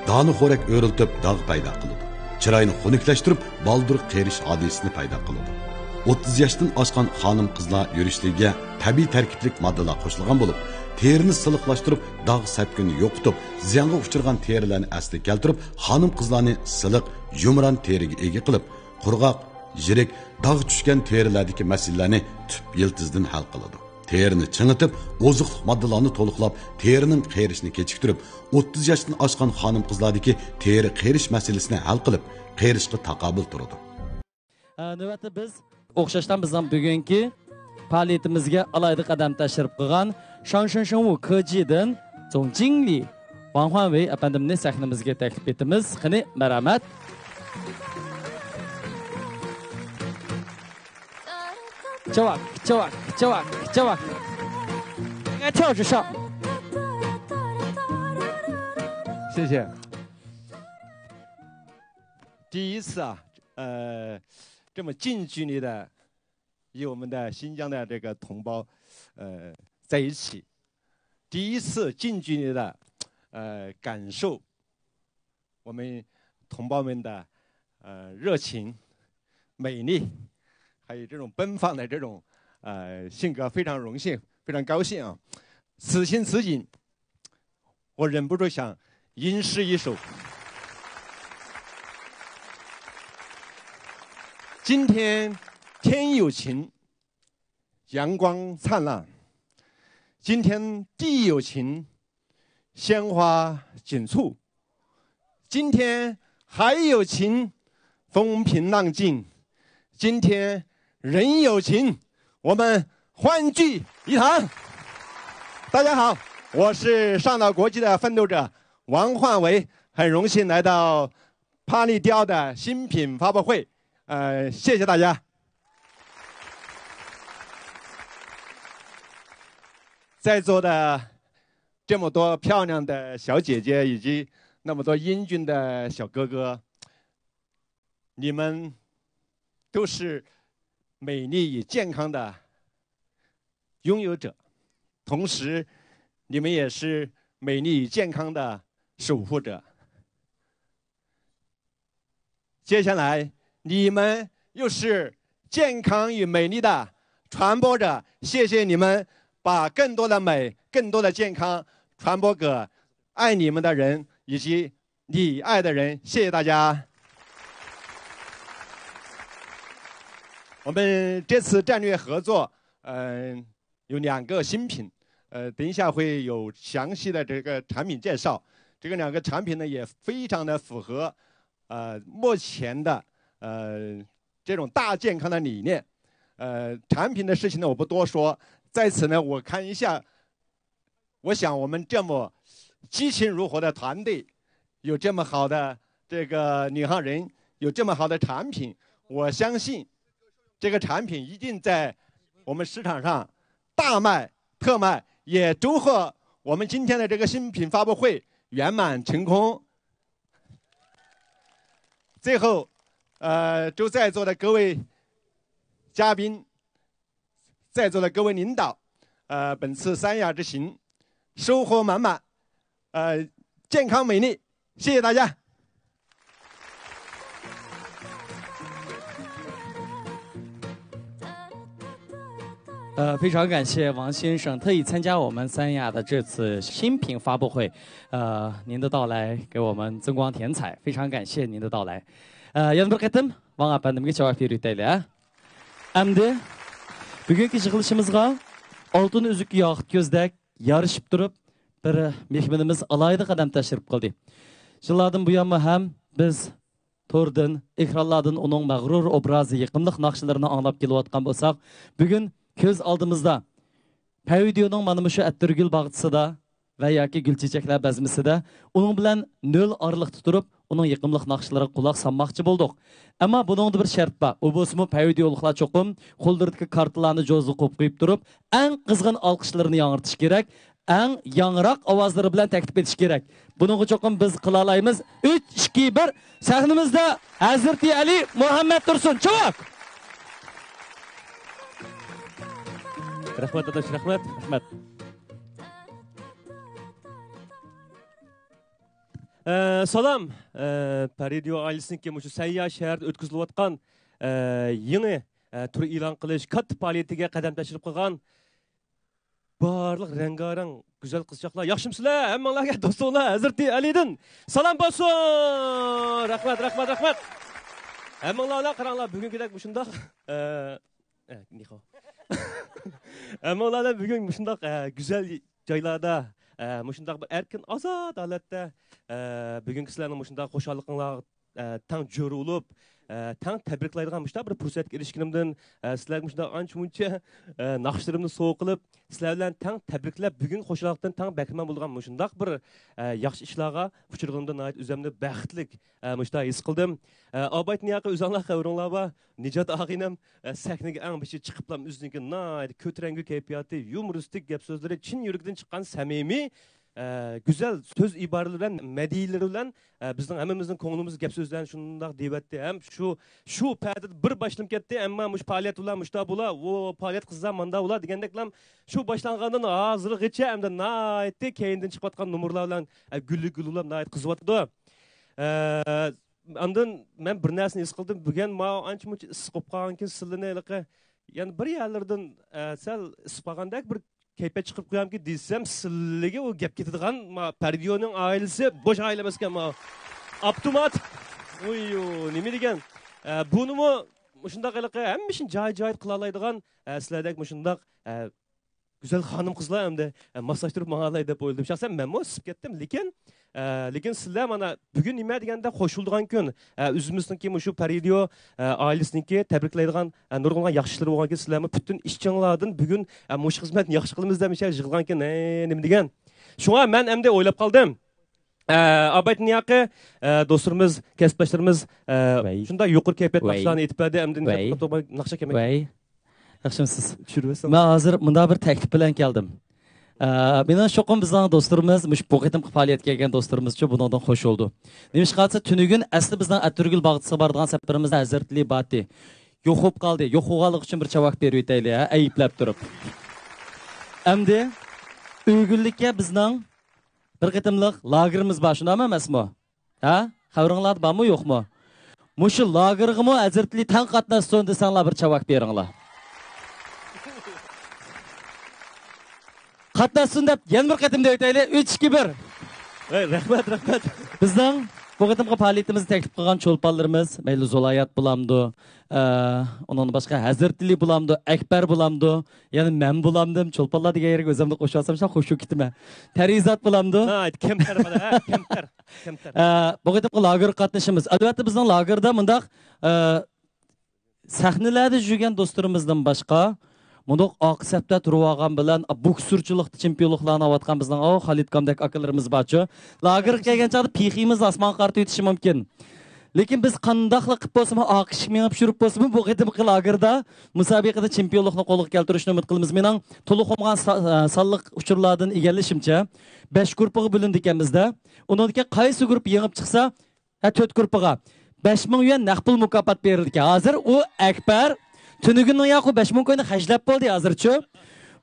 دانە خورەك ئۆرۈلتۈپ داغ پەيدا قىلىدۇ. چىراينى خۇنۈكلەشتۈرۈپ، بالدۇر قېرىش ھادىسىسىنى پەيدا قىلىدۇ. ئوتتۇز ياشتىن ئاشقان خانىم-قىزلار يۈرۈشلىرىگە تەبىئىي تەركىبلىك ماددىلار قوشۇلغان بولۇپ، تېرىنى سىلىقلاشتۇرۇپ، داغ سەپكۈننى يوقىتىپ، زىيانغا ئۇچرىغان تېرىلەرنى ئەسلىگە كەلتۈرۈپ، خانىم-قىزلارنى سىلىق، يۇمران تېرىگە ئىگە قىلىپ، قۇرغاق، يىرىك، داغ چۈشكەن تېرىلەردىكى مەسىلىلەرنى تۈپ يىلتىزىدىن ھەل قىلىدۇ. تېرىنى چىڭىتىپ، ئوزۇقلۇق ماددىلارنى تولۇقلاپ، تېرىنىڭ قېرىشىنى كېچىكتۈرۈپ، ئوتتۇز ياشتىن ئاشقان خانىم-قىزلاردىكى تېرە قېرىش مەسىلىسىنى ھەل قىلىپ، قېرىشقا تاقابىل تۇرىدۇ. ئە، نۆۋەتتە بىز ئوخشاشلا بىزنىڭ بۈگۈنكى پائالىيىتىمىزگە ئالاھىدە قەدەم تەشرىپ قىلغان شاڭشېنشېڭۋۇ كېجىدىن زۇڭ جىڭلى ۋاڭ خۇەنۋېي ئەپەندىمنى سەھنىمىزگە تەكلىپ ئېتىمىز. قېنى، مەرھەمەت. چاۋاك، چاۋاك، چاۋاك، چاۋاك. 跳至上。谢谢。第一次啊，呃，这么近距离的与我们的新疆的这个同胞，呃，在一起，第一次近距离的，呃，感受我们同胞们的，呃，热情、美丽，还有这种奔放的这种，呃，性格，非常荣幸，非常高兴啊！此情此景，我忍不住想吟诗一首。今天天有情，阳光灿烂；今天地有情，鲜花锦簇；今天海有情，风平浪静；今天人有情，我们欢聚一堂。大家好，我是上岛国际的奋斗者王焕维，很荣幸来到帕利雕的新品发布会。呃，谢谢大家。在座的这么多漂亮的小姐姐，以及那么多英俊的小哥哥，你们都是美丽与健康的拥有者，同时，你们也是美丽与健康的守护者。接下来，你们又是健康与美丽的传播者，谢谢你们把更多的美、更多的健康传播给爱你们的人以及你爱的人，谢谢大家。我们这次战略合作，嗯、有两个新品，呃，等一下会有详细的这个产品介绍。这个两个产品呢，也非常的符合，呃，目前的，呃，这种大健康的理念。呃，产品的事情呢，我不多说，在此呢，我看一下，我想我们这么激情如火的团队，有这么好的这个领航人，有这么好的产品，我相信这个产品一定在我们市场上大卖特卖，也祝贺我们今天的这个新品发布会圆满成功。最后，呃，祝在座的各位嘉宾，在座的各位领导，呃，本次三亚之行收获满满，呃，健康美丽，谢谢大家。呃，非常感谢王先生特意参加我们三亚的这次新品发布会，呃，您的到来给我们增光添彩，非常感谢您的到来。呃， يەنە بىر قېتىم ۋاڭ ئەپەندىمگە چاۋاك بېرىۋېتەيلى، ھە؟ ئەمدى بۈگۈنكى يىغىلىشىمىزغا ئالتۇن ئۈزۈككە ياقۇت كۆزدەك يارىشىپ تۇرۇپ، بىر مېھمىنىمىز ئالاھىدە قەدەم تەشرىپ قىلدى. يىللاردىن بۇيانمۇ ھەم بىز توردىن، ئېكرانلاردىن ئۇنىڭ مەغرۇر ئوبرازى، يېقىملىق ناخشىلىرىنى ئاڭلاپ كېلىۋاتقان بولساق، بۈگۈن كۆز ئالدىمىزدا پەيۋىديونىڭ مانا مۇشۇ ئەتىرگۈل باغچىسىدا ۋە ياكى گۈل چېچەكلەر بەزمىسىدە ئۇنىڭ بىلەن نۆل ئارىلىقتا تۇرۇپ، ئۇنىڭ يېقىملىق ناخشىلىرىغا قۇلاق سالماقچى بولدۇق. ئەمما بۇنىڭدا بىر شەرت بار. ئۇ بولسىمۇ پەيۋىديولۇقلار چوقۇم قوللىرىدىكى كارتىلارنى جوزىغا قويۇپ قويۇپ تۇرۇپ، ئەڭ قىزغىن ئالقىشلىرىنى ياڭرىتىشى كېرەك، ئەڭ ياڭراق ئاۋازلىرى بىلەن تەكلىپ ئېتىشى كېرەك. بۇنىڭغا چوقۇم بىز قىلالايمىز. ئۈچ، ئىككى، بىر، سەھنىمىزدە ھەزرىتى ئەلى مۇھەممەد تۇرسۇن. چاۋاك! رەھمەت، ئاداش، رەھمەت، رەھمەت. ئە، سالام. ئە، پەيۋىديو ئائىلىسىنىڭكى مۇشۇ سەنيا شەھىرىدە ئۆتكۈزۈلۈۋاتقان، ئە، يېڭى ئە، تۈر ئېلان قىلىش كاتتا پائالىيىتىگە قەدەم تەشرىپ قىلغان بارلىق رەڭگارەڭ گۈزەل قىزچاقلار، ياخشىمۇسىلەر؟ ھەممىڭلارغا دوستۇڭلار ھەزرىتى ئەلىدىن سالام بولسۇن! رەھمەت، رەھمەت، رەھمەت! ھەممىڭلار بىلەن قاراڭلار، بۈگۈنكىدەك مۇشۇنداق، ئە، ئە، نىخاۋ. ھەممىڭلار بىلەن بۈگۈن مۇشۇنداق، ئە، گۈزەل جايلاردا، ئە، مۇشۇنداق بىر ئەركىن، ئازاد ھالەتتە، ئە، بۈگۈنكى سىلەرنىڭ مۇشۇنداق خۇشاللىقىڭلارغا، ئە، تەڭ جۆر بولۇپ، ئە، تەڭ تەبرىكلەيدىغان مۇشۇنداق بىر پۇرسەتكە ئېرىشكىنىمدىن، ئە، سىلەرگە مۇشۇنداق ئانچە-مۇنچە، ئە، ناخشىلىرىمنى سوۋغا قىلىپ، سىلەر بىلەن تەڭ تەبرىكلەپ، بۈگۈنكى خۇشاللىقتىن تەڭ بەھرىمەن بولىدىغان مۇشۇنداق بىر، ئە، ياخشى ئىشلارغا ئۇچرىغىنىمدىن ناھايىتى ئۆزۈمنى بەختلىك، ئە، مۇشۇنداق ھېس قىلدىم. ئە، ئابايتىن ياقى ئۆزۈڭلار خەۋىرىڭلار بار. نىجات ئاغىنەم، ئە، سەھنىگە ئەڭ بېشى چىقىپلا ئۆزىنىڭكى ناھايىتى كۆتۈرەڭگۈ كەيپىياتى، يۇمۇرىستىك گەپ سۆزلىرى، چىن يۈرىكىدىن چىققان سەمىمىي، ئە، گۈزەل سۆز ئىبارىلىرى بىلەن، مەدھىيەلىرى بىلەن، ئە، بىزنىڭ ھەممىمىزنىڭ كۆڭلىمىزنى گەپ سۆزلەرنى شۇنداق دېيىۋەتتى. ھەم شۇ، شۇ پەدىدە بىر باشلىنىپ كەتتى، ئەمما مۇشۇ پائالىيەت بولا، مۇشۇنداق بولا، ئۇ پائالىيەت قىزلار ماندا بولا دېگەندەكلا شۇ باشلانغاندىن ھازىرغىچە ئەمدى ناھايىتى كەينىدىن چىقىۋاتقان نومۇرلار بىلەن، ئە، گۈللۈك گۈل بولاپ ناھايىتى قىزىۋاتىدۇ. ئە، ئاندىن مەن بىر نەرسىنى ھېس قىلدىم. بۈگۈن ماۋۇ ئانچە مۇنچە ئىسسىق بولۇپ قالغانكىن، سىلىنى ھېلىقى يەنە بىر يەرلىرىدىن، ئە، سەل ئىسسىپ قالغاندەك بىر كەيپىيات چىقىرىپ قويامكىن دېسەم، سىلىگە ئۇ گەپ كېتىدىغان، ما، پەردىيونىڭ ئائىلىسى بوش ئائىلە ئەمەسكەن، ما، ئاپتومات. ئۇيۇ، نېمە دېگەن؟ ئە، بۇنىمۇ مۇشۇنداق ھېلىقى ھەممە ئىشنى جاي-جايىدا قىلالايدىغان، ئە، سىلەردەك مۇشۇنداق، ئە، گۈزەل خانىم-قىزلار ئەمدى، ئە، ماسلاشتۇرۇپ ماڭالاي دەپ ئويلىدىم. شەخسەن مەنمۇ ئىسسىپ كەتتىم، لېكىن، ئە، لېكىن سىلەر مانا بۈگۈن نېمە دېگەندە قوشۇلىدىغان كۈن، ئە، ئۆزىمىزنىڭكى مۇشۇ پەرىدىيو، ئە، ئائىلىسىنىڭكى تەبرىكلەيدىغان، ئە، نۇرغۇنلىغان ياخشى ئىشلىرى بولغانكىن، سىلەرمۇ پۈتۈن ئىچىڭلاردىن بۈگۈن، ئە، مۇشۇ خىزمەتنى ياخشى قىلىمىز دەپ مۇشۇ يەرگە يىغىلغانكىن، ھەي، نېمە دېگەن. شۇڭا مەن ئەمدى ئويلاپ قالدىم. ئە، ئابايتىن ياقى، ئە، دوستلىرىمىز، كەسىپداشلىرىمىز، ئە، ۋەي. شۇنداق يۇقىرى كەيپىيات ۋەي. ناخشىلارنى ئېيتىپ بەردى، ئەمدى ۋەي. ناخشا كەلمەيدۇ. ۋەي. ياخشىمۇسىز؟ چۈشۈرۈۋەتسەڭ. مەن ھازىر مۇنداق بىر تەكلىپ بىلەن كەلدىم. ئە، مېنىڭ چوقۇم بىزنىڭ دوستلىرىمىز، مۇشۇ بۇ قېتىمقى پائالىيەتكە كەلگەن دوستلىرىمىزچۇ بۇنىڭدىن خوش بولدى. نېمىشقا دېسە، تۈنۈگۈن ئەسلى بىزنىڭ ئەتىرگۈل باغچىسىغا بارىدىغان سەپىرىمىزدە ھەزرىتى باتى. يوق بولۇپ قالدى. يوق بولغانلىقى ئۈچۈن بىر چاۋاك بېرىۋېتەيلى، ھە، ئەيىبلەپ تۇرۇپ. ئەمدى ئۆگۈنلۈككە بىزنىڭ بىر قېتىملىق لاگېرىمىز بار، شۇنداقمۇ ئەمەسمۇ؟ ھە؟ خەۋىرىڭلاردا بارمۇ، يوقمۇ؟ مۇشۇ لاگېرغىمۇ ھەزرىتى تەڭ قاتناشسۇن دېسەڭلار، بىر چاۋاك بېرىڭلار. قاتناشسۇن دەپ يەنە بىر قېتىم دەۋېتەيلى. ئۈچ، ئىككى، بىر. ۋەي، رەھمەت، رەھمەت. بىزنىڭ بۇ قېتىمقى پائالىيىتىمىزنى تەكلىپ قىلغان چولپانلىرىمىز، مەيلى زۇلايات بولامدۇ، ئە، ئۇنىڭدىن باشقا ھەزرىتى بولامدۇ، ئەكبەر بولامدۇ، يەنى مەن بولامدىم، چولپانلار دېگەن يەرگە ئۆزۈمنى قوشۇۋالسام، شۇنداق خۇشۇ كېتىمەن. پەرىزات بولامدۇ؟ ناھايىتى كەمتەر بالا، ھە، كەمتەر، كەمتەر. ئە، بۇ قېتىمقى لاگېرغا قاتنىشىمىز. ئەلۋەتتە، بىزنىڭ لاگېردا مۇنداق، ئە، سەھنىلەردە يۈرگەن دوستلىرىمىزدىن باشقا، مۇنداق ئارقا سەپتە تۇرۇۋالغان بىلەن، بوكسورچىلىقتا چېمپىيونلۇقلارنى ئاۋاتقان بىزنىڭ، ئاۋۇ، خالىد كامدەك ئاكىلىرىمىز بارچۇ. لاگېرغا كەلگەن چاغدا پېخىمىزنى ئاسمانغا قارىتىۋېتىشى مۇمكىن. لېكىن بىز قانداقلا قىلىپ بولسىمۇ، ئارقا ئىشىك مېڭىپ يۈرۈپ بولسىمۇ، بۇ قېتىمقى لاگېردا مۇسابىقىدە چېمپىيونلۇقنى قولغا كەلتۈرۈشنى ئۈمىد قىلىمىز. مېنىڭ تولا قومغان سا-، سانلىق ئۇچۇرلاردىن ئىگىلىشىمچە، بەش گۇرۇپپىغا بۆلۈنىدىكەنمىزدە، ئۇنىڭدىكى قايسى گۇرۇپپا يېڭىپ چىقسا، ھە، تۆت گۇرۇپپىغا بەش مىڭ يۈەن نەق پۇل مۇكاپات بېرىلىدىكەن. ھازىر ئۇ ئەكبەر تۈنۈگۈننىڭ ياقۇ بەش مىڭ كوينى خەجلەپ بولدى ھازىرچۇ.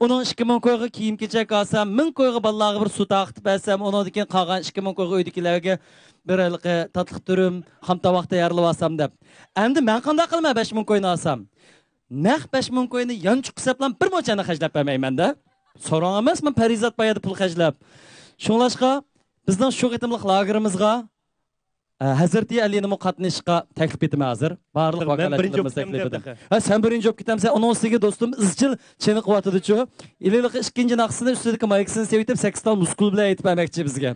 ئۇنىڭ ئىككى مىڭ كويغا كىيىم-كېچەك ئالسام، مىڭ كويغا بالىلارغا بىر سۇ تارقىتىپ بەرسەم، ئۇنىڭدىن كېيىن قالغان ئىككى مىڭ كويغا ئۆيدىكىلەرگە بىر ھېلىقى تاتلىق تۈرۈم، خام تاۋاق تەييارلىۋالسام دەپ. ئەمدى مەن قانداق قىلىمەن بەش مىڭ كوينى ئالسام؟ نەق بەش مىڭ كوينى يانچۇق قىلساپلا بىر مۇنچە خەجلەپ بەرمەيمەن-دە. سوراڭ ئەمەس، مەن پەرىزات بايادا پۇل خەجلەپ. شۇڭلاشقا بىزنىڭ شۇ قېتىملىق لاگېرىمىزغا ئە، ھەزرىتى ئەلىنىمۇ قاتنىشىشقا تەكلىپ ئېتىمەن ھازىر. بارلىق مەن بىرىنچى ۋاكالەتچىلىرىمىز بولۇپ تەكلىپ كەتتىم ئېتىمەن. دەپ. ھە، سەن بىرىنچى بولۇپ كېتەمسەن، ئۇنىڭ ئۈستىگە دوستۇم ئىزچىل چېنىقىۋاتىدۇچۇ. ھېلىقى ئىككىنچى ناخشىسىنى ئۈستىدىكى مايكىسىنى سېۋىتىپ، سەككىز تال مۇسكۇل بىلەن ئېيتىپ بەرمەكچى بىزگە.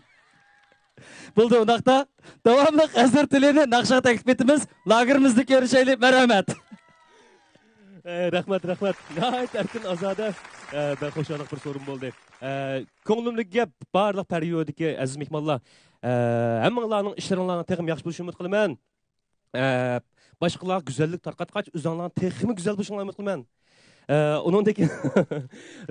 بولدى، ئۇنداقتا داۋاملىق ھەزرىتى ئەلىنى ناخشىغا تەكلىپ ئېتىمىز. لاگېرىمىزدا كۆرۈشەيلى. مەرھەمەت. ئە، رەھمەت، رەھمەت. ناھايىتى ئەركىن، ئازادە، ئە، بەك خۇشاللىق بىر سورۇن بولدى. ئە، كۆڭلۈمدىكى گەپ، بارلىق پەرىيودىكى ئەزىز مېھمانلار، ئە، ھەممىڭلارنىڭ ئىشلىرىڭلارنىڭ تېخىمۇ ياخشى بولۇشىنى ئۈمىد قىلىمەن. ئە، باشقىلارغا گۈزەللىك تارقاتقاچ، ئۆزۈڭلارنىڭ تېخىمۇ گۈزەل بولۇشۇڭلارنى ئۈمىد قىلىمەن. ئە، ئۇنىڭدىن كېيىن،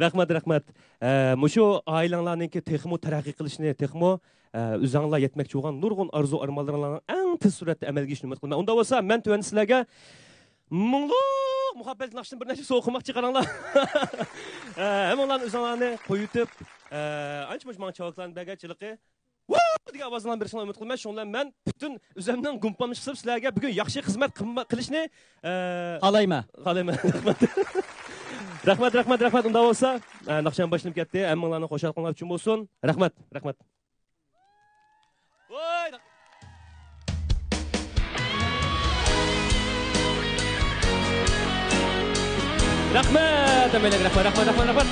رەھمەت، رەھمەت. ئە، مۇشۇ ئائىلەڭلارنىڭكى تېخىمۇ تەرەققىي قىلىشىنى، تېخىمۇ، ئە، ئۆزۈڭلار يەتمەكچى بولغان نۇرغۇن ئارزۇ-ئارمانلىرىڭلارنىڭ ئەڭ تېز سۈرئەتتە ئەمەلگە ئېشىشىنى ئۈمىد قىلىمەن. ئۇنداق بولسا، مەن تۆۋەندە سىلەرگە مۇڭلۇق مۇھەببەتلىك ناخشىدىن بىر نەچچە سوۋغا قىلماقچى، قاراڭلار. ئە، ھەممىڭلارنى ئۆزۈڭلارنى قويۇۋېتىپ، ئە، ئانچە مۇنچە ماڭا چاۋاكلارنى بەرگەنچىلىكى. دېگەن ئاۋازلارنى بېرىشىڭلارنى ئۈمىد قىلىمەن. شۇنىڭ بىلەن مەن پۈتۈن ئۆزۈمنىڭ گۇمپامنى قىلىپ سىلەرگە بۈگۈن ياخشى خىزمەت قىلما-، قىلىشنى، ئە، خالايمەن. خالايمەن. رەھمەت. رەھمەت، رەھمەت، رەھمەت. ئۇنداق بولسا، ئە، ناخشام باشلىنىپ كەتتى. ھەممىڭلارنىڭ خۇشاللىقىڭلار ئۈچۈن بولسۇن. رەھمەت، رەھمەت. ۋاي. رەھمەت، ھەممەيلەنگە رەھمەت، رەھمەت، رەھمەت، رەھمەت.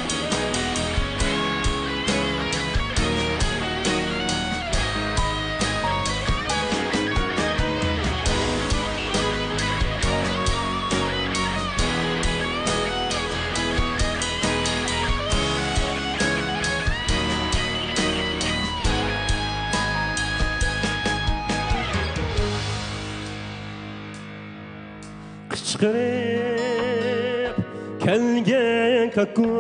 قىچقىرىپ كەلگەن كاككۇكنىڭ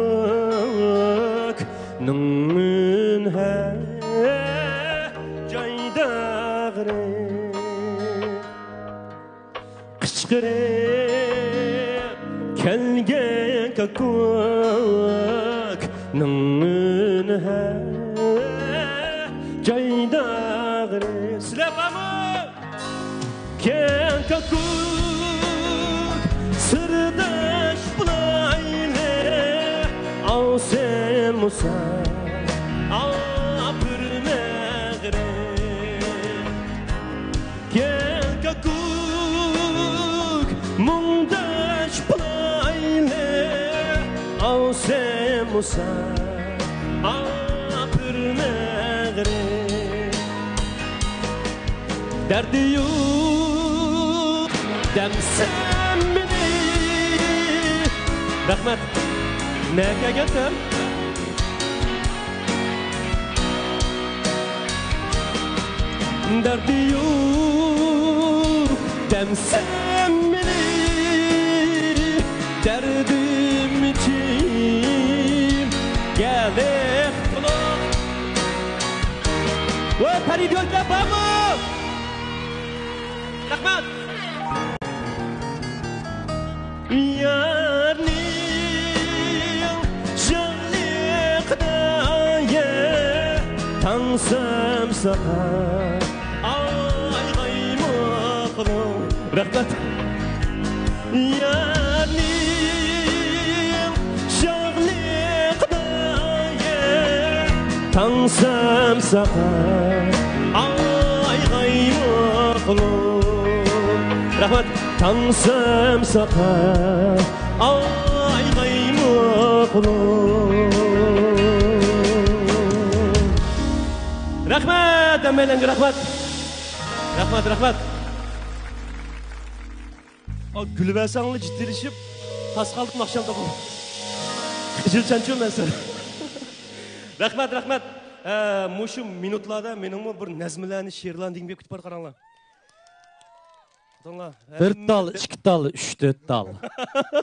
ئۈنى ھە جايداغرى. قىچقىرىپ كەلگەن كاككۇكنىڭ ئۈنى ھە جايداغرى. سىلەر بارمۇ؟ كەڭ كاككۇك سىرداش بولايلى، ئاۋسەن مۇسا ئاپىرىن مەغرىب. كەڭ كاككۇك مۇڭداش بولايلى، ئاۋسەن مۇسا ئاپىرىن مەغرىب. دەردى يوق دەمسەن مېنى. رەھمەت. نەگە كەلگەنتىم؟ دەردى يوق دەمسەن مېنى، دەردىم ئىچىمگە لىق تولۇق. ۋاي، پەرىدە يولكە بارمۇ؟ رەھمەت. يارنىڭ جانلىقىدا يە تاڭسام ساقا ئايغايمۇقلۇق. رەھمەت. يارنىڭ جانلىقىدا يە تاڭسام ساقا ئايغايمۇقلۇق. رەھمەت. تاڭسام ساقا ئايغايمۇقلۇق. رەھمەت، ھەممەيلەنگە رەھمەت. رەھمەت، رەھمەت. ئا، گۈلىۋەرسەڭلار جىددىيلىشىپ، تاس قالدىم ئاخشام توقۇم. خىجىل چانچۇ مەن سەن. رەھمەت، رەھمەت. ئە، مۇشۇ مىنۇتلاردا مېنىڭمۇ بىر نەزمىلەرنى، شېئىرلارنى دېگۈم كېلىپ كېتىپ بار، قاراڭلار. بىر تال، ئىككى تال، ئۈچ، تۆت تال،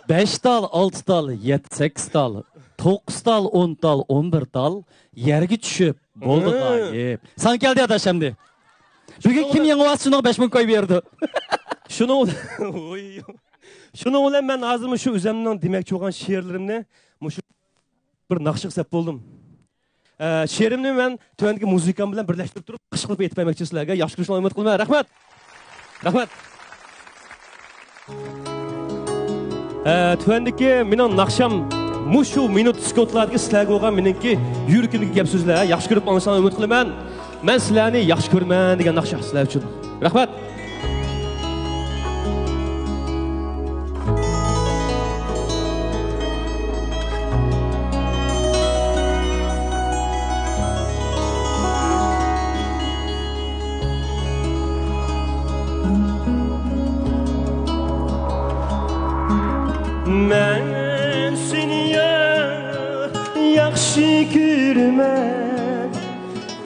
بەش تال، ئالتە تال، يەتتە، سەككىز تال، توققۇز تال، ئون تال، ئون بىر تال يەرگە چۈشۈپ بولدى غايىب. ساڭا كەلدى ئاداش ئەمدى. بۈگۈن كىم يېڭىۋالسا شۇنىڭغا بەش مىڭ كوي بېرىدۇ. شۇنىڭ بىلەن، شۇنىڭ بىلەن مەن ھازىر مۇشۇ ئۆزۈمنىڭ دېمەكچى بولغان شېئىرلىرىمنى مۇشۇ بىر ناخشىغا سەپ بولدۇم. ئە، شېئىرىمنى مەن تۆۋەندىكى مۇزىكام بىلەن بىرلەشتۈرۈپ تۇرۇپ، قىشقىلىپ ئېيتىپ بەرمەكچى سىلەرگە. ياخشى كۆرۈشۈڭلارنى ئۈمىد قىلىمەن. رەھمەت. رەھمەت. ئە، تۆۋەندىكى مېنىڭ ناخشام مۇشۇ مىنۇت سېكۇنتلاردىكى سىلەرگە بولغان مېنىڭكى يۈرىكىمدىكى گەپ سۆزلەر. ياخشى كۆرۈپ ئاڭلىشىڭلارنى ئۈمىد قىلىمەن. مەن سىلەرنى ياخشى كۆرىمەن دېگەن ناخشا سىلەر ئۈچۈن. رەھمەت. مەن سېنى يا-، ياخشى كۆرىمەن.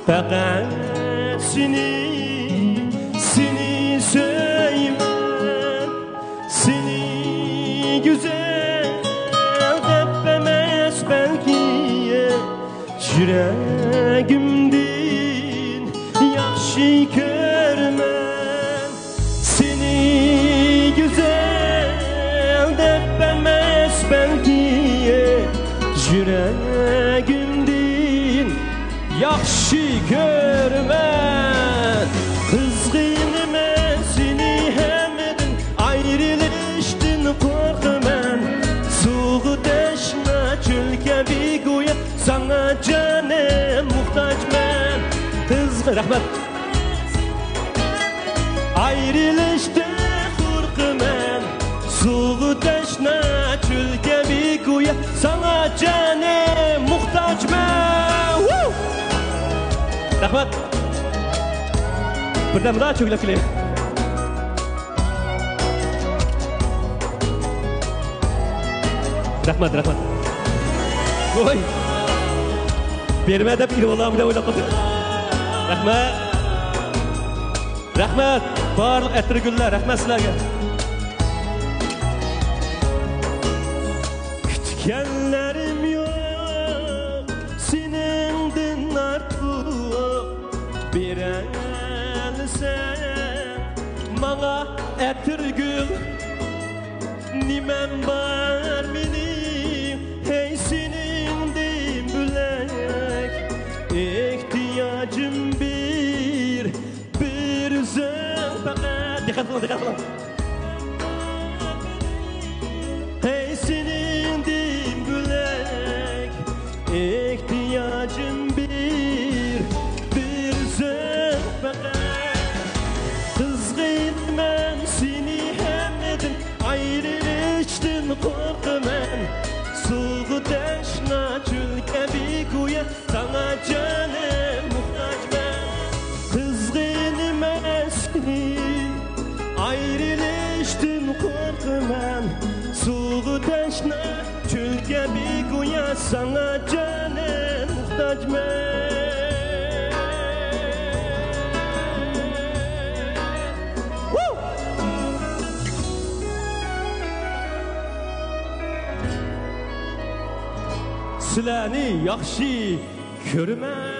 پەقەت سېنى، سېنى سۆيىمەن. سېنى گۈزەل دەپ ئەمەس بەلكى، يۈرەگىمدىن ياخشى كۆرىمەن. سېنى گۈزەل دەپ ئەمەس بەلكى، يۈرەگىمدىن ياخشى كۆرىمەن. رەھمەت. ئايرىلىشتىن قورقىمەن، سۇغا تەشنا، چۆلگە بىگۇيا، ساڭا جانىم موھتاجمەن. ۋۇ! رەھمەت. بىردەملا چۆگىلەپ كېلەي. رەھمەت، رەھمەت. ۋوي! بېرىمەن دەپ ئېلىۋالامدۇ دەپ ئويلاپ قالدىم. رەھمەت. رەھمەت. بارلىق ئەتىرگۈللەر، رەھمەت سىلەرگە. كۈتكەنلەرم يوق سېنىڭدىن ئارتۇق، بېرەلىسەڭ ماڭا ئەتىرگۈل. نېمەم بار مېنىڭ، ھەي، سېنىڭدىن بۆلەك؟ ئېھتىياجىم بىر، بىر ئۆزۈڭ پەقەت. دىققەت قىلىڭ، دىققەت قىلىڭ. ھەي، سېنىڭدىن بۆلەك ئېھتىياجىم بىر، بىر ئۆزۈڭ پەقەت. قىزغىنىمەن سېنى ھەممىدىن، ئايرىلىشتىن قورقىمەن. سۇغا تەشنا، چۆلگە بىگۇيا، ساڭا جانىم موھتاجمەن. قىزغىنىمەن سېنى، ئايرىلىشتىن قورقىمەن. سۇغا تەشنا، چۆلگە بىگۇيا، ساڭا جانىم موھتاجمەن. ۋۇ! سىلەرنى ياخشى كۆرىمەن.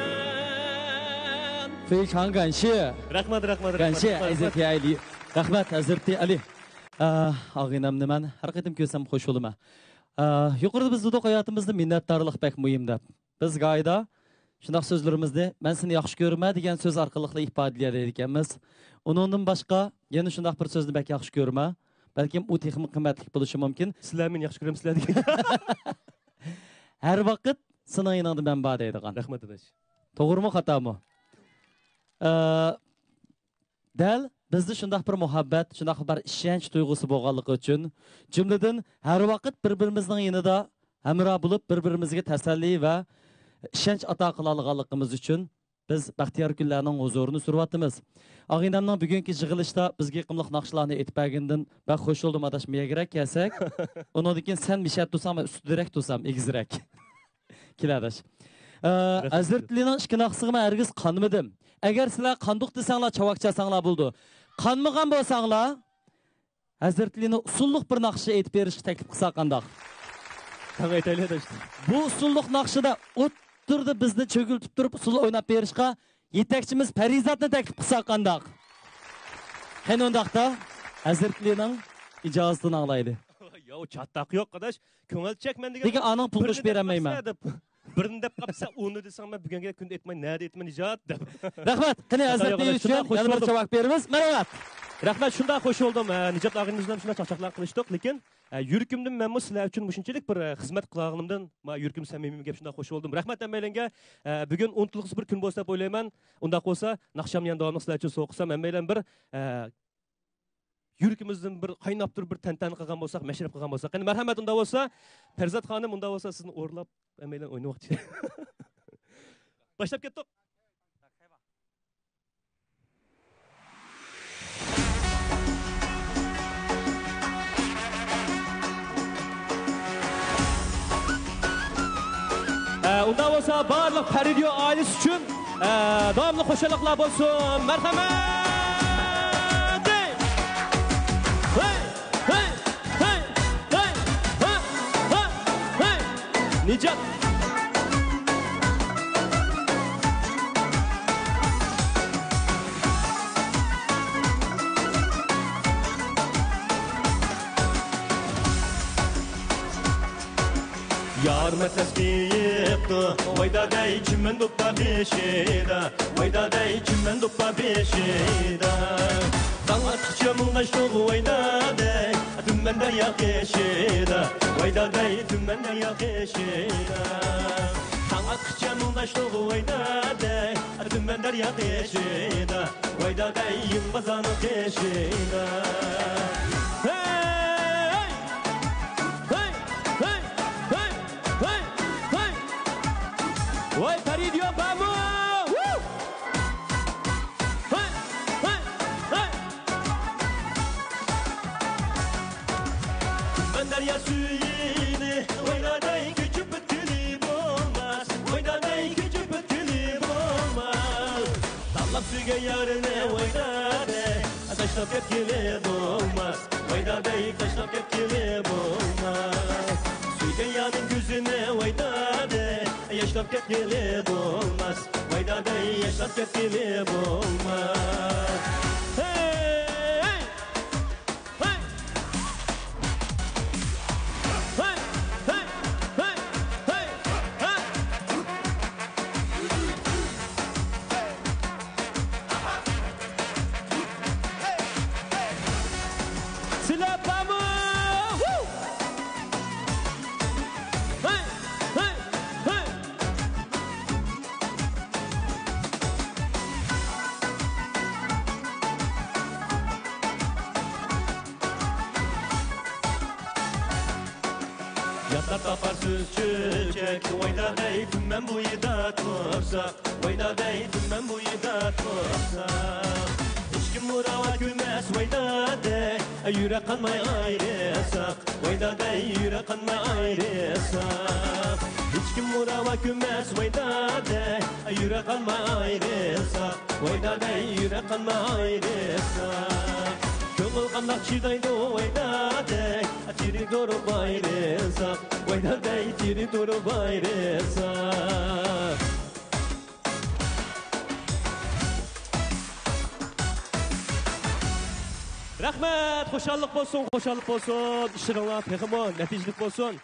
非常感谢. رەھمەت، رەھمەت، رەھمەت، رەھمەت. رەھمەت، ھەزرىتى ئەلى. ئا، ئاغىنەمنى مەن ھەر قېتىم كۆرسەم خوش بولىمەن. ئا، يۇقىرىدا بىز دېدۇق، ھاياتىمىزدا مىننەتدارلىق بەك مۇھىم دەپ. بىز گاھىدا شۇنداق سۆزلىرىمىزنى، «مەن سېنى ياخشى كۆرىمەن» دېگەن سۆز ئارقىلىقلا ئىپادىلىيەلەيدىكەنمىز. ئۇنىڭدىن باشقا يەنە شۇنداق بىر سۆزنى بەك ياخشى كۆرىمەن. بەلكىم ئۇ تېخىمۇ قىممەتلىك بولۇشى مۇمكىن. «سىلەر مېنى ياخشى كۆرەمسىلەر» دېگەن. «ھەر ۋاقىت سېنىڭ يېنىڭدا مەن بار» دەيدىغان. رەھمەت، ئاداش. توغرىمۇ، خاتامۇ؟ ئە، دەل بىزدە شۇنداق بىر مۇھەببەت، شۇنداق بىر ئىشەنچ تۇيغۇسى بولغانلىقى ئۈچۈن، جۈملىدىن ھەر ۋاقىت بىر-بىرىمىزنىڭ يېنىدا ھەمراھ بولۇپ، بىر-بىرىمىزگە تەسەللى ۋە ئىشەنچ ئاتا قىلالىغانلىقىمىز ئۈچۈن بىز بەختىيار كۈنلەرنىڭ ھۇزۇرىنى سۈرۈۋاتىمىز. ئاغىنەمنىڭ بۈگۈنكى يىغىلىشتا بىزگە يېقىملىق ناخشىلارنى ئېيتىپ بەرگىنىدىن بەك خوش بولدۇم، ئاداش، مۇيەگىرەك كەلسەك. ئۇنىڭدىن كېيىن سەن مىشەدە تۇرساڭ، مەن ئۈستىدىرەك تۇرسام، ئېگىزرەك. كېلە، ئاداش. ئە، رەھمەت. ھەزرىتىلىنىڭ ئىككى ناخشىسىغا مەن ھەرگىز قانمىدىم. ئەگەر سىلەر قاندۇق دېسەڭلار، چاۋاك چالساڭلار بولىدۇ. قانمىغان بولساڭلار، ھەزرىتىلىنى ئۇسسۇللۇق بىر ناخشا ئېيتىپ بېرىشقا تەكلىپ قىلساق قانداق؟ تەڭ ئېيتايلى، ئاداش. بۇ ئۇسسۇللۇق ناخشىدا ئوتتۇرىدا بىزنى چۆگۈلتۈپ تۇرۇپ ئۇسسۇل ئويناپ بېرىشقا يېتەكچىمىز پەرىزاتنى تەكلىپ قىلساق قانداق؟ قېنى ئۇنداقتا، ھەزرىتىلىنىڭ ئىجازىتىنى ئاڭلايلى. ياۋ، چاتاق يوق، ئاداش. كۆڭۈل چەكمەن دېگەن. لېكىن ئانىڭ پۇلنى بېرەلمەيمەن. بىرنى دەپ قاپسا، ئۇنى دېسەڭ، مەن بۈگۈنگە كۈندە ئېيتماي، نەدە ئېيتىمەن، ئىجاد دەپ. رەھمەت. قېنى، ھەزرىتى ئۈچۈن يەنە بىر چاۋاك بېرىمىز. مەرھەمەت. رەھمەت، شۇنداق خوش بولدۇم. ئە، نىجات ئاغىنىمىز بىلەن شۇنداق چاقچاقلار قىلىشتۇق، لېكىن، ئە، يۈرىكىمدىن مەنمۇ سىلەر ئۈچۈن مۇشۇنچىلىك بىر، ئە، خىزمەت قىلغانلىقىمدىن، ما، يۈرىكىم سەمىمىي گەپ شۇنداق خوش بولدۇم. رەھمەت ھەممەيلەنگە. ئە، بۈگۈن ئۇنتۇلغۇسىز بىر كۈن بولسا دەپ ئويلايمەن. ئۇنداق بولسا، ناخشامنى يەنە داۋاملىق سىلەر ئۈچۈن سوۋغا قىلسام، ھەممەيلەن بىر، ئە، يۈرىكىمىزدىن بىر قايناپ تۇرۇپ، بىر تەنتەنە قىلغان بولساق، مەشرەپ قىلغان بولساق. قېنى، مەرھەمەت، ئۇنداق بولسا، پەرزات خانىم، ئۇنداق بولسا، سىزنى ئورلاپ، ھەممەيلەن ئوينىۋاقچى. باشلاپ كەتتۇق. ئە، ئۇنداق بولسا، بارلىق پەرىدىيو ئائىلىسى ئۈچۈن، ئە، داۋاملىق خۇشاللىقلار بولسۇن. مەرھەمەت! ھەي! ھەي! ھەي! ھەي! ھەي! ھەي! ھەي! ھەي! نىجات! يارمۇ تەسبىھ يېپتۇ، ۋاي دادەي، چىمەن دوپپا بېشىدا، ۋاي دادەي، چىمەن دوپپا بېشىدا. تاڭ ئاتقىچە مۇڭداشتۇق، ۋاي دادەي، تۈمەن دەريا قېشىدا، ۋاي دادەي، تۈمەن دەريا قېشىدا. تاڭ ئاتقىچە مۇڭداشلىق ۋايدادەي، تۈمەن دەريا قېشىدا، ۋايدادەي، يىڭ بازارنىڭ قېشىدا. ھەي! ھەي! ھەي! ھەي! ھەي! ھەي! ۋاي، پەرىدىيو بارمۇ؟ ۋۇ! ھەي! ھەي! ھەي! تۈمەن دەريا سۈيىنى، ۋايدادەي، كۆچۈپ ئۆتكىلى بولماس، ۋايدادەي، كۆچۈپ ئۆتكىلى بولماس. تاللاپ سۆيگەن يارىنى، ۋايدادەي، تاشلاپ كەتكىلى بولماس، ۋايدادەي، تاشلاپ كەتكىلى بولماس. سۆيگەن يارنىڭ كۆزىنى، ۋايدادەي، ياشلاپ كەتكىلى بولماس، ۋايدادەي، ياشلاپ كەتكىلى بولماس. ھەي! ھەي! سىلەر بارمۇ؟ ھەي! ھەي! ھەي! ياتاق تاپار سۆز چۆچەك، ۋايدا دەي، تۈمەن بويىدا تۇرساق، ۋايدا دەي، تۈمەن بويىدا تۇرساق. ھېچكىم راۋا كۆرمەس، ۋايدا دەي، يۈرەك قانماي ئايرىلساق، ۋايدا دەي، يۈرەك قانماي ئايرىلساق. ھېچكىم راۋا كۆرمەس، ۋايدا دەي، يۈرەك قانماي ئايرىلساق، ۋايدا دەي، يۈرەك قانماي ئايرىلساق. كۆڭۈل قانداق چىدايدۇ، ۋايدا دەي، تىرىك تۇرۇپ ئايرىلساق، ۋايدا دەي، تىرىك تۇرۇپ ئايرىلساق. رەھمەت، خۇشاللىق بولسۇن، خۇشاللىق بولسۇن. ئىشلىرىڭلار تېخىمۇ نەتىجىلىك بولسۇن.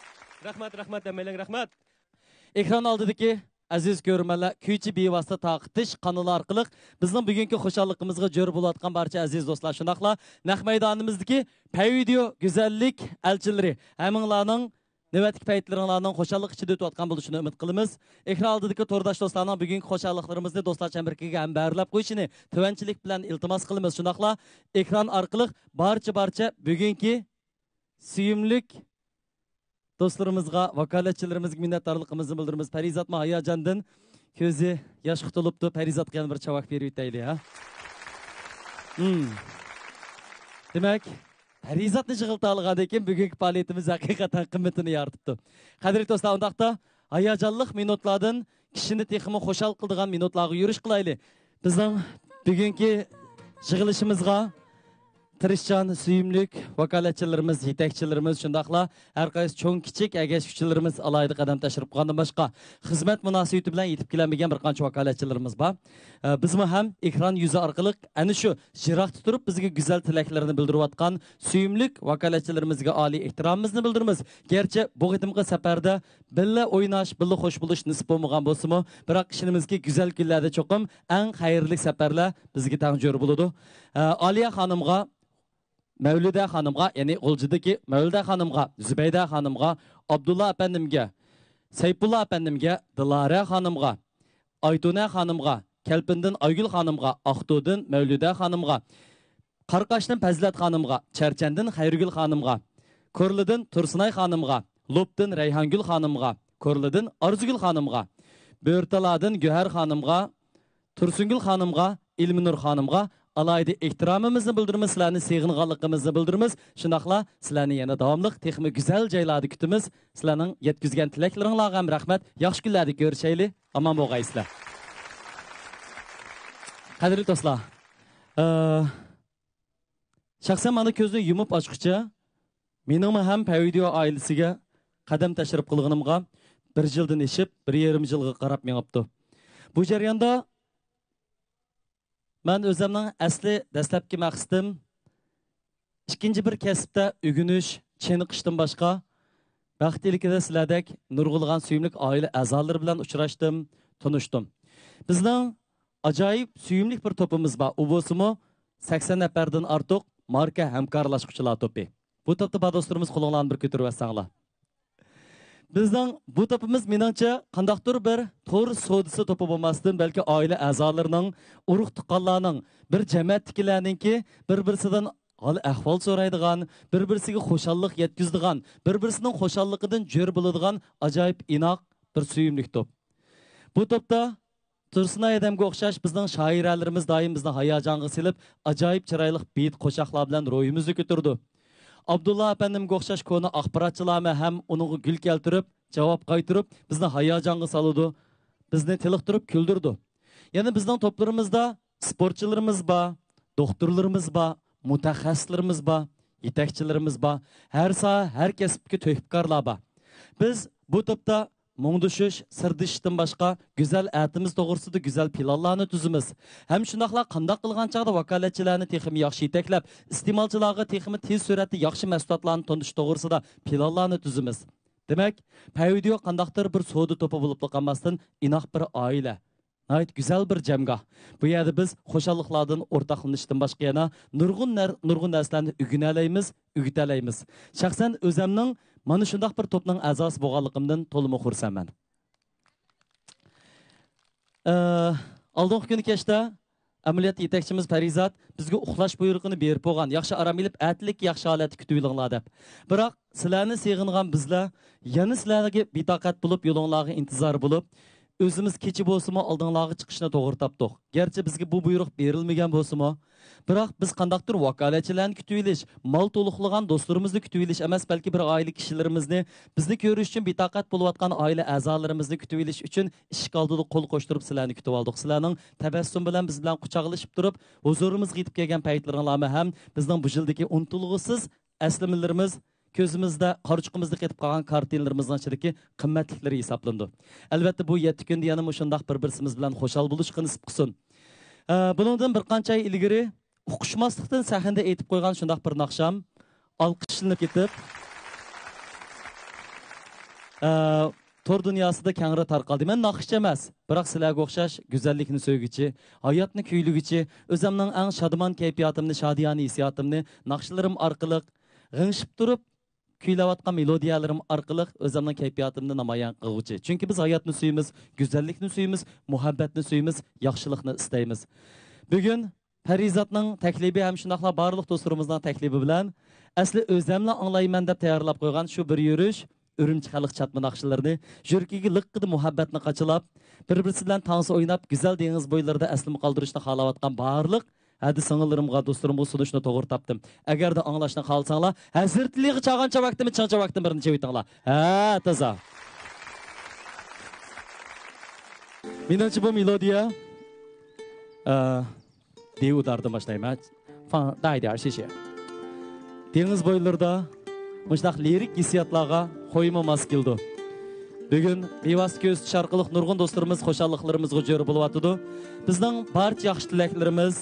رەھمەت، رەھمەت، ھەممەيلەنگە رەھمەت. ئېكران ئالدىدىكى ئەزىز كۆرۈرمەنلەر، كۈيچى بىۋاسىتە تارقىتىش قانىلى ئارقىلىق بىزنىڭ بۈگۈنكى خۇشاللىقىمىزغا جور بولۇۋاتقان بارچە ئەزىز دوستلار، شۇنداقلا نەق مەيدانىمىزدىكى پەيۋىدېئو گۈزەللىك ئەلچىلىرى، ھەممىڭلارنىڭ نۆۋەتتىكى پەيتلىرىڭلارنىڭ خۇشاللىق ئىچىدە ئۆتۈۋاتقان بولۇشىنى ئۈمىد قىلىمىز. ئېكران ئالدىدىكى تورداش دوستلارنىڭ بۈگۈنكى خۇشاللىقلىرىمىزنى دوستلار چەمبىرىكىگە ھەمبەھىرلەپ قويۇشىنى تۆۋەنچىلىك بىلەن ئىلتىماس قىلىمىز. شۇنداقلا ئېكران ئارقىلىق بارچە بارچە بۈگۈنكى سۆيۈملۈك دوستلىرىمىزغا، ۋاكالەتچىلىرىمىزگە مىننەتدارلىقىمىزنى بىلدۈرىمىز. پەرىزاتمۇ ھاياجاندىن كۆزى ياشقا تولۇپتۇ. پەرىزاتقا يەنە بىر چاۋاك بېرىۋېتەيلى، ھە؟ ھىم. دېمەك، پەرىزاتنى يىغلىتالىغاندىن كېيىن بۈگۈنكى پائالىيىتىمىز ھەقىقەتەن قىممىتىنى يارىتىپتۇ. قەدىرلىك دوستلار، ئۇنداقتا ھاياجانلىق مىنۇتلاردىن كىشىنى تېخىمۇ خۇشال قىلىدىغان مىنۇتلارغا يۈرۈش قىلايلى. بىزنىڭ بۈگۈنكى يىغىلىشىمىزغا تىرىشچان، سۆيۈملۈك ۋاكالەتچىلىرىمىز، يېتەكچىلىرىمىز، شۇنداقلا ھەر قايسى چوڭ، كىچىك ئەگەشكۈچىلىرىمىز ئالاھىدە قەدەم تەشرىپ قىلغاندىن باشقا، خىزمەت مۇناسىۋىتى بىلەن يېتىپ كېلەلمىگەن بىر قانچە ۋاكالەتچىلىرىمىز بار. ئە، بىزمۇ ھەم ئېكران يۈزى ئارقىلىق ئەنە شۇ يىراقتا تۇرۇپ بىزگە گۈزەل تىلەكلىرىنى بىلدۈرۈۋاتقان سۆيۈملۈك ۋاكالەتچىلىرىمىزگە ئالىي ئېھتىرامىمىزنى بىلدۈرىمىز. گەرچە بۇ قېتىمقى سەپەردە بىللە ئويناش، بىللە خوش بولۇش نېسىپ بولمىغان بولسىمۇ، بىراق ئىشىنىمىزكى، گۈزەل كۈنلەردە چوقۇم ئەڭ خەيرلىك سەپەرلەر بىزگە تەڭ جور بولىدۇ. ئە، ئالىيە خانىمغا، مەۋلىدە خانىمغا، يەنى غۇلجىدىكى مەۋلىدە خانىمغا، زۇبەيدە خانىمغا، ئابدۇللا ئەپەندىمگە، سەيپۇللا ئەپەندىمگە، دىلارە خانىمغا، ئايتۇنە خانىمغا، كەلپىندىن ئايگۈل خانىمغا، ئاقتۇدىن مەۋلىدە خانىمغا، قاراقاشتىن پەزىلەت خانىمغا، چەرچەندىن خەيرىگۈل خانىمغا، كورلىدىن تۇرسۇنئاي خانىمغا، لوپتىن رەيھانگۈل خانىمغا، كورلىدىن ئارزۇگۈل خانىمغا، بۆرتالادىن گۆھەر خانىمغا، تۇرسۇنگۈل خانىمغا، ئىلمىنۇر خانىمغا ئالاھىدە ئېھتىرامىمىزنى بىلدۈرىمىز، سىلەرنى سېغىنغانلىقىمىزنى بىلدۈرىمىز. شۇنداقلا سىلەرنى يەنە داۋاملىق تېخىمۇ گۈزەل جايلاردا كۈتىمىز. سىلەرنىڭ يەتكۈزگەن تىلەكلىرىڭلارغا ھەم رەھمەت. ياخشى كۈنلەردە كۆرۈشەيلى. ئامان بولغايسىلەر. قەدىرلىك دوستلار، ئە، شەخسەن مانا كۆزنى يۇمۇپ ئاچقۇچە مېنىڭمۇ ھەم پەيۋىدېئو ئائىلىسىگە قەدەم تەشرىپ قىلغىنىمغا بىر يىلدىن ئېشىپ، بىر يېرىم يىلغا قاراپ مېڭىپتۇ. بۇ جەرياندا مەن ئۆزۈمنىڭ ئەسلى دەسلەپكى مەقسىتىم ئىككىنچى بىر كەسىپتە ئۆگىنىش، چېنىقىشتىن باشقا، بەخت ئىلكىدە سىلەردەك نۇرغۇنلىغان سۆيۈملۈك ئائىلە ئەزالىرى بىلەن ئۇچراشتىم، تونۇشتۇم. بىزنىڭ ئاجايىپ سۆيۈملۈك بىر توپىمىز بار، ئۇ بولسىمۇ سەكسەن نەپەردىن ئارتۇق ماركا ھەمكارلاشقۇچىلار توپى. بۇ توپتا بار دوستلىرىمىز قولۇڭلارنى بىر كۆتۈرۈۋەتسەڭلار. بىزنىڭ بۇ توپىمىز، مېنىڭچە، قانداقتۇر بىر تور سودىسى توپى بولماستىن، بەلكى ئائىلە ئەزالىرىنىڭ، ئۇرۇق-تۇغقانلارنىڭ، بىر جەمەتتىكىلەرنىڭكى بىر-بىرسىدىن ھال-ئەھۋال سورايدىغان، بىر-بىرسىگە خۇشاللىق يەتكۈزىدىغان، بىر-بىرسىنىڭ خۇشاللىقىدىن جۆر بولىدىغان ئاجايىپ ئىناق بىر سۆيۈملۈك توپ. بۇ توپتا تۇرسۇن ئادەمگە ئوخشاش بىزنىڭ شائىرەلىرىمىز دائىم بىزنى ھاياجانغا سېلىپ، ئاجايىپ چىرايلىق بېيىت قوشاقلار بىلەن روھىمىزنى كۆتۈرىدۇ. ئابدۇللا ئەپەندىمگە ئوخشاش كونا ئاخباراتچىلارمۇ ھەم ئۇنىڭغا گۈل كەلتۈرۈپ، جاۋاب قايتۇرۇپ، بىزنى ھاياجانغا سالىدۇ، بىزنى تېلىقتۇرۇپ كۈلدۈرىدۇ. يەنە بىزنىڭ توپلىرىمىزدا سپورتچىلىرىمىز بار، دوختۇرلىرىمىز بار، مۇتەخەسسىسلىرىمىز بار، يېتەكچىلىرىمىز بار، ھەر ساھە، ھەر كەسىپتىكى تۆھپىكارلار بار. بىز بۇ توپتا مۇڭدىشىش، سىردىشىشتىن باشقا، گۈزەل ئەتىمىز توغرىسىدا گۈزەل پىلانلارنى تۈزىمىز. ھەم شۇنداقلا قانداق قىلغان چاغدا ۋاكالەتچىلەرنى تېخىمۇ ياخشى يېتەكلەپ، ئىستېمالچىلارغا تېخىمۇ تېز سۈرئەتتە ياخشى مەھسۇلاتلارنى تونۇتۇش توغرىسىدا پىلانلارنى تۈزىمىز. دېمەك، پەيۋىدىيو قانداقتۇر بىر سودا توپى بولۇپلا قالماستىن، ئىناق بىر ئائىلە، ناھايىتى گۈزەل بىر جەمگاھ. بۇ يەردە بىز خۇشاللىقلاردىن ئورتاقلىنىشتىن باشقا يەنە نۇرغۇن نەر-، نۇرغۇن نەرسىلەرنى ئۆگىنەلەيمىز، ئۆگىتەلەيمىز. شەخسەن ئۆزەمنىڭ مانا شۇنداق بىر توپنىڭ ئەزاسى بولغانلىقىمدىن تولىمۇ خۇرسەنمەن. ئە، ئالدىنقى كۈنى كەچتە ئەمەلىيەتتە يېتەكچىمىز پەرىزات بىزگە ئۇخلاش بۇيرۇقىنى بېرىپ بولغان، ياخشى ئارام ئېلىپ، ئەتىلىككە ياخشى ھالەتتە كۈتۈۋېلىڭلار دەپ. بىراق سىلەرنى سېغىنغان بىزلەر يەنە سىلەرگە بىتاقەت بولۇپ، يولۇڭلارغا ئىنتىزار بولۇپ، ئۆزىمىز كېچە بولسىمۇ ئالدىڭلارغا چىقىشنى توغرا تاپتۇق. گەرچە بىزگە بۇ بۇيرۇق بېرىلمىگەن بولسىمۇ، بىراق بىز قانداقتۇر ۋاكالەتچىلەرنى كۈتۈۋېلىش، مال تولۇقلىغان دوستلىرىمىزنى كۈتۈۋېلىش ئەمەس، بەلكى بىر ئائىلە كىشىلىرىمىزنى، بىزنى كۆرۈش ئۈچۈن بىتاقەت بولۇۋاتقان ئائىلە ئەزالىرىمىزنى كۈتۈۋېلىش ئۈچۈن ئىشىك ئالدىدا قول قوشتۇرۇپ سىلەرنى كۈتۈۋالدۇق. سىلەرنىڭ تەبەسسۇم بىلەن بىز بىلەن قۇچاقلىشىپ تۇرۇپ، ھۇزۇرىمىزغا يېتىپ كەلگەن پەيتلىرىڭلارمۇ ھەم بىزنىڭ بۇ يىلدىكى ئۇنتۇلغۇسىز ئەسلىمىلىرىمىز، كۆزىمىزدە، قارىچۇقىمىزدا قېتىپ قالغان كارتىنىلىرىمىزنىڭ ئىچىدىكى قىممەتلىكلىرى ھېسابلىنىدۇ. ئەلۋەتتە، بۇ يەتتە كۈندە يەنە مۇشۇنداق بىر-بىرسىمىز بىلەن خۇشال بولۇشقا نېسىپ قىلسۇن. ئە، بۇنىڭدىن بىر قانچە ئاي ئىلگىرى ئۇقۇشماسلىقتىن سەھنىدە ئېيتىپ قويغان شۇنداق بىر ناخشام ئالقىشلىنىپ كېتىپ، ئە، تور دۇنياسىدا كەڭرى تارقالدى. مەن ناخشىچى ئەمەس، بىراق سىلەرگە ئوخشاش گۈزەللىكنى سۆيگۈچى، ھاياتنى كۈيلىگۈچى، ئۆزۈمنىڭ ئەڭ شادىمان كەيپىياتىمنى، شادىيانە ھېسسىياتىمنى ناخشىلىرىم ئارقىلىق، غىڭشىپ تۇرۇپ كۈيلەۋاتقان مېلودىيەلىرىم ئارقىلىق ئۆزۈمنىڭ كەيپىياتىمنى نامايان قىلغۇچى. چۈنكى بىز ھاياتنى سۆيىمىز، گۈزەللىكنى سۆيىمىز، مۇھەببەتنى سۆيىمىز، ياخشىلىقنى ئىستەيمىز. بۈگۈن پەرىزاتنىڭ تەكلىپى ھەم شۇنداقلا بارلىق دوستلىرىمىزنىڭ تەكلىپى بىلەن ئەسلى ئۆزەملا ئاڭلايمەن دەپ تەييارلاپ قويغان شۇ بىر يۈرۈش ئۈرۈمچى خەلق چاتما ناخشىلىرىنى يۈرىكىگە لىققىدە مۇھەببەتنى قاچىلاپ، بىر-بىرسى بىلەن تانسا ئويناپ، گۈزەل دېڭىز بويلىرىدا ئەسلىمە قالدۇرۇشنى خالاۋاتقان بارلىق ھەدە سىڭىللىرىمغا، دوستلىرىمغا سۇنۇشنى توغرا تاپتىم. ئەگەردە ئاڭلاشنى خالىساڭلار، ھەزرىتىلىغا چالغان چاۋاكتىمۇ، چىڭ چاۋاكتىمۇ بىرنى چېۋىتىڭلار. ھە، تازا. مېنىڭچە بۇ مېلودىيە، ئە، دېۋۇداردىن باشلايمەن. 放大一点儿، 谢谢. دېڭىز بويلىرىدا مۇشۇنداق لىرىك ھېسسىياتلارغا خويمۇ ماس كېلىدۇ. بۈگۈن بىۋاسىتە كۆرسىتىش ئارقىلىق نۇرغۇن دوستلىرىمىز خۇشاللىقلىرىمىزغا جۆر بولۇۋاتىدۇ. بىزنىڭ بارچە ياخشى تىلەكلىرىمىز،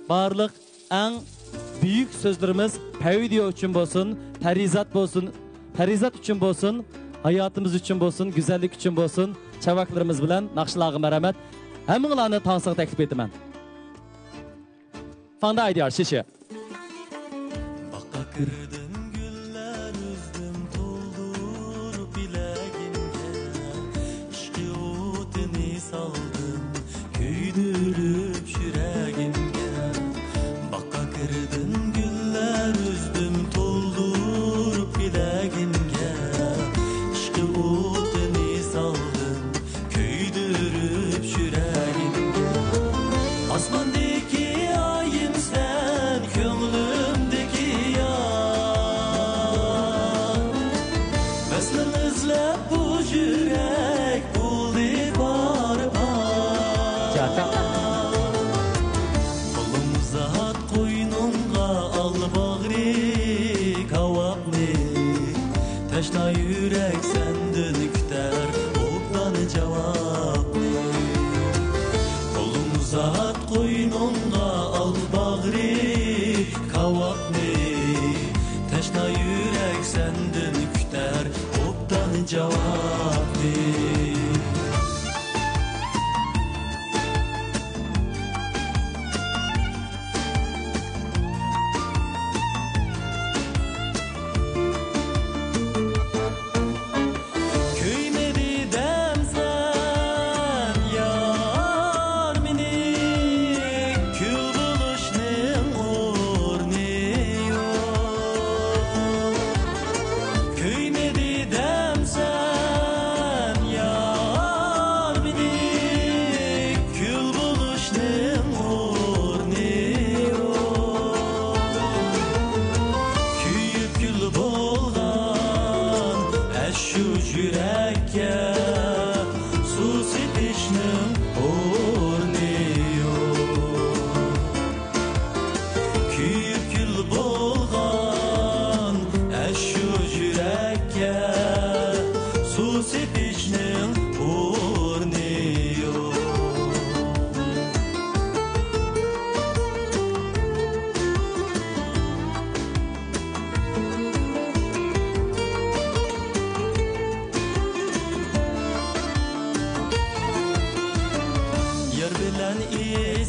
بارلىق ئەڭ بۈيۈك سۆزلىرىمىز پەيۋىدىيو ئۈچۈن بولسۇن، پەرىزات بولسۇن، پەرىزات ئۈچۈن بولسۇن، ھاياتىمىز ئۈچۈن بولسۇن، گۈزەللىك ئۈچۈن بولسۇن، چاۋاكلىرىمىز بىلەن ناخشىلارغا مەرھەمەت. ھەممىڭلارنى تانسىغا تەكلىپ ئېتىمەن. 放大一点儿، 谢谢. باغقا كىردىم، گۈللەر ئۈزدۈم، تولدۇرۇپ بىلەگىمگە. ئىشقى ئوتىنى سالدىم، كۆيدۈرۈپ يۈرەگىمگە. باغقا كىردىم، گۈللەر ئۈزدۈم، تولدۇرۇپ بىلەگىمگە. ئىشقى ئوتىنى سالدىم، كۆيدۈرۈپ يۈرەگىمگە. ئاسماندىكى ئايىم سەن، كۆڭلۈمدىكى يار. ۋەسلىڭ ئىزلەپ بۇ يۈرەك بولدى بار-بار. قولۇڭ ئۇزات قوينۇڭغا، ئال باغرى كاۋاپنى. تەشنا يۈرەك سەندىن كۈتەر ئوبدان جاۋابنى. قولۇڭ ئۇزات قوينۇڭغا، ئال باغرى كاۋاپنى. تەشنا يۈرەك سەندىن كۈتەر ئوبدان جاۋابنى.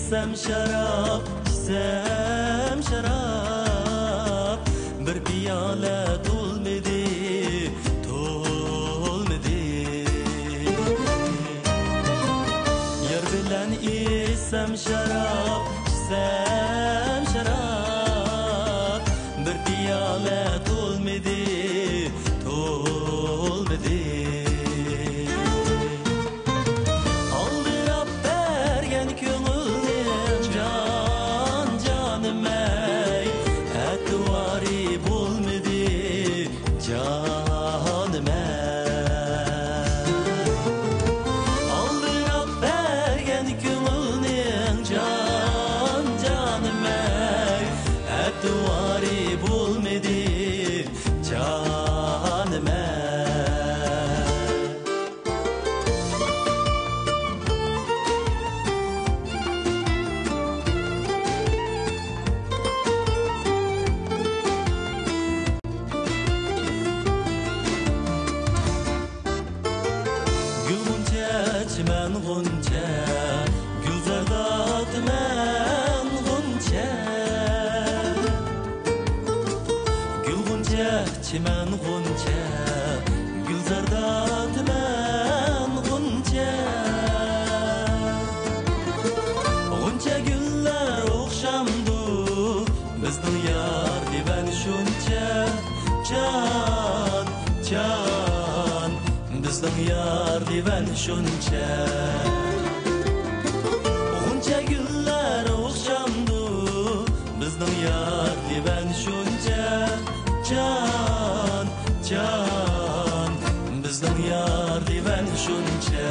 ئىچسەم شاراب، ئىچسەم شاراب، بىر پىيالە تولمىدى، تولمىدى. يار بىلەن ئىچسەم شاراب، ئىچسەم شاراب، بىر پىيالە تولمىدى، تولمىدى. ئالدىراپ بەرگەن كۆڭۈلنىڭ جان، جانىمەي، ئەتىۋارى بولمىدى، جانىمەي. ئالدىراپ بەرگەن كۆڭۈلنىڭ جان، جانىمەي، ئەتىۋارى بولمىدى، جانىمەي. گۈل غۇنچە، چىمەن غۇنچە، گۈلزاردا تۈمەن غۇنچە. گۈل غۇنچە، چىمەن غۇنچە، گۈلزاردا تۈمەن غۇنچە. غۇنچە گۈللەر ئوخشامدۇ، بىزنىڭ يار دىۋان شۇنچە. جان، جان، بىزنىڭ يار دىۋان شۇنچە. غۇنچە گۈللەر ئوخشامدۇ، بىزنىڭ يار دىۋان شۇنچە. جان، جان، بىزنىڭ يار دىۋان شۇنچە.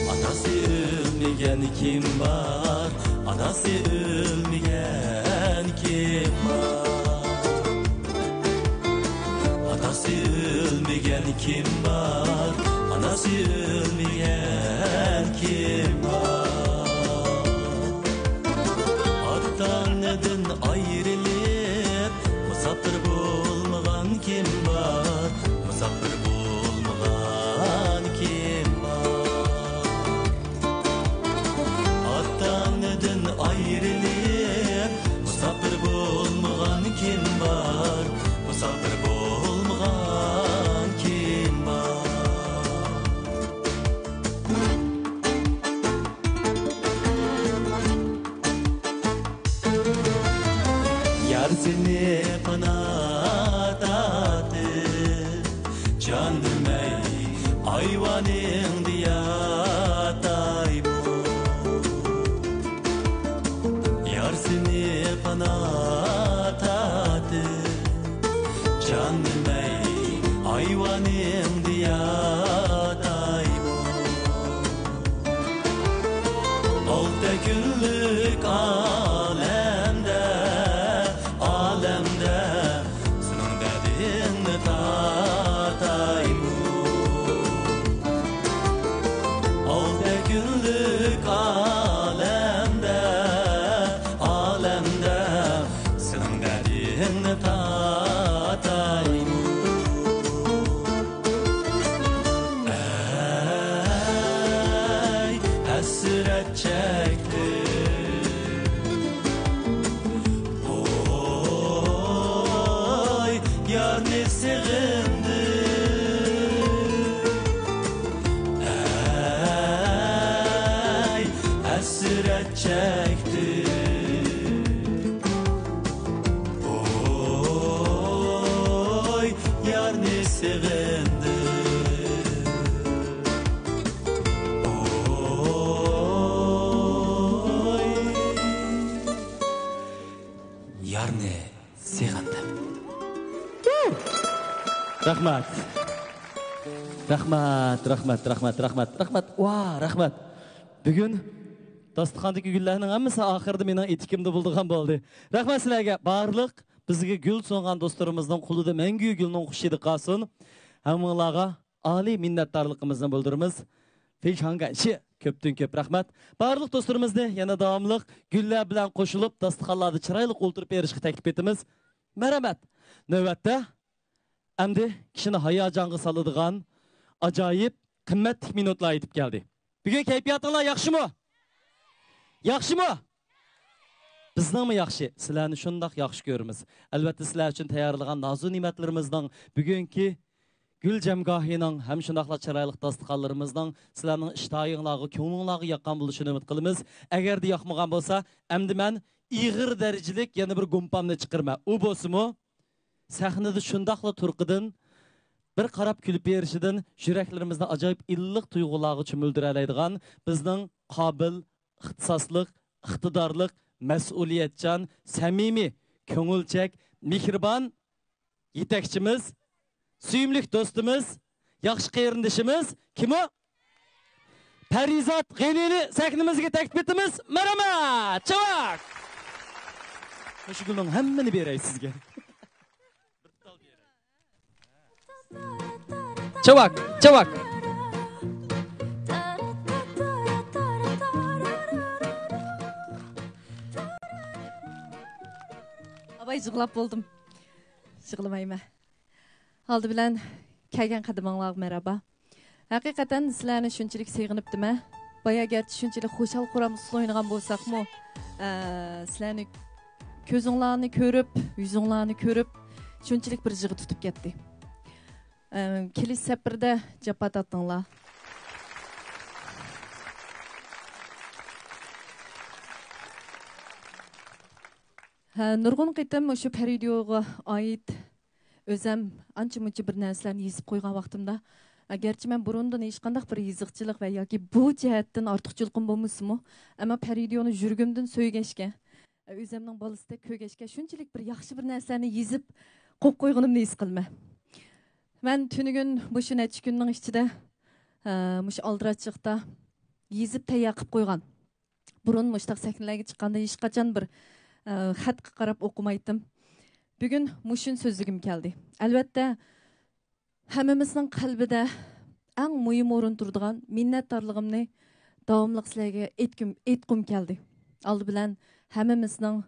ئاتاسى ئۆلمىگەن كىم بار؟ ئاناسى ئۆلمىگەن كىم بار؟ ئاتاسى ئۆلمىگەن كىم بار؟ ئاناسى ئۆلمىگەن كىم بار؟ ئاتا-ئانىدىن ئايرىلىپ، مۇساپىر بولمىغان كىم بار؟ مۇساپىر بولمىغان كىم بار؟ ئاتا-ئانىدىن ئايرىلىپ، مۇساپىر بولمىغان كىم بار؟ مۇساپىر بولمىغان كىم بار؟ يار سېنى قانات ئاتىپ، جان دېمەي ئايۋانىڭدا ياتايمۇ؟ يار سېنى قانات ئاتىپ، جان دېمەي ئايۋانىڭدا ياتايمۇ؟ ئالتە كۈنلۈك ئالەمدە، ئالەمدە سېنىڭ دەردىڭنى تارتايمۇ؟ ئالتە كۈنلۈك ئالەمدە، ئالەمدە سېنىڭ دەردىڭنى تارتايمۇ؟ ئەي، ھەسرەت چەكتىم. ۋوي، يارنى سېغىندىم. ئەي، ھەسرەت چەكتىم. ۋوي، يارنى سېغىندىم. ۋوي، يارنى سېغىندىم. رەھمەت. رەھمەت، رەھمەت، رەھمەت، رەھمەت، رەھمەت. ۋا، رەھمەت. بۈگۈن داستىخاندىكى گۈللەرنىڭ ھەممىسى ئاخىرىدا مېنىڭ ئېتىكىمدە بولىدىغان بولدى. رەھمەت سىلەرگە. بارلىق بىزگە گۈل سۇنغان دوستلىرىمىزنىڭ قولىدا مەڭگۈ گۈلنىڭ خۇش ھىدى قالسۇن. ھەممىڭلارغا ئالىي مىننەتدارلىقىمىزنى بىلدۈرىمىز. فېيشاڭگەنشى، كۆپتىن كۆپ رەھمەت. بارلىق دوستلىرىمىزنى يەنە داۋاملىق گۈللەر بىلەن قوشۇلۇپ، داستىخانلاردا چىرايلىق ئولتۇرۇپ بېرىشقا تەكلىپ ئېتىمىز. مەرھەمەت. نۆۋەتتە ئەمدى كىشىنى ھاياجانغا سالىدىغان ئاجايىپ قىممەتلىك مىنۇتلار ئېيتىپ كەلدى. بۈگۈن كەيپىياتىڭلار ياخشىمۇ؟ ياخشىمۇ؟ بىزنىڭمۇ ياخشى. سىلەرنى شۇنداق ياخشى كۆرىمىز. ئەلۋەتتە، سىلەر ئۈچۈن تەييارلىغان نازۇ نېمەتلىرىمىزنىڭ، بۈگۈنكى گۈل جەمگاھىنىڭ ھەم شۇنداقلا چىرايلىق داستىخانلىرىمىزنىڭ سىلەرنىڭ ئىشتىھايىڭلارغا، كۆڭلۈڭلارغا ياققان بولۇشىنى ئۈمىد قىلىمىز. ئەگەردە ياقمىغان بولسا، ئەمدى مەن ئېغىر دەرىجىلىك يەنە بىر گۇمپامنى چىقىرىمەن. ئۇ بولسىمۇ، سەھنىدە شۇنداقلا تۇرقىدىن، بىر قاراپ كۈلۈپ بېرىشىدىن يۈرەكلىرىمىزنى ئاجايىپ ئىللىق تۇيغۇلارغا چۆمۈلدۈرەلەيدىغان بىزنىڭ قابىل، ئىختىساسلىق، ئىقتىدارلىق، مەسئۇلىيەتچان، سەمىمىي، كۆڭۈلچەك، مېھرىبان يېتەكچىمىز، سۆيۈملۈك دوستىمىز، ياخشى قېرىندىشىمىز كىم ئۇ؟ پەرىزات غېنىنى سەھنىمىزگە تەكلىپ ئېتىمىز. مەرھەمەت! چاۋاك! مۇشۇ گۈلنىڭ ھەممىنى بېرەي سىزگە. چاۋاك، چاۋاك. ئاباي، يىغلاپ بولدۇم. يىغلىمايمەن. ئالدى بىلەن كەلگەن قەدىمىڭلارغا مەرھابا. ھەقىقەتەن سىلەرنى شۇنچىلىك سېغىنىپتىمەن. بايا گەرچە شۇنچىلىك خۇشال-خۇرام ئۇسسۇل ئوينىغان بولساقمۇ، ئە، سىلەرنى كۆزۈڭلارنى كۆرۈپ، يۈزۈڭلارنى كۆرۈپ، شۇنچىلىك بىر يىغا تۇتۇپ كەتتى. ئە، كېلىش سەپىرىدە جاپا تارتتىڭلار. ھە، نۇرغۇن قېتىم مۇشۇ پەرىدىيوغا ئائىت ئۆزەم ئانچە-مۇنچە بىر نەرسىلەرنى يېزىپ قويغان ۋاقتىمدا، ئەگەرچە مەن بۇرۇندىن ھېچقانداق بىر يېزىقچىلىق ۋە ياكى بۇ جەھەتتىن ئارتۇقچىلىقىم بولمىسىمۇ، ئەمما پەرىدىيونى يۈرىكىمدىن سۆيگەچكە، ئۆزەمنىڭ بالىسىدەك كۆرگەچكە، شۇنچىلىك بىر ياخشى بىر نەرسىلەرنى يېزىپ قويۇپ قويغىنىمنى ھېس قىلىمەن. مەن تۈنۈگۈن مۇشۇ نەچچە كۈننىڭ ئىچىدە، ئە، مۇشۇ ئالدىراشچىلىقتا يېزىپ تەييار قىلىپ قويغان، بۇرۇن مۇشۇنداق سەھنىلەرگە چىققاندا ھېچقاچان بىر، ئە، خەتكە قاراپ ئوقۇمايتتىم. بۈگۈن مۇشۇنى سۆزلىگۈم كەلدى. ئەلۋەتتە، ھەممىمىزنىڭ قەلبىدە ئەڭ مۇھىم ئورۇن تۇرىدىغان مىننەتدارلىقىمنى داۋاملىق سىلەرگە ئېيتقۇم، ئېيتقۇم كەلدى. ئالدى بىلەن ھەممىمىزنىڭ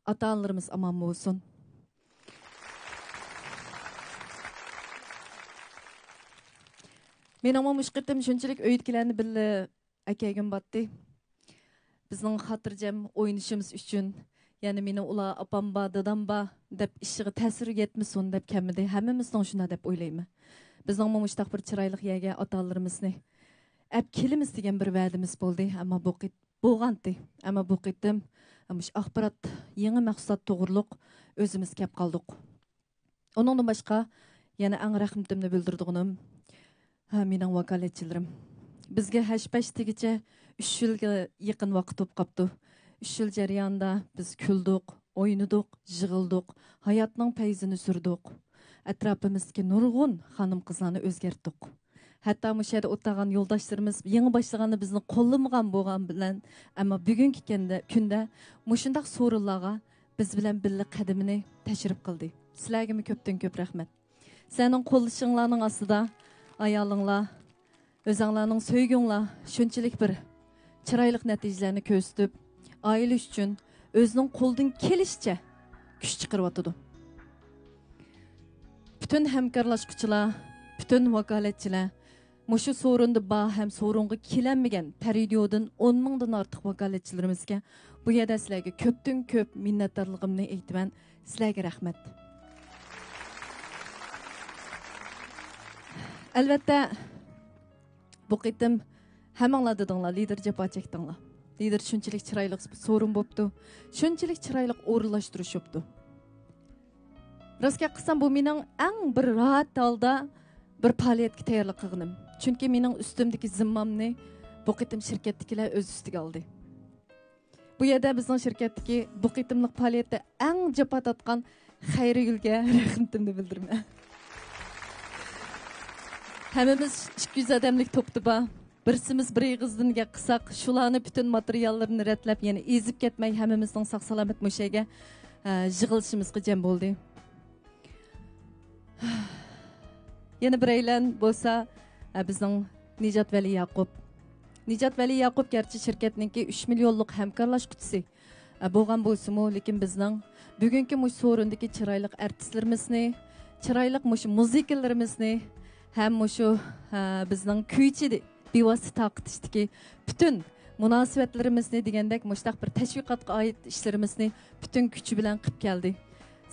ئاتا-ئانىلىرىمىز ئامان بولسۇن. مېنىڭمۇ مۇشۇ قېتىم شۇنچىلىك ئۆيدىكىلەرنى بىللە ئەكەلگۈم بارتتى. بىزنىڭ خاتىرجەم ئوينىشىمىز ئۈچۈن، يەنى مېنىڭ ئۇلار ئاپام بار، دادام بار دەپ ئىشىغا تەسىر يەتمىسۇن دەپ كەلمىدى. ھەممىمىزنىڭ شۇنداق دەپ ئويلايمەن. بىزنىڭمۇ مۇشۇنداق بىر چىرايلىق يەرگە ئاتا-ئانىلىرىمىزنى ئەپ كېلىمىز دېگەن بىر ۋەدىمىز بولدى. ئەمما بۇ قېت-، بولغانتى. ئەمما بۇ قېتىم مۇشۇ ئاخبارات، يېڭى مەھسۇلات توغرۇلۇق ئۆزىمىز كەپ قالدۇق. ئۇنىڭدىن باشقا، يەنە ئەڭ رەھمىتىمنى بىلدۈرىدىغىنىم، ھە، مېنىڭ ۋاكالەتچىلىرىم. بىزگە ھەش-پەش دېگۈچە ئۈچ يىلغا يېقىن ۋاقىت بولۇپ قاپتۇ. ئۈچ يىل جەريانىدا بىز كۈلدۇق، ئوينىدۇق، يىغلىدۇق، ھاياتنىڭ پەيزىنى سۈردۇق. ئەتراپىمىزدىكى نۇرغۇن خانىم-قىزلارنى ئۆزگەرتتۇق. ھەتتا مۇشۇ يەردە ئولتۇرغان يولداشلىرىمىز يېڭى باشلىغاندا بىزنى قوللىمىغان بولغان بىلەن، ئەمما بۈگۈنكى كەندە-، كۈندە مۇشۇنداق سورۇنلارغا بىز بىلەن بىللە قەدىمىنى تەشرىپ قىلدى. سىلەرگىمۇ كۆپتىن كۆپ رەھمەت. سىلەرنىڭ قوللىشىڭلارنىڭ ئاستىدا ئايالىڭلار، ئۆزەڭلارنىڭ سۆيگۈڭلار شۇنچىلىك بىر چىرايلىق نەتىجىلەرنى كۆرسىتىپ، ئائىلە ئۈچۈن ئۆزىنىڭ قولىدىن كېلىشىچە كۈچ چىقىرىۋاتىدۇ. پۈتۈن ھەمكارلاشقۇچىلار، پۈتۈن ۋاكالەتچىلەر، مۇشۇ سورۇندا بار ھەم سورۇنغا كېلەلمىگەن پەرىدىيودىن ئون مىڭدىن ئارتۇق ۋاكالەتچىلىرىمىزگە بۇ يەردە سىلەرگە كۆپتىن كۆپ مىننەتدارلىقىمنى ئېيتىمەن. سىلەرگە رەھمەت. ئەلۋەتتە، بۇ قېتىم ھەممىڭلار دېدىڭلار، لىدىر جاپا چەكتىڭلار. لىدىر شۇنچىلىك چىرايلىق سورۇن بوپتۇ، شۇنچىلىك چىرايلىق ئورۇنلاشتۇرۇش بوپتۇ. راست گەپ قىلسام، بۇ مېنىڭ ئەڭ بىر راھەت ھالدا بىر پائالىيەتكە تەييارلىق قىلغىنىم. چۈنكى مېنىڭ ئۈستۈمدىكى زىممامنى بۇ قېتىم شىركەتتىكىلەر ئۆز ئۈستىگە ئالدى. بۇ يەردە بىزنىڭ شىركەتتىكى بۇ قېتىملىق پائالىيەتتە ئەڭ جاپا تارتقان خەيرىگۈلگە رەھمىتىمنى بىلدۈرىمەن. ھەممىمىز ئىككى يۈز ئادەملىك توپتا بار. بىرسىمىز بىر ئېغىزدىن گەپ قىلساق، شۇلارنى پۈتۈن ماتېرىياللىرىنى رەتلەپ، يەنە ئېزىپ كەتمەي، ھەممىمىزنىڭ ساق-سالامەت مۇشۇ يەرگە، ئە، يىغىلىشىمىزغا جەم بولدى. يەنە بىرەيلەن بولسا، ئە، بىزنىڭ نىجات ۋەلى ياقۇپ. نىجات ۋەلى ياقۇپ گەرچە شىركەتنىڭكى ئۈچ مىليونلۇق ھەمكارلاشقۇچىسى، ئە، بولغان بولسىمۇ، لېكىن بىزنىڭ بۈگۈنكى مۇشۇ سورۇندىكى چىرايلىق ئارتىسلىرىمىزنى، چىرايلىق مۇشۇ مۇزىكىلىرىمىزنى، ھەم مۇشۇ، ھە، بىزنىڭ كۈيچى بىۋاسىتە تارقىتىشتىكى پۈتۈن مۇناسىۋەتلىرىمىزنى دېگەندەك مۇشۇنداق بىر تەشۋىقاتقا ئائىت ئىشلىرىمىزنى پۈتۈن كۈچى بىلەن قىپ كەلدى.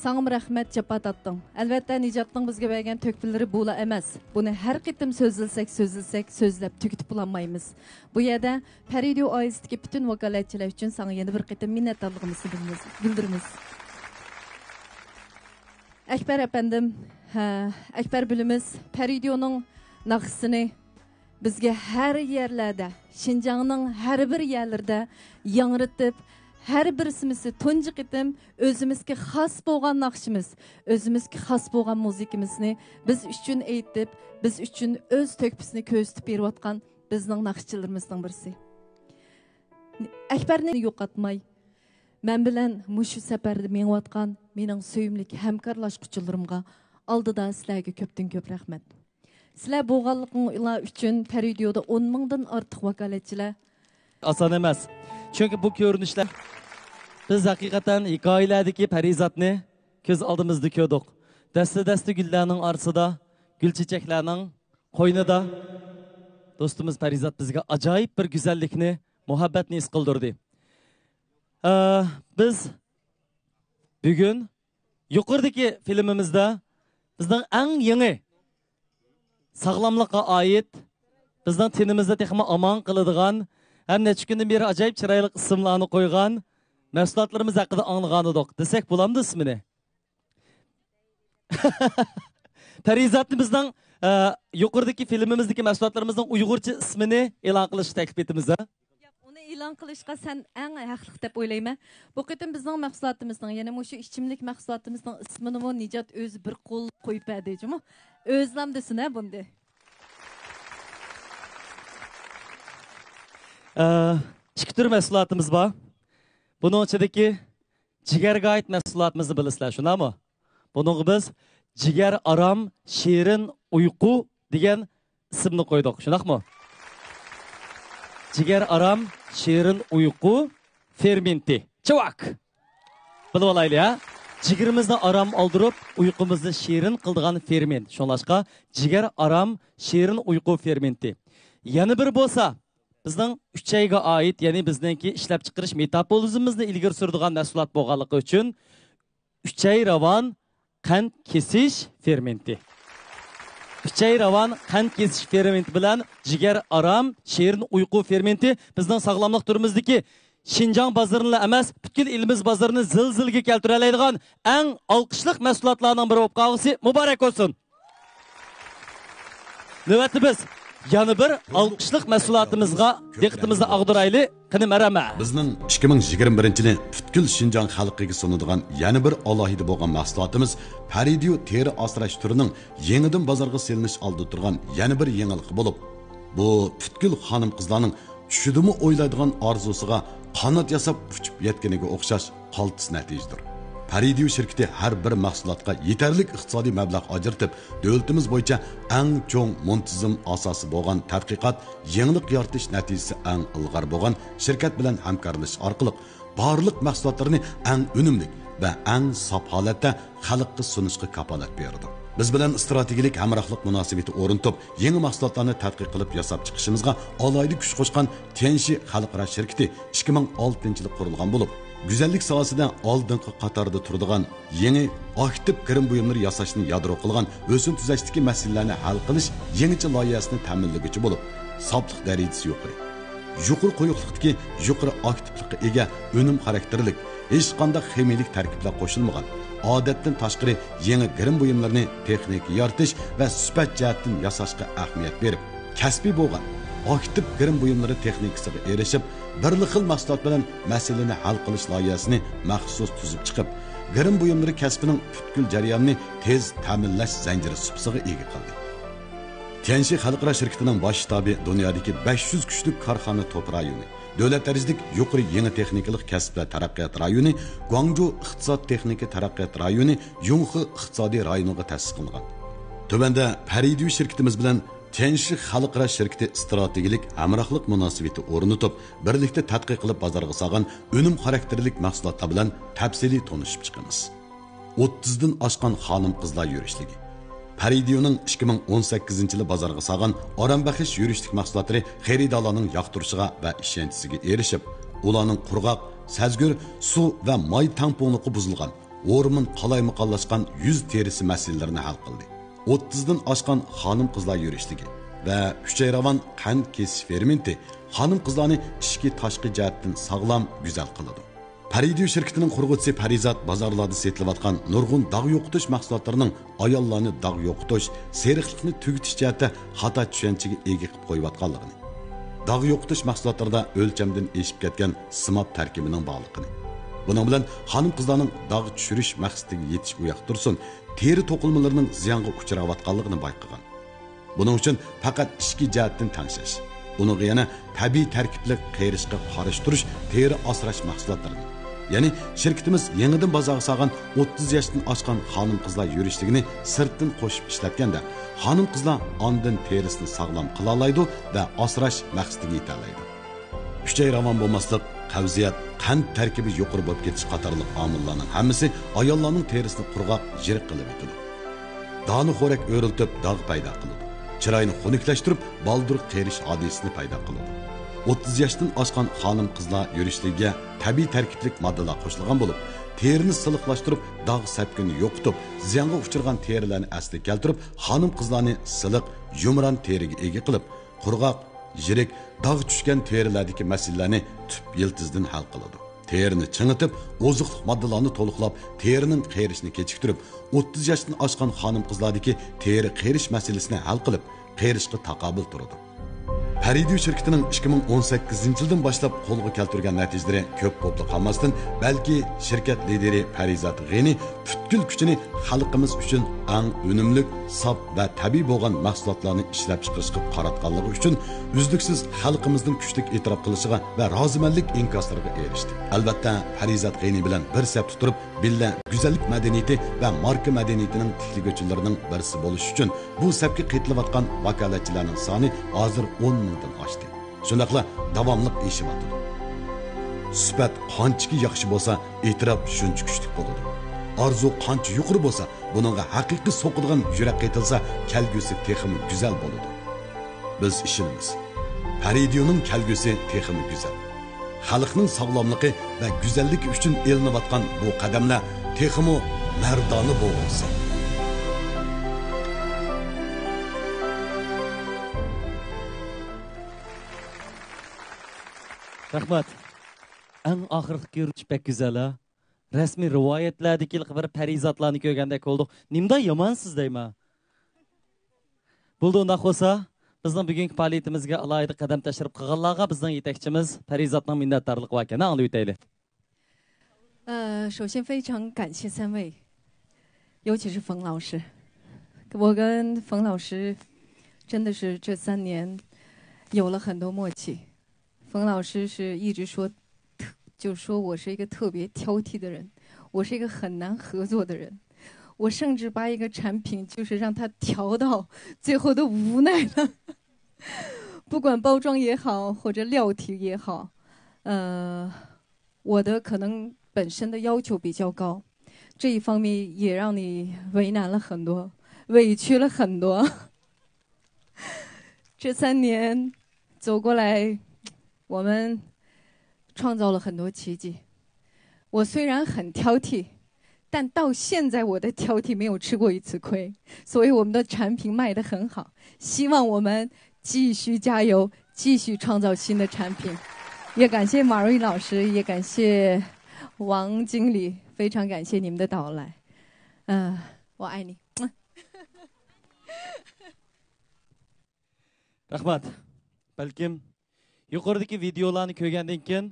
ساڭىمۇ رەھمەت، جاپا تارتتىڭ. ئەلۋەتتە، نىجاتنىڭ بىزگە بەرگەن تۆھپىلىرى بۇلا ئەمەس. بۇنى ھەر قېتىم سۆزلىسەك، سۆزلىسەك، سۆزلەپ تۈگىتىپ بولالمايمىز. بۇ يەردە پەرىدىيو ئائىلىسىدىكى پۈتۈن ۋاكالەتچىلەر ئۈچۈن ساڭا يەنە بىر قېتىم مىننەتدارلىقىمىزنى بىلدۈرىمىز. ئەكبەر ئەپەندىم، ھە، ئەكبەر بىلىمىز، پەرىدىيونىڭ ناخشىسىنى بىزگە ھەر يەرلەردە، شىنجاڭنىڭ ھەر بىر يەرلىرىدە ياڭرىتىپ، ھەر بىرسىمىزنى تۇنجى قېتىم ئۆزىمىزگە خاس بولغان ناخشىمىز، ئۆزىمىزگە خاس بولغان مۇزىكىمىزنى بىز ئۈچۈن ئېيتىپ، بىز ئۈچۈن ئۆز تۆھپىسىنى كۆرسىتىپ بېرىۋاتقان بىزنىڭ ناخشىچىلىرىمىزنىڭ بىرسى. ئەكبەرنى يوقاتماي، مەن بىلەن مۇشۇ سەپەردە مېڭىۋاتقان مېنىڭ سۆيۈملۈك ھەمكارلاشقۇچىلىرىمغا ئالدىدا سىلەرگە كۆپتىن كۆپ رەھمەت. سىلەر بولغانلىقىڭلار ئۈچۈن پەرىدىيودا ئون مىڭدىن ئارتۇق ۋاكالەتچىلەر. ئاسان ئەمەس. چۈنكى بۇ كۆرۈنۈشلەر، بىز ھەقىقەتەن ھېكايىلەردىكى پەرىزاتنى كۆز ئالدىمىزدا كۆردۇق. دەستە-دەستە گۈللەرنىڭ ئارىسىدا، گۈل چېچەكلەرنىڭ قوينىدا دوستىمىز پەرىزات بىزگە ئاجايىپ بىر گۈزەللىكنى، مۇھەببەتنى ھېس قىلدۇردى. ئە، بىز بۈگۈن يۇقىرىدىكى فىلىمىمىزدە بىزنىڭ ئەڭ يېڭى، ساغلاملىققا ئائىت، بىزنىڭ تېنىمىزدا تېخىمۇ ئامان قىلىدىغان، ھەم نەچچە كۈندىن بېرى ئاجايىپ چىرايلىق ئىسىملارنى قويغان مەھسۇلاتلىرىمىز ھەققىدە ئاڭلىغانىدۇق دېسەك بولامدۇ ئىسمىنى؟ پەرىزاتنى بىزنىڭ، ئە، يۇقىرىدىكى فىلىمىمىزدىكى مەھسۇلاتلىرىمىزنىڭ ئۇيغۇرچە ئىسمىنى ئېلان قىلىشقا تەكلىپ ئېتىمىز، ھە؟ ياق، ئۇنى ئېلان قىلىشقا سەن ئەڭ ھەقلىق دەپ ئويلايمەن. بۇ قېتىم بىزنىڭ مەھسۇلاتىمىزنىڭ، يەنى مۇشۇ ئىچىملىك مەھسۇلاتىمىزنىڭ ئىسمىنىمۇ نىجات ئۆزى بىر قول قويۇپ بەردى جۇمۇ. ئۆزلام دېسۇن ھە بۇندى. ئە، ئىككى تۈر مەھسۇلاتىمىز بار. بۇنىڭ ئىچىدىكى جىگەرگە ئائىت مەھسۇلاتىمىزنى بىلىسىلەر، شۇنداقمۇ؟ بۇنىڭغا بىز جىگەر ئارام، شېرىن ئۇيقۇ دېگەن ئىسىمنى قويدۇق، شۇنداقمۇ؟ جىگەر ئارام، شېرىن ئۇيقۇ فېرمېنتى. چىۋاك! بىلىۋالايلى، ھە؟ جىگىرىمىزنى ئارام ئالدۇرۇپ، ئۇيقۇمىزنى شېرىن قىلىدىغان فېرمېنت. شۇڭلاشقا، جىگەر ئارام، شېرىن ئۇيقۇ فېرمېنتى. يەنە بىر بولسا، بىزنىڭ ئۈچەيگە ئائىت، يەنى بىزنىڭكى ئىشلەپچىقىرىش مېتابولىزمىمىزنى ئىلگىرى سۈرىدىغان مەھسۇلات بولغانلىقى ئۈچۈن، ئۈچەي راۋان قەنت كېسىش فېرمېنتى. ئۈچەي راۋان قەنت كېسىش فېرمېنتى بىلەن جىگەر ئارام شېرىن ئۇيقۇ فېرمېنتى بىزنىڭ ساغلاملىق تۈرىمىزدىكى شىنجاڭ بازىرىنىلا ئەمەس، پۈتكۈل ئېلىمىز بازىرىنى زىلزىلىگە كەلتۈرەلەيدىغان ئەڭ ئالقىشلىق مەھسۇلاتلارنىڭ بىرى بولۇپ قالغۇسى مۇبارەك بولسۇن! نۆۋەتتە بىز يەنە بىر ئالقىشلىق مەھسۇلاتىمىزغا دىققىتىمىزنى ئاغدۇرايلى. قېنى، مەرھەمە! بىزنىڭ ئىككى مىڭ يىگىرمە بىرىنچى يىلى پۈتكۈل شىنجاڭ خەلقىگە سۇنىدىغان يەنە بىر ئالاھىدە بولغان مەھسۇلاتىمىز پەرىدىيو تېرە ئاسراش تۈرىنىڭ يېڭىدىن بازارغا سېلىنىش ئالدىدا تۇرغان يەنە بىر يېڭىلىقى بولۇپ، بۇ پۈتكۈل خانىم-قىزلارنىڭ چۈشىدىمۇ ئويلايدىغان ئارزۇسىغا قانات ياساپ ئۇچۇپ يەتكىنىگە ئوخشاش قالتىس نەتىجىدۇر. پەرىدىيو شىركىتى ھەر بىر مەھسۇلاتقا يېتەرلىك ئىقتىسادىي مەبلەغ ئاجرىتىپ، دۆلىتىمىز بويىچە ئەڭ چوڭ مۇنتىزىم ئاساسى بولغان تەتقىقات، يېڭىلىق يارىتىش نەتىجىسى ئەڭ ئىلغار بولغان شىركەت بىلەن ھەمكارلىشىش ئارقىلىق، بارلىق مەھسۇلاتلىرىنى ئەڭ ئۈنۈملۈك ۋە ئەڭ ساپ ھالەتتە خەلققە سۇنۇشقا كاپالەت بېرىدۇ. بىز بىلەن ئىستراتېگىيەلىك ھەمراھلىق مۇناسىۋىتى ئورنىتىپ، يېڭى مەھسۇلاتلارنى تەتقىق قىلىپ ياساپ چىقىشىمىزغا ئالاھىدە كۈچ قوشقان تيەنشى خەلقئارا شىركىتى ئىككى مىڭ ئالتىنچى يىلى قۇرۇلغان بولۇپ، گۈزەللىك ساھەسىدە ئالدىنقى قاتاردا تۇرىدىغان يېڭى ئاكتىپ گىرىم بۇيۇملىرى ياساشنى يادرو قىلغان ھۆسن تۈزەشتىكى مەسىلىلەرنى ھەل قىلىش يېڭىچە لايىھەسىنى تەمىنلىگۈچى بولۇپ، ساپلىق دەرىجىسى يۇقىرى، يۇقىرى قويۇقلۇقتىكى، يۇقىرى ئاكتىپلىققا ئىگە، ئۈنۈم خاراكتېرلىك، ھېچقانداق خىمىيىلىك تەركىبلەر قوشۇلمىغان، ئادەتتىن تاشقىرى يېڭى گىرىم بۇيۇملىرىنى تېخنىكا يارىتىش ۋە سۈپەت جەھەتتىن ياساشقا ئەھمىيەت بېرىپ، كەسپىي بولغان ئاكتىپ گىرىم بۇيۇملىرى تېخنىكىسىغا ئېرىشىپ، بىرلا خىل مەھسۇلات بىلەن مەسىلىنى ھەل قىلىش لايىھەسىنى مەخسۇس تۈزۈپ چىقىپ، گىرىم بۇيۇملىرى كەسپىنىڭ پۈتكۈل جەريانىنى تېز تەمىنلەش زەنجىرى سۇپىسىغا ئىگە قىلدى. تيەنشى خەلقئارا شىركىتىنىڭ باش شتابى دۇنيادىكى بەش يۈز كۈچلۈك كارخانا توپ رايونى، دۆلەت دەرىجىلىك يۇقىرى يېڭى تېخنىكىلىق كەسىپلەر تەرەققىيات رايونى، گۇاڭجۇ ئىقتىساد تېخنىكا تەرەققىيات رايونى، يۇڭخې ئىقتىسادىي رايونىغا تەسىس قىلىنغان. تۆۋەندە پەرىدىيو شىركىتىمىز بىلەن تيەنشى خەلقئارا شىركىتى ئىستراتېگىيەلىك ھەمراھلىق مۇناسىۋىتى ئورنىتىپ، بىرلىكتە تەتقىق قىلىپ بازارغا سالغان ئۈنۈم خاراكتېرلىك مەھسۇلاتلار بىلەن تەپسىلىي تونۇشۇپ چىقىمىز. ئوتتۇزدىن ئاشقان خانىم-قىزلار يۈرۈشلۈكى. پەرىدىيونىڭ ئىككى مىڭ ئون سەككىزىنچى يىلى بازارغا سالغان ئارام بەخش يۈرۈشلۈك مەھسۇلاتلىرى خېرىدارلارنىڭ ياقتۇرۇشىغا ۋە ئىشەنچىسىگە ئېرىشىپ، ئۇلارنىڭ قۇرغاق، سەزگۈر، سۇ ۋە ماي تەڭپۇڭلۇقى بۇزۇلغان، ھورمون قالايمىقانلاشقان يۈز تېرىسى مەسىلىلىرىنى ھەل قىلدى. ئوتتۇزدىن ئاشقان خانىم-قىزلار يۈرۈشلۈكى ۋە ئۈچەيراۋان قەنت كېسىش فېرمېنتى خانىم-قىزلارنى ئىچكى-تاشقى جەھەتتىن ساغلام، گۈزەل قىلىدۇ. پەرىدىيو شىركىتىنىڭ قۇرغۇچىسى پەرىزات بازارلاردا سېتىلىۋاتقان نۇرغۇن داغ يوقىتىش مەھسۇلاتلىرىنىڭ ئاياللارنى داغ يوقىتىش، سېرىقلىقنى تۈگىتىش جەھەتتە خاتا چۈشەنچىگە ئىگە قىلىپ قويۇۋاتقانلىقىنى، داغ يوقىتىش مەھسۇلاتلىرىدا ئۆلچەمدىن ئېشىپ كەتكەن سىماب تەركىبىنىڭ بارلىقىنى، بۇنىڭ بىلەن خانىم-قىزلارنىڭ داغ چۈشۈرۈش مەقسىتىگە يېتىش ئۇياقتۇرسۇن، تېرە توقۇلمىلىرىنىڭ زىيانغا ئۇچراۋاتقانلىقىنى بايقىغان. بۇنىڭ ئۈچۈن پەقەت ئىچكى جەھەتتىن تەڭشەش، ئۇنىڭغا يەنە تەبىئىي تەركىبلىك قېرىشقا قارشى تۇرۇش تېرە ئاسراش مەھسۇلاتلىرىنى، يەنى شىركىتىمىز يېڭىدىن بازارغا سالغان ئوتتۇز ياشتىن ئاشقان خانىم-قىزلار يۈرۈشلۈكىنى سىرتتىن قوشۇپ ئىشلەتكەندە، خانىم-قىزلار ئاندىن تېرىسىنى ساغلام قىلالايدۇ ۋە ئاسراش مەقسىتىگە يېتەلەيدۇ. ئۈچەي راۋان بولماسلىق، قەۋزىيەت، قەنت تەركىبى يۇقىرى بولۇپ كېتىش قاتارلىق ئامىللارنىڭ ھەممىسى ئاياللارنىڭ تېرىسىنى قۇرغاق، يىرىق قىلىۋېتىدۇ. دانىخورەك ئۆرۈلتۈپ داغ پەيدا قىلىدۇ. چىراينى خۇنۈكلەشتۈرۈپ، بالدۇر قېرىش ھادىسىسىنى پەيدا قىلىدۇ. ئوتتۇز ياشتىن ئاشقان خانىم-قىزلار يۈرۈشلۈكىگە تەبىئىي تەركىبلىك ماددىلار قوشۇلغان بولۇپ، تېرىنى سىلىقلاشتۇرۇپ، داغ سەپكۈننى يوقىتىپ، زىيانغا ئۇچرىغان تېرىلەرنى ئەسلىگە كەلتۈرۈپ، خانىم-قىزلارنى سىلىق، يۇمران تېرىگە ئىگە قىلىپ، قۇرغاق، يىرىك، داغ چۈشكەن تېرىلەردىكى مەسىلىلەرنى تۈپ يىلتىزىدىن ھەل قىلىدۇ. تېرىنى چىڭىتىپ، ئوزۇقلۇق ماددىلارنى تولۇقلاپ، تېرىنىڭ قېرىشىنى كېچىكتۈرۈپ، ئوتتۇز ياشتىن ئاشقان خانىم-قىزلاردىكى تېرە قېرىش مەسىلىسىنى ھەل قىلىپ، قېرىشقا تاقابىل تۇرىدۇ. پەرىدىيو شىركىتىنىڭ ئىككى مىڭ ئون سەككىزىنچى يىلدىن باشلاپ قولغا كەلتۈرگەن نەتىجىلىرى كۆپ بولۇپلا قالماستىن، بەلكى شىركەت لىدىرى پەرىزات غېنى پۈتكۈل كۈچىنى خەلقىمىز ئۈچۈن ئەڭ ئۈنۈملۈك، ساپ ۋە تەبىئىي بولغان مەھسۇلاتلارنى ئىشلەپچىقىرىشقا قاراتقانلىقى ئۈچۈن ئۈزلۈكسىز خەلقىمىزنىڭ كۈچلۈك ئېتىراپ قىلىشىغا ۋە رازىمەنلىك ئىنكاسلىرىغا ئېرىشتى. ئەلۋەتتە، پەرىزات غېنى بىلەن بىر سەپتە تۇرۇپ، بىللە گۈزەللىك مەدەنىيىتى ۋە ماركا مەدەنىيىتىنىڭ تىكلىگۈچىلىرىنىڭ بىرسى بولۇش ئۈچۈن بۇ سەپكە قېتىلىۋاتقان ۋاكالەتچىلەرنىڭ سانى ھازىر ئون مىڭدىن ئاشتى. شۇنداقلا داۋاملىق ئېشىۋاتىدۇ. سۈپەت قانچىكى ياخشى بولسا، ئېتىراپ شۇنچە كۈچلۈك بولىدۇ. ئارزۇ قانچە يۇقىرى بولسا، بۇنىڭغا ھەقىقىي سوقىدىغان يۈرەك قېتىلسا، كەلگۈسى تېخىمۇ گۈزەل بولىدۇ. بىز ئىشىنىمىز، پەرىدىيونىڭ كەلگۈسى تېخىمۇ گۈزەل. خەلقنىڭ ساغلاملىقى ۋە گۈزەللىكى ئۈچۈن ئېلىنىۋاتقان بۇ قەدەملەر تېخىمۇ مەردانە بولغۇسى. رەھمەت. ئەڭ ئاخىرقى كۆرۈنۈش بەك گۈزەل ھە. رەسمىي رىۋايەتلەردىكى بىر پەرىزاتلارنى كۆرگەندەك بولدۇق. نېمىدا يامانسىز دەيمەن. بولدى، ئۇنداق بولسا، بىزنىڭ بۈگۈنكى پائالىيىتىمىزگە ئالاھىدە قەدەم تەشرىپ قىلغانلارغا بىزنىڭ يېتەكچىمىز پەرىزاتنىڭ مىننەتدارلىقى باركەن، ئاڭلىۋېتەيلى. 呃，首先非常感谢三位，尤其是冯老师。我跟冯老师真的是这三年有了很多默契。冯老师是一直说，特，就说我是一个特别挑剔的人，我是一个很难合作的人。我甚至把一个产品就是让他调到最后都无奈了，不管包装也好，或者料体也好，呃，我的可能本身的要求比较高，这一方面也让你为难了很多，委屈了很多。这三年走过来，我们创造了很多奇迹。我虽然很挑剔，但到现在我的挑剔没有吃过一次亏，所以我们的产品卖得很好。希望我们继续加油，继续创造新的产品。也感谢马瑞老师，也感谢王经理，非常感谢你们的到来。嗯、我爱你。 رەھمەت. بەلكىم يۇقىرىدىكى ۋىدېئولارنى كۆرگەندىن كېيىن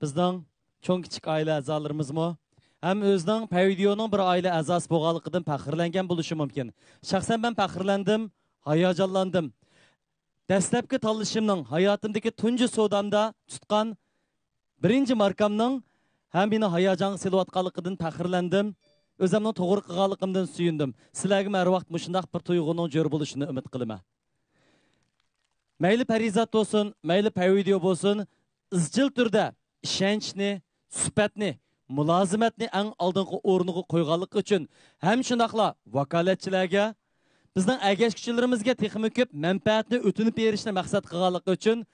بىزنىڭ چوڭ كىچىك ئائىلە ئەزالىرىمىزمۇ ھەم ئۆزىنىڭ پەيۋىدېئونىڭ بىر ئائىلە ئەزاسى بولغانلىقىدىن پەخىرلەنگەن بولۇشى مۇمكىن. شەخسەن مەن پەخىرلەندىم، ھاياجانلاندىم. دەسلەپكى تاللىشىمنىڭ، ھاياتىمدىكى تۇنجى سودامدا تۇتقان بىرىنچى ماركامنىڭ ھەم مېنى ھاياجانغا سېلىۋاتقانلىقىدىن پەخىرلەندىم. ئۆزۈمنىڭ توغرا قىلغانلىقىمدىن سۆيۈندۈم. سىلەرگىمۇ ھەر ۋاقىت مۇشۇنداق بىر تۇيغۇنىڭ جور بولۇشىنى ئۈمىد قىلىمەن. مەيلى پەرىزات بولسۇن، مەيلى پەيۋىدېئو بولسۇن، ئىزچىل تۈردە ئىشەنچنى، سۈپەتنى، مۇلازىمەتنى ئەڭ ئالدىنقى ئورۇنغا قويغانلىقى ئۈچۈن ھەم شۇنداقلا ۋاكالەتچىلەرگە، بىزنىڭ ئەگەشكۈچىلىرىمىزگە تېخىمۇ كۆپ مەنپەئەتنى ئۆتۈنۈپ بېرىشنى مەقسەت قىلغانلىقى ئۈچۈن،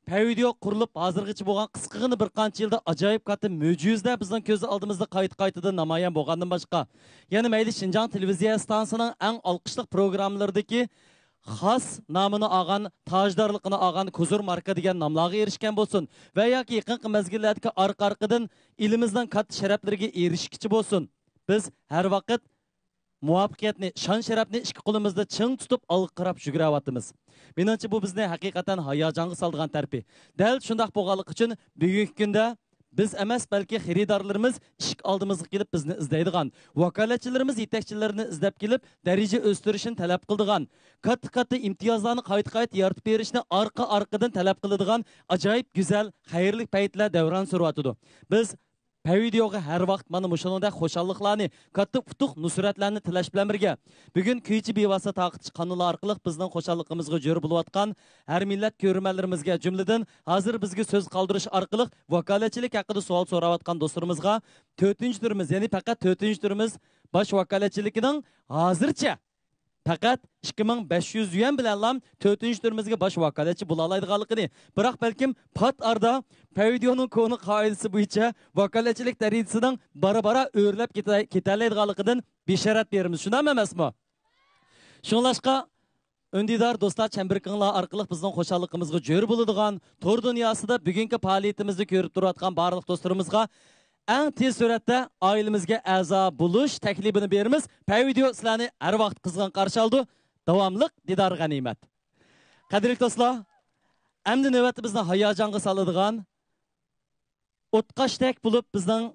پەيۋىدېئو قۇرۇلۇپ ھازىرغىچە بولغان قىسقىغىنە بىر قانچە يىلدا ئاجايىپ كاتتا مۆجىزىلەر بىزنىڭ كۆز ئالدىمىزدا قايتا-قايتىدىن نامايان بولغاندىن باشقا، يەنە مەيلى شىنجاڭ تېلېۋىزىيە ئىستانسىسىنىڭ ئەڭ ئالقىشلىق پروگراممىلىرىدىكى خاس نامىنى ئالغان، تاجدارلىقىنى ئالغان كوزۇر ماركا دېگەن ناملارغا ئېرىشكەن بولسۇن ۋە ياكى يېقىنقى مەزگىللەردىكى ئارقا-ئارقىدىن ئېلىمىزنىڭ كاتتا شەرەپلىرىگە ئېرىشكىچە بولسۇن، بىز ھەر ۋاقىت مۇۋەپپەقىيەتنى، شان-شەرەپنى ئىككى قولىمىزدا چىڭ تۇتۇپ ئالغا قاراپ يۈگۈرۈۋاتىمىز. مېنىڭچە، بۇ بىزنى ھەقىقەتەن ھاياجانغا سالىدىغان تەرىپى. دەل شۇنداق بولغانلىقى ئۈچۈن بۈگۈنكى كۈندە بىز ئەمەس، بەلكى خېرىدارلىرىمىز ئىشىك ئالدىمىزغا كېلىپ بىزنى ئىزدەيدىغان، ۋاكالەتچىلىرىمىز يېتەكچىلىرىنى ئىزدەپ كېلىپ دەرىجە ئۆستۈرۈشىنى تەلەپ قىلىدىغان، كاتتا-كاتتا ئىمتىيازلارنى قايتا-قايتا يارىتىپ بېرىشنى ئارقا-ئارقىدىن تەلەپ قىلىدىغان ئاجايىپ گۈزەل، خەيرلىك پەيتلەر دەۋران سۈرۈۋاتىدۇ. بىز پەيۋىدېئوغا ھەر ۋاقىت مانا مۇشۇنىڭدەك خۇشاللىقلارنى، كاتتا ئۇتۇق نۇسرەتلەرنى تىلەش بىلەن بىرگە، بۈگۈن كۈيچى بىۋاسىتە تارقىتىش قانىلى ئارقىلىق بىزنىڭ خۇشاللىقىمىزغا جۆر بولۇۋاتقان ھەر مىللەت كۆرۈرمەنلىرىمىزگە، جۈملىدىن ھازىر بىزگە سۆز قالدۇرۇش ئارقىلىق ۋاكالەتچىلىك ھەققىدە سوئال سوراۋاتقان دوستلىرىمىزغا، تۆتىنچى تۈرىمىز، يەنى پەقەت تۆتىنچى تۈرىمىز باش ۋاكالەتچىلىكىنىڭ ھازىرچە پەقەت ئىككى مىڭ بەش يۈز يۈەن بىلەنلا تۆتىنچى تۈرىمىزگە باش ۋاكالەتچى بولالايدىغانلىقىنى، بىراق بەلكىم پات ئارىدا پەيۋىدېئونىڭ كونا قائىدىسى بويىچە ۋاكالەتچىلىك دەرىجىسىنىڭ بارا-بارا ئۆرلەپ كېتە-، كېتەلەيدىغانلىقىدىن بېشارەت بېرىمىز. شۇنداقمۇ ئەمەسمۇ؟ شۇڭلاشقا، ئۈندىدار دوستلار چەمبىرىكىڭلار ئارقىلىق بىزنىڭ خۇشاللىقىمىزغا جۆر بولىدىغان، تور دۇنياسىدا بۈگۈنكى پائالىيىتىمىزنى كۆرۈپ تۇرۇۋاتقان بارلىق دوستلىرىمىزغا ئەڭ تېز سۈرئەتتە ئائىلىمىزگە ئەزا بولۇش تەكلىپىنى بېرىمىز. پەيۋىدېئو سىلەرنى ھەر ۋاقىت قىزغىن قارشى ئالىدۇ. داۋاملىق دىدار غەنىيمەت. قەدىرلىك دوستلار، ئەمدى نۆۋەتتە بىزنى ھاياجانغا سالىدىغان، ئوتقاشتەك بولۇپ بىزنىڭ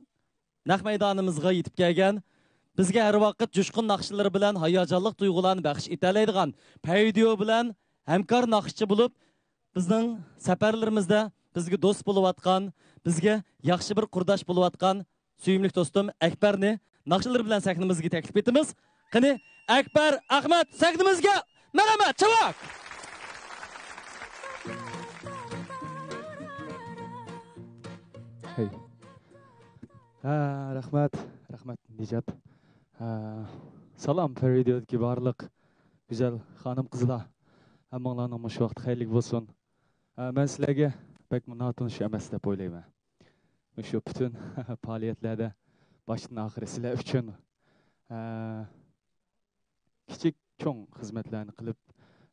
نەق مەيدانىمىزغا يېتىپ كەلگەن، بىزگە ھەر ۋاقىت جۇشقۇن ناخشىلىرى بىلەن ھاياجانلىق تۇيغۇلارنى بەخش ئېتەلەيدىغان پەيۋىدېئو بىلەن ھەمكار ناخشىچى بولۇپ، بىزنىڭ سەپەرلىرىمىزدە بىزگە دوست بولۇۋاتقان، بىزگە ياخشى بىر قۇرداش بولۇۋاتقان سۆيۈملۈك دوستۇم ئەكبەرنى ناخشىلىرى بىلەن سەھنىمىزگە تەكلىپ ئېتىمىز. قېنى، ئەكبەر ئەخمەت سەھنىمىزگە! مەرھەمەت، چاۋاك! ھەي. ھە، رەھمەت، رەھمەت، نىجات. ھە، سالام، پەيۋىدېئودىكى بارلىق گۈزەل خانىم-قىزلار، ھەممىڭلارنىڭ مۇشۇ ۋاقتى خەيرلىك بولسۇن. ھە، مەن سىلەرگە بەكمۇ ناتونۇش ئەمەس دەپ ئويلايمەن. مۇشۇ پۈتۈن پائالىيەتلەردە باشتىن ئاخىرى سىلەر ئۈچۈن، ئە، كىچىك چوڭ خىزمەتلەرنى قىلىپ،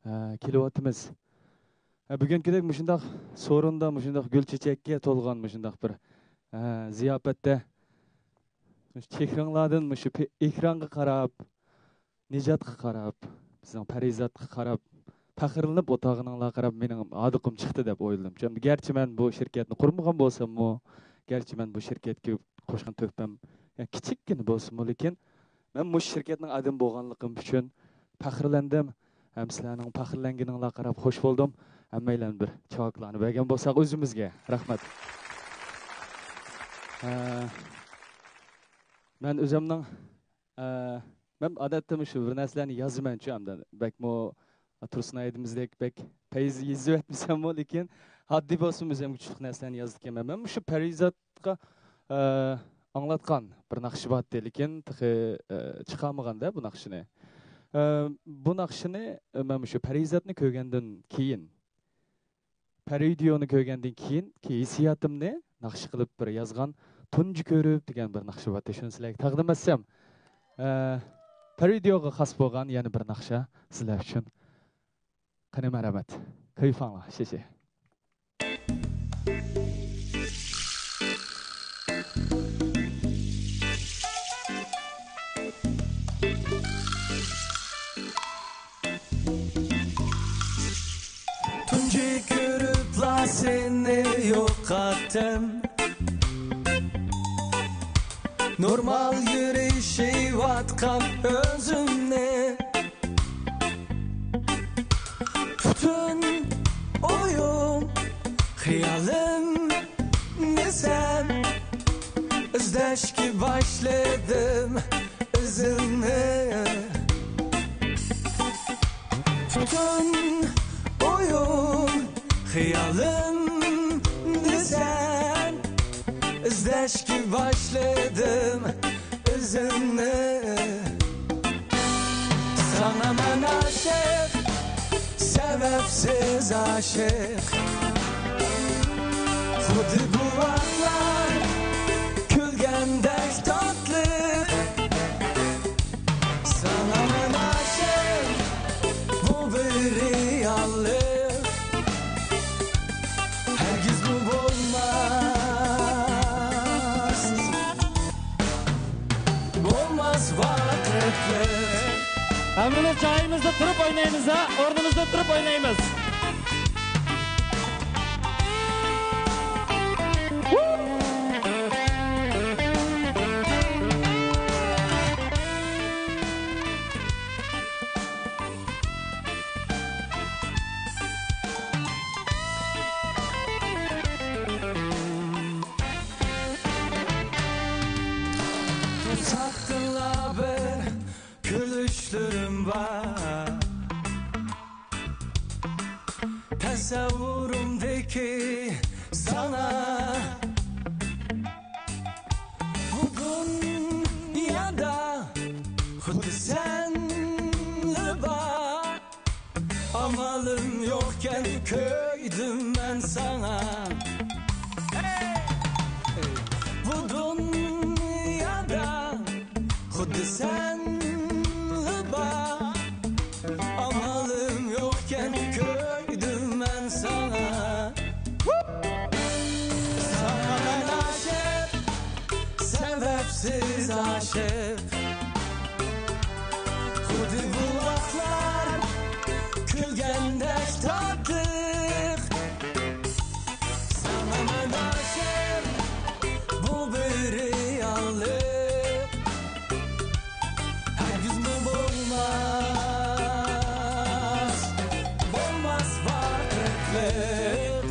ئە، كېلىۋاتىمىز. ئە، بۈگۈنكىدەك مۇشۇنداق سورۇندا، مۇشۇنداق گۈل چېچەككە تولغان مۇشۇنداق بىر، ئە، زىياپەتتە چېھرىڭلاردىن مۇشۇ پې-، ئېكرانغا قاراپ، نىجاتقا قاراپ، بىزنىڭ پەرىزاتقا قاراپ، پەخىرلىنىپ ئولتۇرغىنىڭلارغا قاراپ مېنىڭ ھاردۇقۇم چىقتى دەپ ئويلىدىم. چۈنكى گەرچە مەن بۇ شىركەتنى قۇرمىغان بولساممۇ، گەرچە مەن بۇ شىركەتكە قوشقان تۆھپەم، يا، كىچىككىنە بولسىمۇ، لېكىن مەن مۇشۇ شىركەتنىڭ ئادىمى بولغانلىقىم ئۈچۈن پەخىرلەندىم. ھەم سىلەرنىڭ پەخىرلەنگىنىڭلارغا قاراپ خوش بولدۇم. ھەممەيلەن بىر چاۋاكلارنى بەرگەن بولساق ئۆزىمىزگە. رەھمەت. ئە، مەن ئۆزۈمنىڭ ئە، مەن ئادەتتە مۇشۇ بىر نەرسىلەرنى يازىمەنچۇ، ئەمدى بەكمۇ تۇرسۇن ھەيدىمىزدەك بەك پەيز يېزىۋەتمىسەممۇ، لېكىن ئاددىي بولسىمۇ ئۆزۈم كۈچلۈك نەرسىلەرنى يازىدىكەنمەن. مەن مۇشۇ پەرىزاتقا، ئە، ئاڭلاتقان بىر ناخشا بارتتى، لېكىن تېخى، ئە، چىقارمىغاندا بۇ ناخشىنى. ئە، بۇ ناخشىنى، ئە، مەن مۇشۇ پەرىزاتنى كۆرگەندىن كېيىن، پەرىۋىدېئونى كۆرگەندىن كېيىنكى ھېسسىياتىمنى ناخشا قىلىپ بىر يازغان تۇنجى كۆرۈپ دېگەن بىر ناخشا بار، شۇنى سىلەرگە تەقدىم ئەتسەم. ئە، پەرىۋىدېئوغا خاس بولغان يەنە بىر ناخشا سىلەر ئۈچۈن. قېنى، مەرھەمەت. كەيپىڭلار، شېشې. تۇنجى كۆرۈپلا سېنى يوقاتتىم. نورمال يۈرۈشۈۋاتقان ئۆزۈمنى. پۈتۈن ئويۇم، خىيالىمنى سەن ئىزدەشكە باشلىدىم ئىزىڭنى. پۈتۈن ئويۇم، خىيالىمنى سەن ئىزدەشكە باشلىدىم ئىزىڭنى. ساڭا سىز ئاشىق. خۇددى بۇلاقلار كۈلگەندەك تاتلىق. ساڭا مەن ئاشىق، بۇ بىر رېئاللىق. ھەرگىزمۇ بولماس، بولماس ۋاقىتلىق. ھەممىمىز جايىمىزدا تۇرۇپ ئوينايمىز ھە، ئورنىمىزدا تۇرۇپ ئوينايمىز. ساختىلا بىر كۈلۈشلىرىم بار. تەسەۋۋۇرۇمدىكى ساڭا بۇ دۇنيادا خۇددى سەنلا بار. ئامالىم يوقكەن كۆيدۈم مەن ساڭا. بۇ دۇنيادا خۇددى سەنلا بار. ئامالىم يوقكەن كۆيدۈم مەن ساڭا. ساڭا مەن ئاشىق، سەۋەبسىز ئاشىق. خۇددى بۇلاقلار كۈلگەندەك تاتلىق. ساڭا مەن ئاشىق، بۇ بىر رېئاللىق. ھەرگىزمۇ بولماس، بولماس ۋاقىتلىق.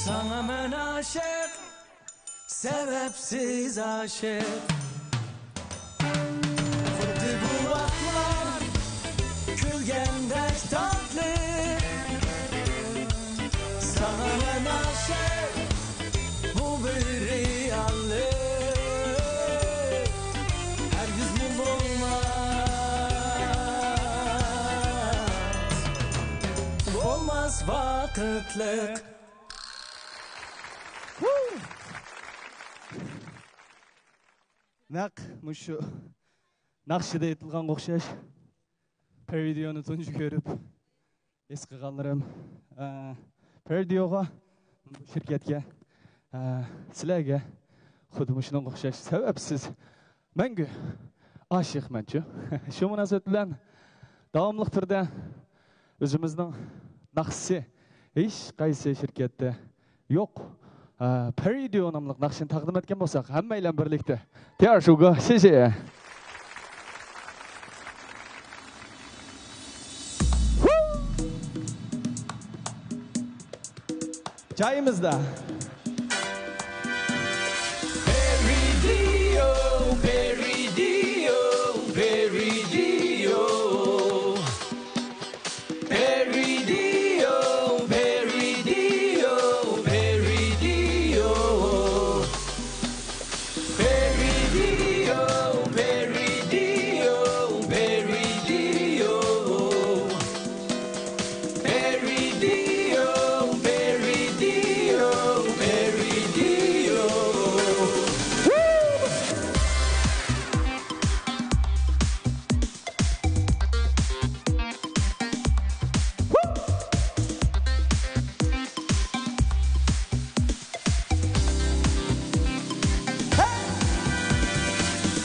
ساڭا مەن ئاشىق، سەۋەبسىز ئاشىق. خۇددى بۇلاقلار كۈلگەندەك تاتلىق. ساڭا مەن ئاشىق، بۇ بىر رېئاللىق. ھەرگىزمۇ بولماس، بولماس ۋاقىتلىق. نەق مۇشۇ ناخشىدا ئېيتىلغانغا ئوخشاش، پېرىدىيونى تۇنجى كۆرۈپ ھېس قىلغانلىرىم، ئە، پېرىدىيوغا، بۇ شىركەتكە، ئە، سىلەرگە خۇددى مۇشۇنىڭغا ئوخشاش سەۋەبسىز مەڭگۈ ئاشىقمەنچۇ. شۇ مۇناسىۋەت بىلەن داۋاملىق تۈردە ئۆزىمىزنىڭ ناخشىسى ھېچ قايسى شىركەتتە يوق، ئە، پېرىدىيو ناملىق ناخشىنى تەقدىم ئەتكەن بولساق، ھەممەيلەن بىرلىكتە. تياۋ شۇگو شىشى. جايىمىزدا. پېرىدىيو، پېرىدىيو، پېرىدىيو. پېرىدىيو، پېرىدىيو، پېرىدىيو. پېرىدىيو، پېرىدىيو، پېرىدىيو. پېرىدىيو، پېرىدىيو، پېرىدىيو.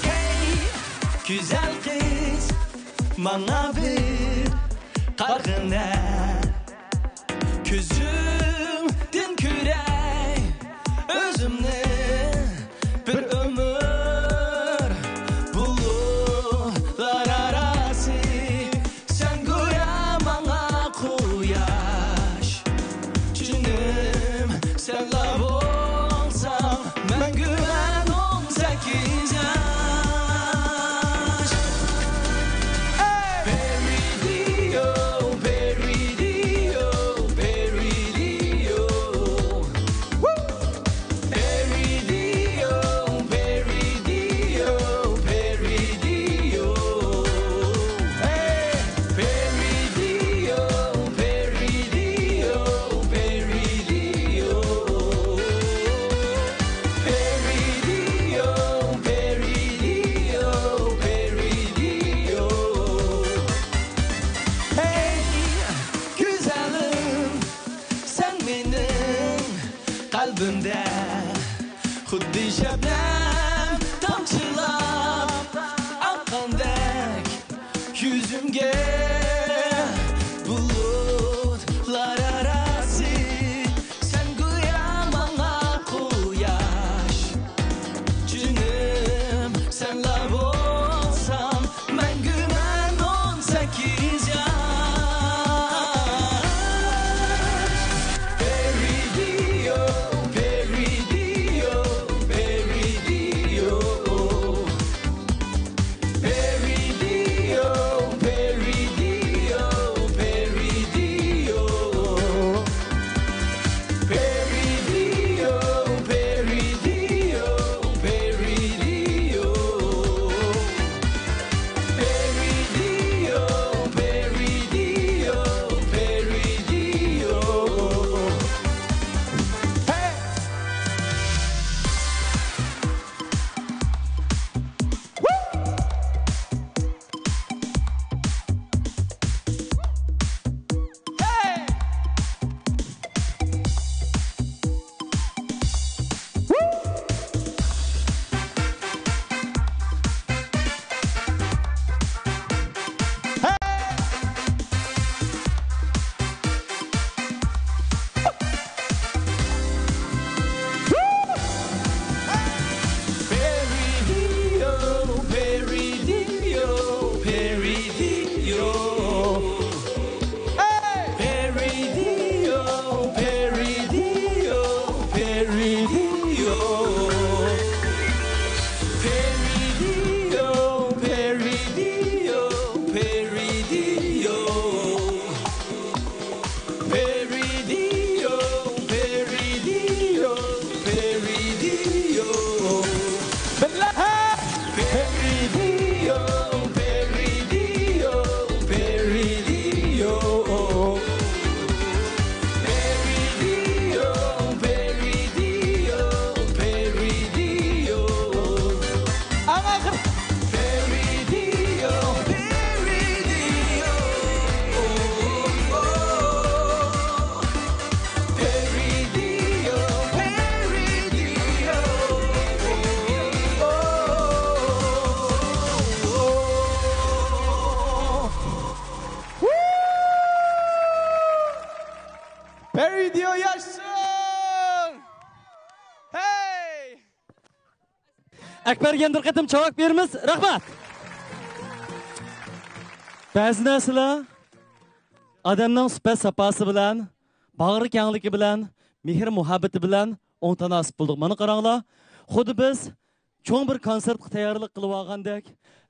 ھەي! گۈزەل قىز، ماڭا بىر قارىغىنە. كۆزۈڭدىن كۆرەي ئۆزۈمنى بىر ئۆمۈر. بۇلۇتلار ئاراسى سەن گويا ماڭا قۇياش. جېنىم، سەن كۆزۈمگە بۇلۇتلار ئاراسى، سەن گويا ماڭا قۇياش. جېنىم سەنلا بولسام، مەڭگۈ مەن ئون سەككىز ياش. پېرىدىيو، پېرىدىيو، پېرىدىيو. Péridio, Péridio, Péridio. Péridio, Péridio, Péridio. Péridio, Péridio, Péridio. Hey! Péridio, Péridio, Péridio. Hey! Péridio, Péridio, Péridio. Péridio, Péridio, Péridio. Péridio, Péridio, Péridio. Péridio, Péridio, Péridio. Péridio, Péridio, Péridio. ئەڭ ئاخىر. Péridio, Péridio. Péridio, Péridio. Péridio ياشىسۇن! Hey! ئەكبەرگە يەنە بىر قېتىم چاۋاك بېرىمىز. رەھمەت. بەزى نەرسىلەر ئادەمنىڭ سۈپەت ساپاسى بىلەن، باغرى كەڭلىكى بىلەن، مېھىر مۇھەببىتى بىلەن ئوڭ تاناسىپ بولىدۇ. مانا قاراڭلار، خۇددى بىز چوڭ بىر كونسېرتقا تەييارلىق قىلىۋالغاندەك،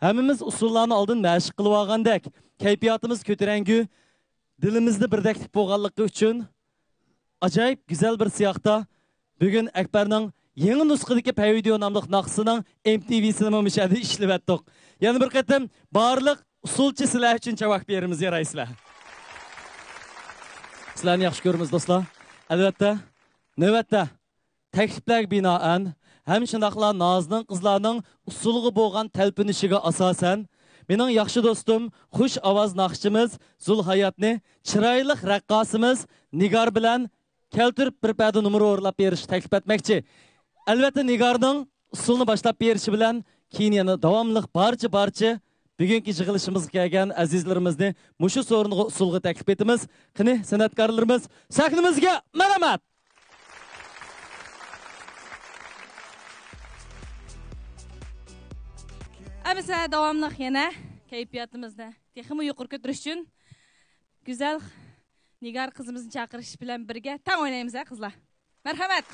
ھەممىمىز ئۇسسۇللارنى ئالدىن مەشىق قىلىۋالغاندەك، كەيپىياتىمىز كۆتۈرەڭگۈ، دىلىمىزنى بىردەكلىك بولغانلىقى ئۈچۈن ئاجايىپ گۈزەل بىر سىياقتا بۈگۈن ئەكبەرنىڭ يېڭى نۇسخىدىكى پەيۋىدىيو ناملىق ناخشىسىنىڭ ئېم تى ۋىسىنىمۇ مۇشۇ يەردە ئىشلىۋەتتۇق. يەنە بىر قېتىم بارلىق ئۇسسۇلچى سىلەر ئۈچۈن چاۋاك بېرىمىز، يارايسىلەر. سىلەرنى ياخشى كۆرىمىز، دوستلار. ئەلۋەتتە، نۆۋەتتە تەكلىپلەرگە بىنائەن ھەم شۇنداقلا نازىنىن قىزلارنىڭ ئۇسسۇلغا بولغان تەلپۈنۈشىگە ئاساسەن، مېنىڭ ياخشى دوستۇم، خۇش ئاۋاز ناخشىچىمىز زۇلھاياتنى چىرايلىق رەققاسىمىز نىگار بىلەن كەلتۈرۈپ بىر پەدە نومۇر ئورۇنلاپ بېرىشكە تەكلىپ ئەتمەكچى. ئەلۋەتتە، نىگارنىڭ ئۇسسۇلنى باشلاپ بېرىشى بىلەن كېيىن يەنە داۋاملىق بارچە-بارچە بۈگۈنكى يىغىلىشىمىزغا كەلگەن ئەزىزلىرىمىزنى مۇشۇ سورۇنغا ئۇسسۇلغا تەكلىپ ئېتىمىز. قېنى، سەنئەتكارلىرىمىز سەھنىمىزگە مەرھەمەت! ئەمىسە داۋاملىق يەنە كەيپىياتىمىزنى تېخىمۇ يۇقىرى كۆتۈرۈش ئۈچۈن گۈزەل نىگار قىزىمىزنى چاقىرىش بىلەن بىرگە تەڭ ئوينايمىز ھە قىزلار. مەرھەمەت!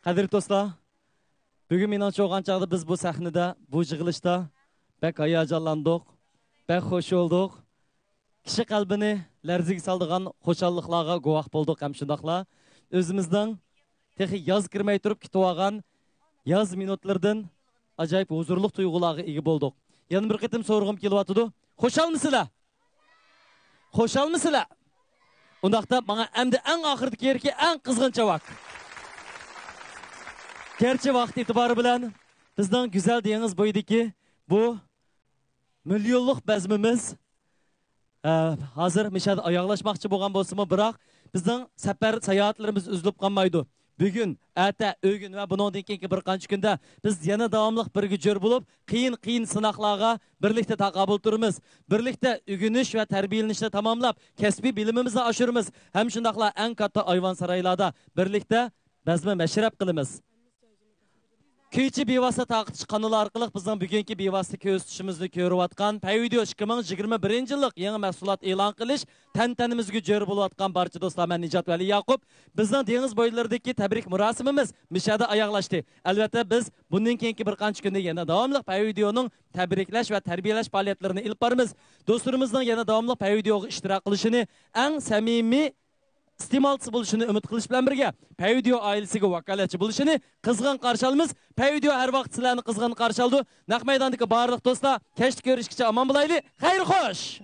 قەدىرلىك دوستلار، بۈگۈن مېنىڭچە بولغان چاغدا بىز بۇ سەھنىدە، بۇ يىغىلىشتا بەك ھاياجانلاندۇق، بەك خۇش بولدۇق. كىشى قەلبىنى لەرزىگە سالىدىغان خۇشاللىقلارغا گۇۋاھ بولدۇق ھەم شۇنداقلا ئۆزىمىزنىڭ تېخى ياز كىرمەي تۇرۇپ كۈتۈۋالغان ياز مىنۇتلىرىدىن ئاجايىپ ھۇزۇرلۇق تۇيغۇلارغا ئىگە بولدۇق. يەنە بىر قېتىم سورىغۇم كېلىۋاتىدۇ. خۇشالمىسىلەر؟ خۇشالمىسىلەر؟ ئۇنداقتا ماڭا ئەمدى ئەڭ ئاخىرىدىكى يېرىكى ئەڭ قىزغىن چاۋاك. گەرچە ۋاقىت ئېتىبارى بىلەن بىزنىڭ گۈزەل دېڭىز بويىدىكى بۇ مىليونلۇق بەزمىمىز، ئە، ھازىر مىشەدە ئاياغلاشماقچى بولغان بولسىمۇ، بىراق بىزنىڭ سەپەر ساياھەتلىرىمىز ئۈزۈلۈپ قالمايدۇ. بۈگۈن، ئەتە، ئۆگۈن ۋە بۇنىڭدىن كېيىنكى بىر قانچە كۈندە بىز يەنە داۋاملىق بىرگە جۆر بولۇپ، قىيىن، قىيىن سىناقلارغا بىرلىكتە تاقابىل تۇرىمىز. بىرلىكتە ئۆگىنىش ۋە تەربىيەلىنىشنى تاماملاپ، كەسپىي بىلىمىمىزنى ئاشۇرىمىز ھەم شۇنداقلا ئەڭ كاتتا ئايۋان سارايلاردا بىرلىكتە بەزمە مەشرەپ قىلىمىز. كۈيچى بىۋاسىتە تارقىتىش قانىلى ئارقىلىق بىزنىڭ بۈگۈنكى بىۋاسىتە كۆرسىتىشىمىزنى كۆرۈۋاتقان پەيۋىديو ئىككى مىڭ يىگىرمە بىرىنچى يىللىق يېڭى مەھسۇلات ئېلان قىلىش تەنتەنىمىزگە جۆر بولۇۋاتقان بارچە دوستلار، مەن نىجات ۋەلى ياقۇپ. بىزنىڭ دېڭىز بويلىرىدىكى تەبرىك مۇراسىمىمىز مىشەدە ئاياغلاشتى. ئەلۋەتتە، بىز بۇندىن كېيىنكى بىر قانچە كۈندە يەنە داۋاملىق پەيۋىديونىڭ تەبرىكلەش ۋە تەربىيەلەش پائالىيەتلىرىنى ئېلىپ بارىمىز. دوستلىرىمىزنىڭ يەنە داۋاملىق پەيۋىديوغا ئىشتىراك قىلىشىنى ئەڭ سەمىمىي ئىستېمالچىسى بولۇشىنى ئۈمىد قىلىش بىلەن بىرگە، پەيۋىديو ئائىلىسىگە ۋاكالەتچى بولۇشىنى قىزغىن قارشى ئالىمىز. پەيۋىديو ھەر ۋاقىت سىلەرنى قىزغىن قارشى ئالىدۇ. نەق مەيداندىكى بارلىق دوستلار، كەچتە كۆرۈشكىچە ئامان بولايلى. خەير خوش!